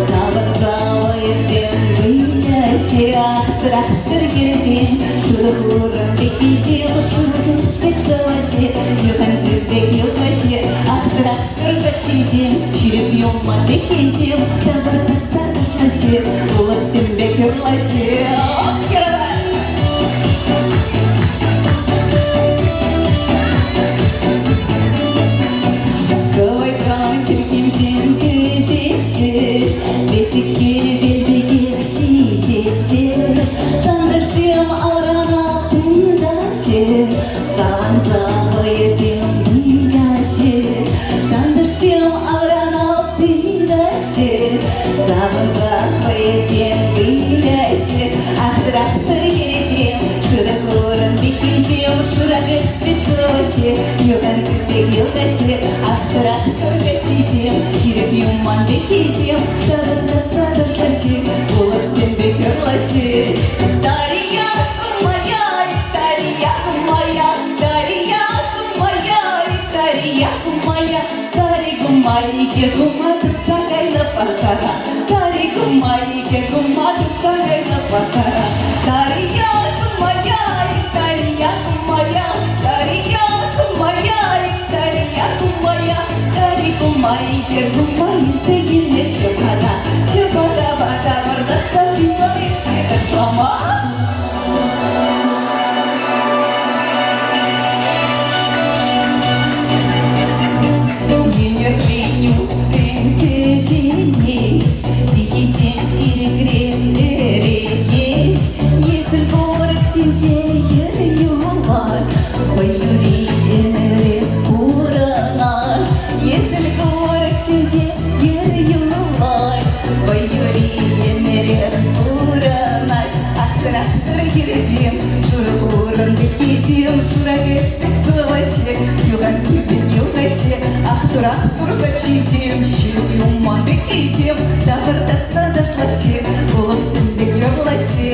Speaker 19: савӑнса вӑйӑсем выляҫҫӗ. Ах, трактор хӗрсем, шурӑ хурӑн пеккисем, шурӑ куҫ пек шӑваҫҫӗ, юханшыв пек юхаҫҫӗ. Ах, трактор каччисем, ҫирӗп юман пеккисем, тапӑртатса ташлаҫҫӗ, улӑпсем пек юрлаҫҫӗ. Ах, хӗрарӑм! Кӑвайтран хӗлхемсем кӗҫеҫҫӗ, пӗчӗк хӗвел пекех ҫиҫеҫҫӗ. Тантӑшсем арана тытаҫҫӗ, юрлаҫҫӗ. Ахтӑрах кӑркачисем, ҫирӗп юман пеккисем, тӑрӑнтарса ташлаҫҫӗ, улӑпсем пек юрлаҫҫӗ. Тария моя, Тария моя, Тария моя, Тария моя, Тари кумайке кума тухса кайнӑ пасара, Тари кумайке кума тухса кайнӑ пасара. Тария моя, Тария моя, Тария моя, Тария моя, Тари кумайке кума илсе килнӗ ҫӑпата, ҫӑпата вата вӑртатса пилоечке ташлама. Йӗнерлен кӗҫенет, тихисем ирӗкрен ӗрехех. Ешӗл курӑк ҫинче йӗр юлать, вӑйӑри ӗмӗре пурӑнать. Ешӗл курӑк ҫинче йӗр юлать, вӑйӑри ӗмӗре пурӑнать. Ахтӑр-ахтӑр хирсем, шурӑ хурӑн пеккисем, шура кӗҫ пек шӑваҫҫӗ, юханшыв пек юхаҫҫӗ. Ахтӑр-ахтӑр каччисем, ҫирӗп юман пеккисем, тапӑртатса ташлаҫҫӗ, улӑпсем пек юрлаҫҫӗ.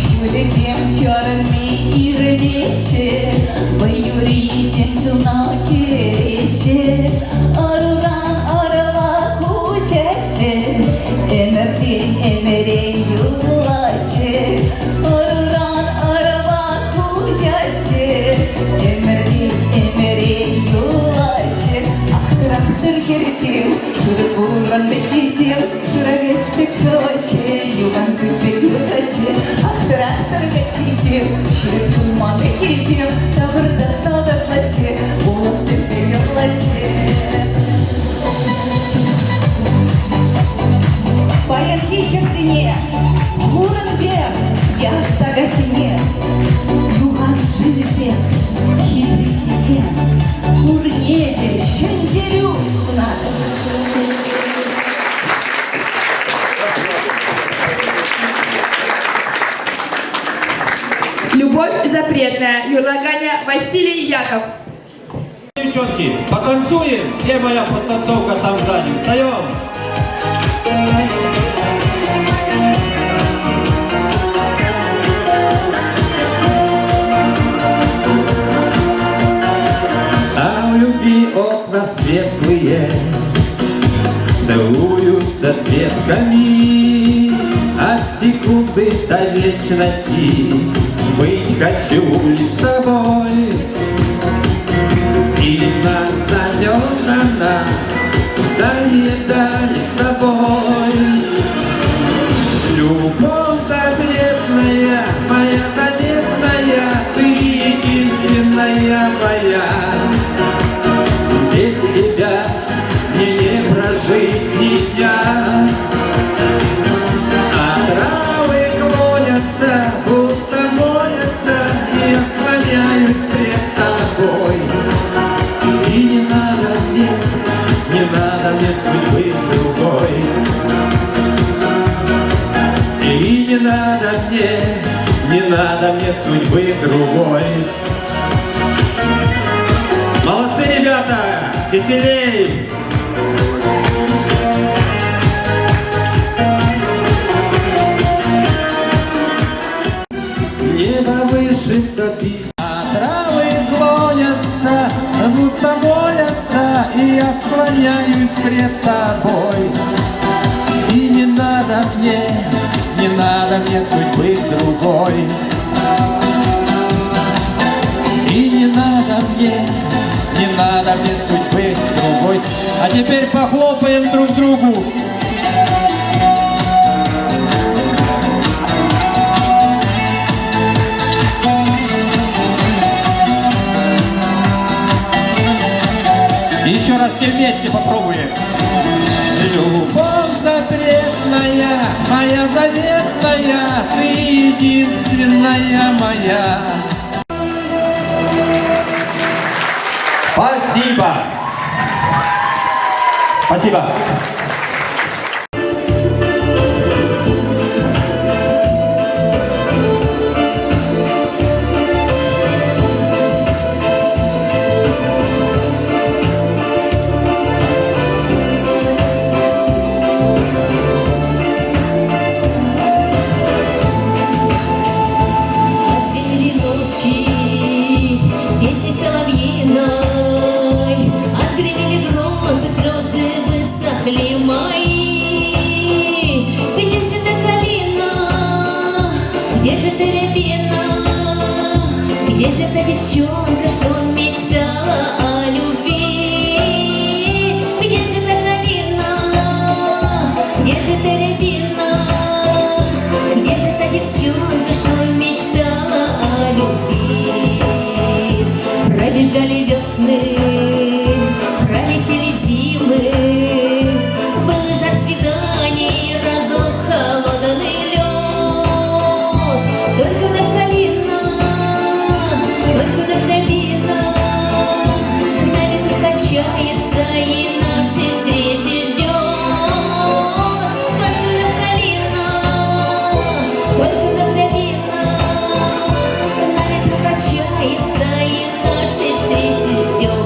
Speaker 19: Ҫулӗсем чарӑнми иртеҫҫӗ, вӑйюрисем чуна кӗреҫҫӗ, ӑруран ӑрӑва куҫаҫҫӗ, ӗмӗртен ӗмӗре юлаҫҫӗ, ӑруран ӑрӑва куҫаҫҫӗ, ӗмӗртен ӗмӗре юлаҫҫӗ. Ахтӑр-ахтӑр хӗрсем, шурӑ хурӑн пеккисем, шура кӗҫ пек шӑваҫҫӗ, юханшыв пек юхаҫҫӗ. Ахтӑр-ахтӑр каччисем, ҫирӗп юман пеккисем, тапӑртатса ташлаҫҫӗ, улӑхсемпе юрлаҫҫӗ. Паянхи хӗрсене хурӑн пек яштакасене, юхан шыв пек хитрисене пурне те ҫӗнтерӳ сунатӑп.
Speaker 4: Любовь запретная. Юрлаканӗ Василий Яков.
Speaker 18: Девчонки, потанцуем! Где моя подтанцовка там сзади? Встаем! А в любви окна светлые Целуются с ветками От секунды до вечности Быть хочу лишь с тобой И нас зовет она Дальше, дальше с собой Любовь запретная, моя заветная, Ты единственная моя. Без тебя мне не прожить ни дня. А травы клонятся, будто молятся, И я склоняюсь пред тобой. И не надо мне, не надо мне судьбы другой. И не надо мне, не надо мне судьбы другой. Молодцы, ребята! Веселей! Небо выше запись, а травы клонятся, будто молятся, и я склоняюсь пред тобой. И не надо мне, не надо мне судьбы другой. И не надо мне, не надо мне судьбы другой. А теперь похлопаем друг другу. Еще раз все вместе попробуем. Любовь запретная, моя заветная, ты единственная моя. Спасибо. Спасибо.
Speaker 8: же ты, рябина? Где же та девчонка, что мечтала о любви? Где же та калина? Где же ты, рябина? Где же та девчонка, что мечтала о любви? Пробежали весны, пролетели зимы, Был жар свиданий, разлук холодный лед. Только вдох калина, только вдох рябина На ветру качается и нашей встречи ждет. Только вдох калина, только вдох рябина На ветру качается и нашей встречи ждет.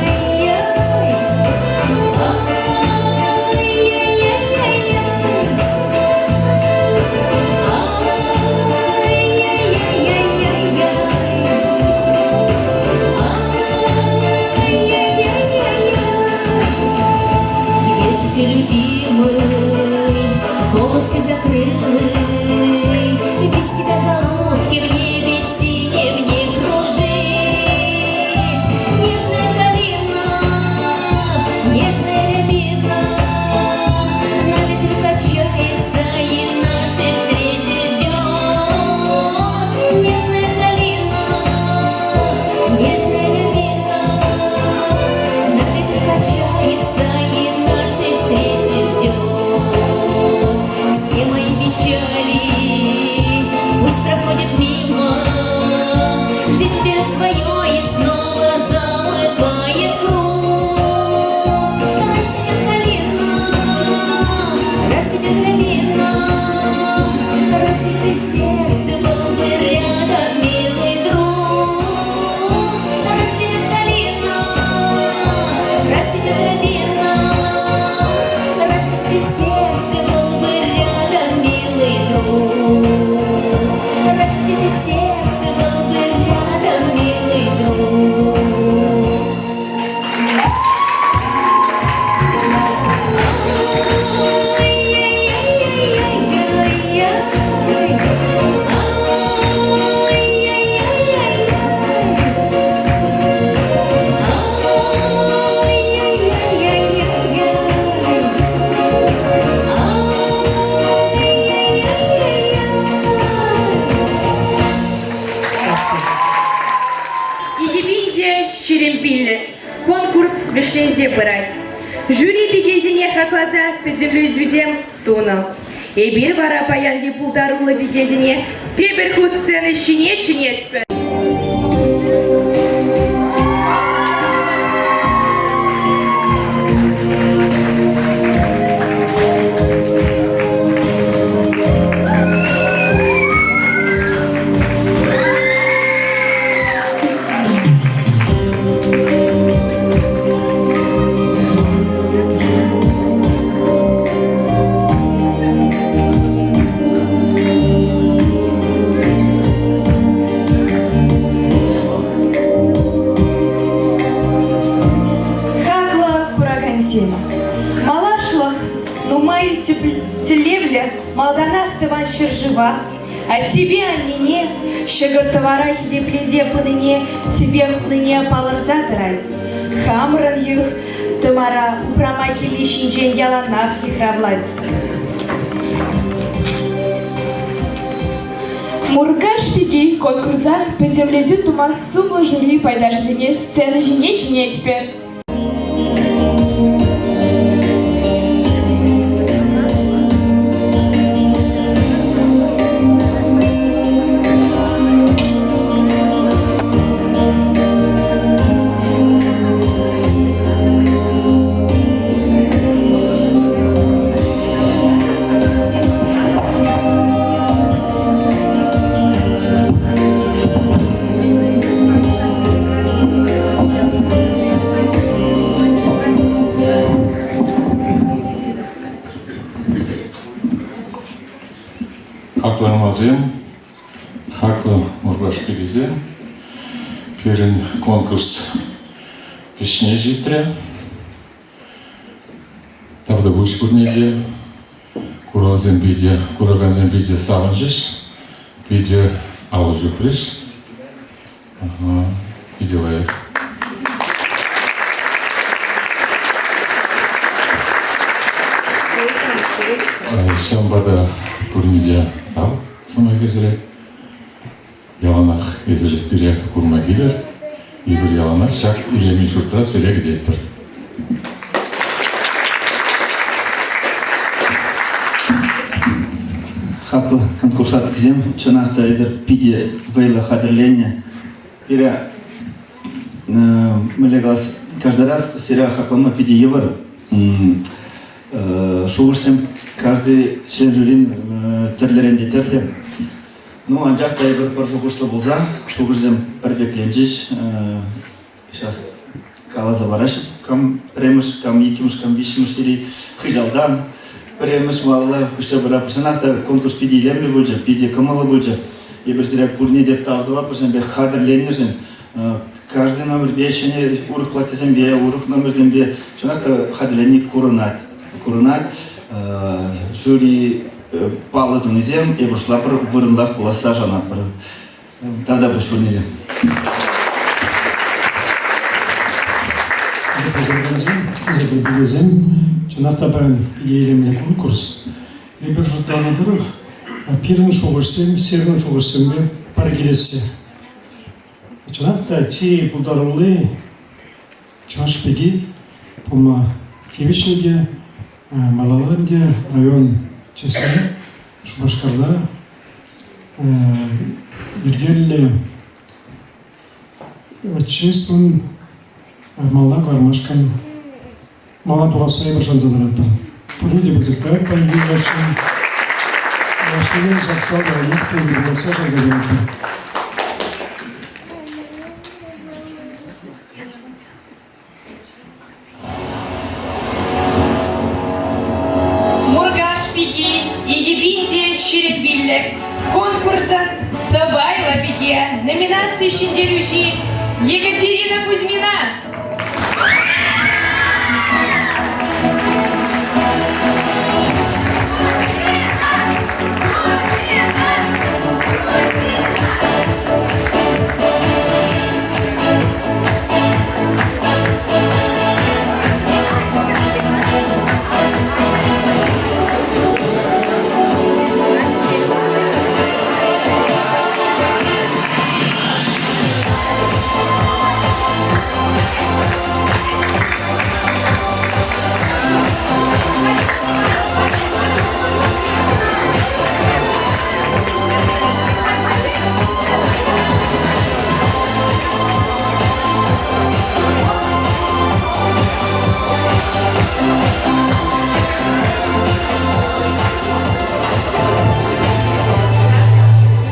Speaker 8: Ай-яй-яй-яй-яй-яй. Ай-яй-яй-яй-яй. Ай-яй-яй-яй-яй. Ай-яй-яй-яй-яй. Где же ты, любимый, голубь сизокрылый? Без тебя, голубки, в небе синем не кружить. Нежная калина, нежная рябина На ветру качается и нашей встречи ждет. Нежная калина, нежная рябина На ветру качается и нашей встречи ждет. Все мои печали пусть проходят мимо, Жизнь берет свое и снова замыкает круг. Расцветет калина, расцветет рябина, Расцветет и сердце, был бы рядом милый друг. Расцветет калина, расцветет рябина, Расцветет и сердце, был бы рядом милый друг. Расцветет и сердце, был бы рядом милый друг. Ай-яй-яй-яй-яй-яй. Ай-яй-яй-яй-яй. Ай-яй-яй-яй-яй. Ай-яй-яй-яй-яй. Спасибо.
Speaker 3: 2025 конкурс вӗҫленсе пырать. Жюри пикесене хакласа пӗтӗмлетӳсем тунӑ. Эпир вара паянхи пултаруллӑ пикесене тепӗр хут сцена ҫине чӗнетпӗр. Хаклӑ куракансем, малашлӑх нумай тӗллевлӗ малтанах тӑван ҫӗршыва, аттепе аннене, ҫӑкӑр-тӑвара хисеплесе пынине тӗпе хунине палӑрса тӑрать. Хамӑрӑн йӑх тымара упрама килни ҫинчен яланах йыхравлать.
Speaker 4: Муркаш пики конкурса пӗтӗмлетӳ тума сумлӑ жюри пайташӗсене сцена ҫине чӗнетпӗр.
Speaker 6: Хаклӑ хӑнасем, хаклӑ Муркаш пикисем, пирӗн конкурс вӗҫне ҫитрӗ. Тавтапуҫ пурне те. Куравсем питӗ, куракансем питӗ савӑнчӗҫ, питӗ алӑ ҫупрӗҫ. Питӗ лайӑх. Ҫавӑнпа та пурне те тав сӑмахӗ сире. Яланах эсир пире курма килӗр. Эпир яланах ҫак илемлӗ ҫуртра сире кӗтетпӗр.
Speaker 7: Хаклӑ конкурсанткӑсем, чӑнах та эсир питӗ вӑйлӑ хатӗрленнӗ. Пире мӗнле калас, каждый раз сире хаклама питӗ йывӑр. Шухӑшсем каждый член жюрин тӗрлӗрен те тӗрлӗ. Ну, анчах та эпир пӗр шухӑшлӑ пулса, шухӑшсем пӗр пекленчӗҫ. Сейчас каласа параҫҫӗ, кам пӗрремӗш, кам иккӗмӗш, кам виҫҫӗмӗш или хыҫалтан пӗрремӗш малалла куҫса пыра. Чӑнах та конкурс питӗ илемлӗ пулчӗ, питӗ кӑмӑллӑ пулчӗ. Эпир сире пурне те тав тӑватпӑр ҫавӑн пек хатӗрленнӗшӗн. Каждый номерпе ҫӗнӗ урӑх платьесемпе, урӑх номерсемпе чӑнах та хатӗрленни курӑнать. Курӑнать. Жюри паллӑ тунисем эпир шутлатпӑр вырӑнлах пуласса шанатпӑр. Тавтапуҫ пурне те.
Speaker 20: Хисеплӗ пикесем, чӑнах та паян питӗ илемлӗ конкурс. Эпир шутланӑ тӑрӑх, пирӗн шухӑшсем сирӗн шухӑшсемпе пӗр килессе. Чӑнах та чи пултарулли чӑваш пики пулма тивӗҫлӗ те, малалла ӗнтӗ район чысне Шупашкарта йӗркеллӗ чыслӑн малта кӑлармашкӑн мала тухасса эпир шанса тӑратпӑр. Пурне те пысӑк тав паянхи каҫчен. Малашне ҫак яланах пуласса шанса тӑратпӑр.
Speaker 3: Муркаш пики 2025 конкурсӑн Сӑпайлӑ пике номинаци ҫӗнтерӳҫи Екатерина Кузьмина.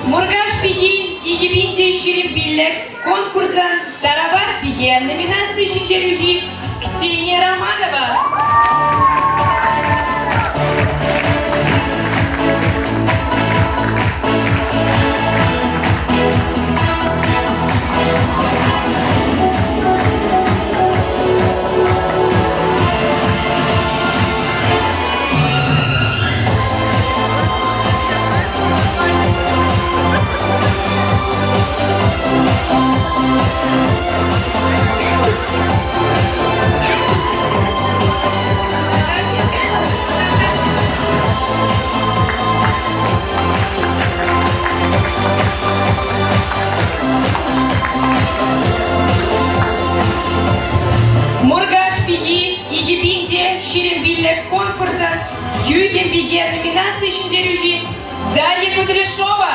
Speaker 3: Муркаш пикин 2025 конкурсӑн Тарават пике номинаци ҫӗнтерӳҫи Ксения Романова. Муркаш пики 2025 конкурсӑн Хӳхӗм пике номинаци ҫӗнтерӳҫи Дарья Кудряшова.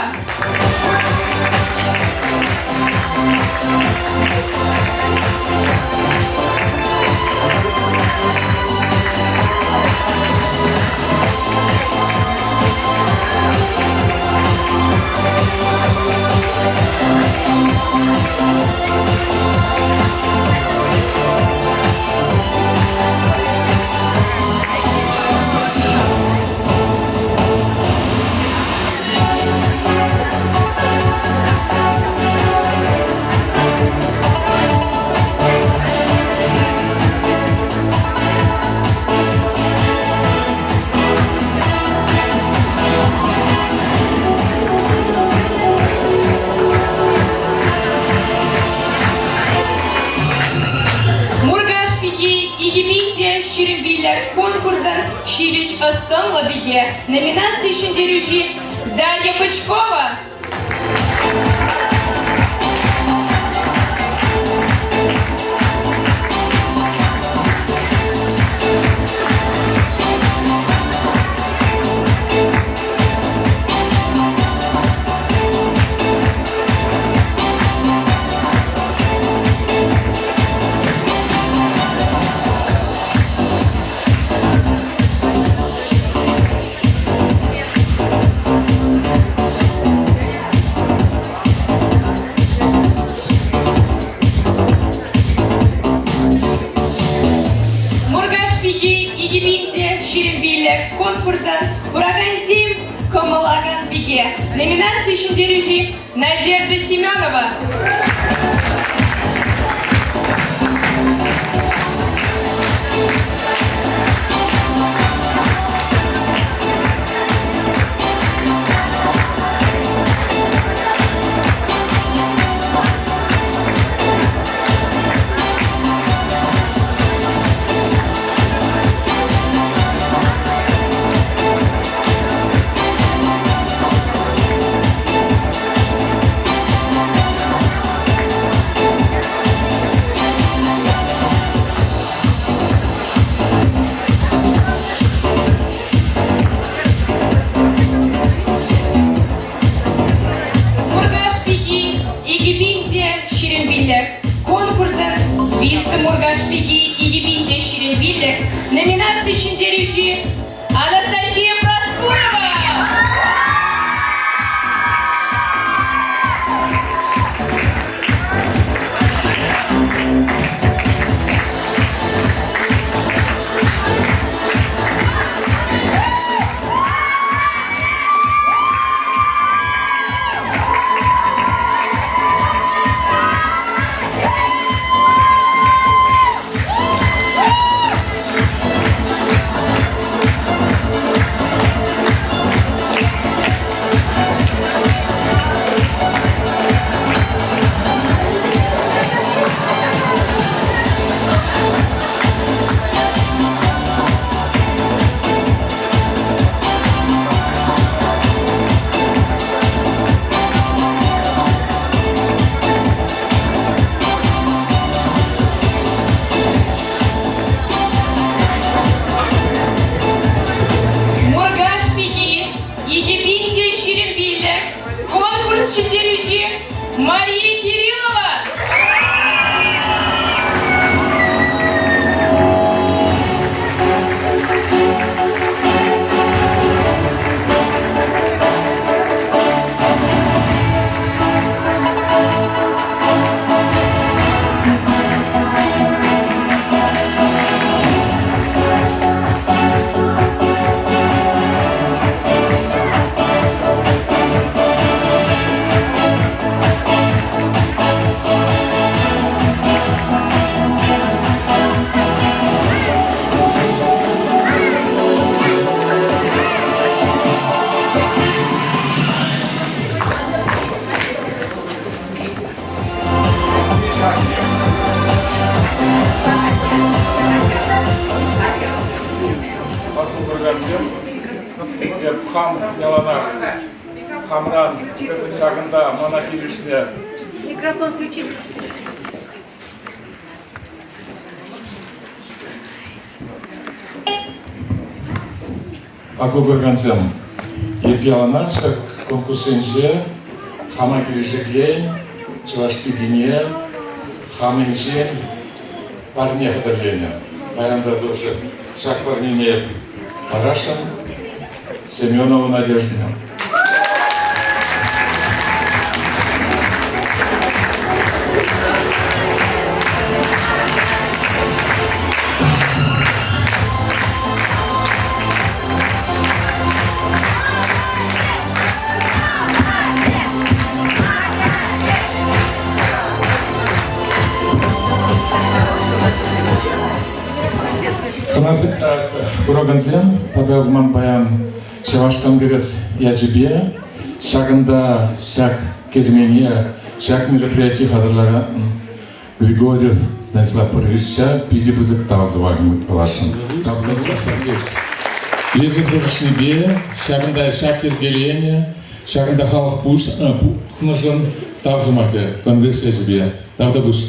Speaker 3: конкурсӑн Ҫивӗч ӑс-тӑнлӑ пике номинаци ҫӗнтерӳҫи Дарья Бычкова. Муркаш пики 2025 конкурсӑн куракансем кӑмӑллакан пике номинаци ҫӗнтерӳҫи Надежда Семенова. Муркаш пики 2025 конкурсӑн вице-Муркаш пики 2025 номинаци ҫӗнтерӳҫи Анастасия Проскурова! Муркаш пики 2025 конкурс ҫӗнтерӳҫи Мария Кириллова!
Speaker 6: Куракансем, эп хам яланах хамран ҫакӑнта мана килӗшнӗ.
Speaker 19: Микрофон включи.
Speaker 6: Хаклӑ куракансем, эп яланах ҫак конкурссенче хама килӗшекен чӑваш пикине хам енчен парне хатӗрленӗ. Паян та тоже ҫак парнене эп парасшӑн Семенова Надеждина. Куракансем тата ман паян Чӑваш конгресс ячӗпе ҫакӑнта ҫак кермене, ҫак мероприятие хатӗрлакан. Григорьев Станислав Павловича питӗ пысӑк тав сӑмахӗ каласшӑн. Эсӗ тӑрӑшнипе ҫакӑнта ҫак йӗркеленӗ, ҫакӑнта халӑх пухнӑшӑн тав сӑмахӗ конгресс ячӗпе. Тавтапуҫ.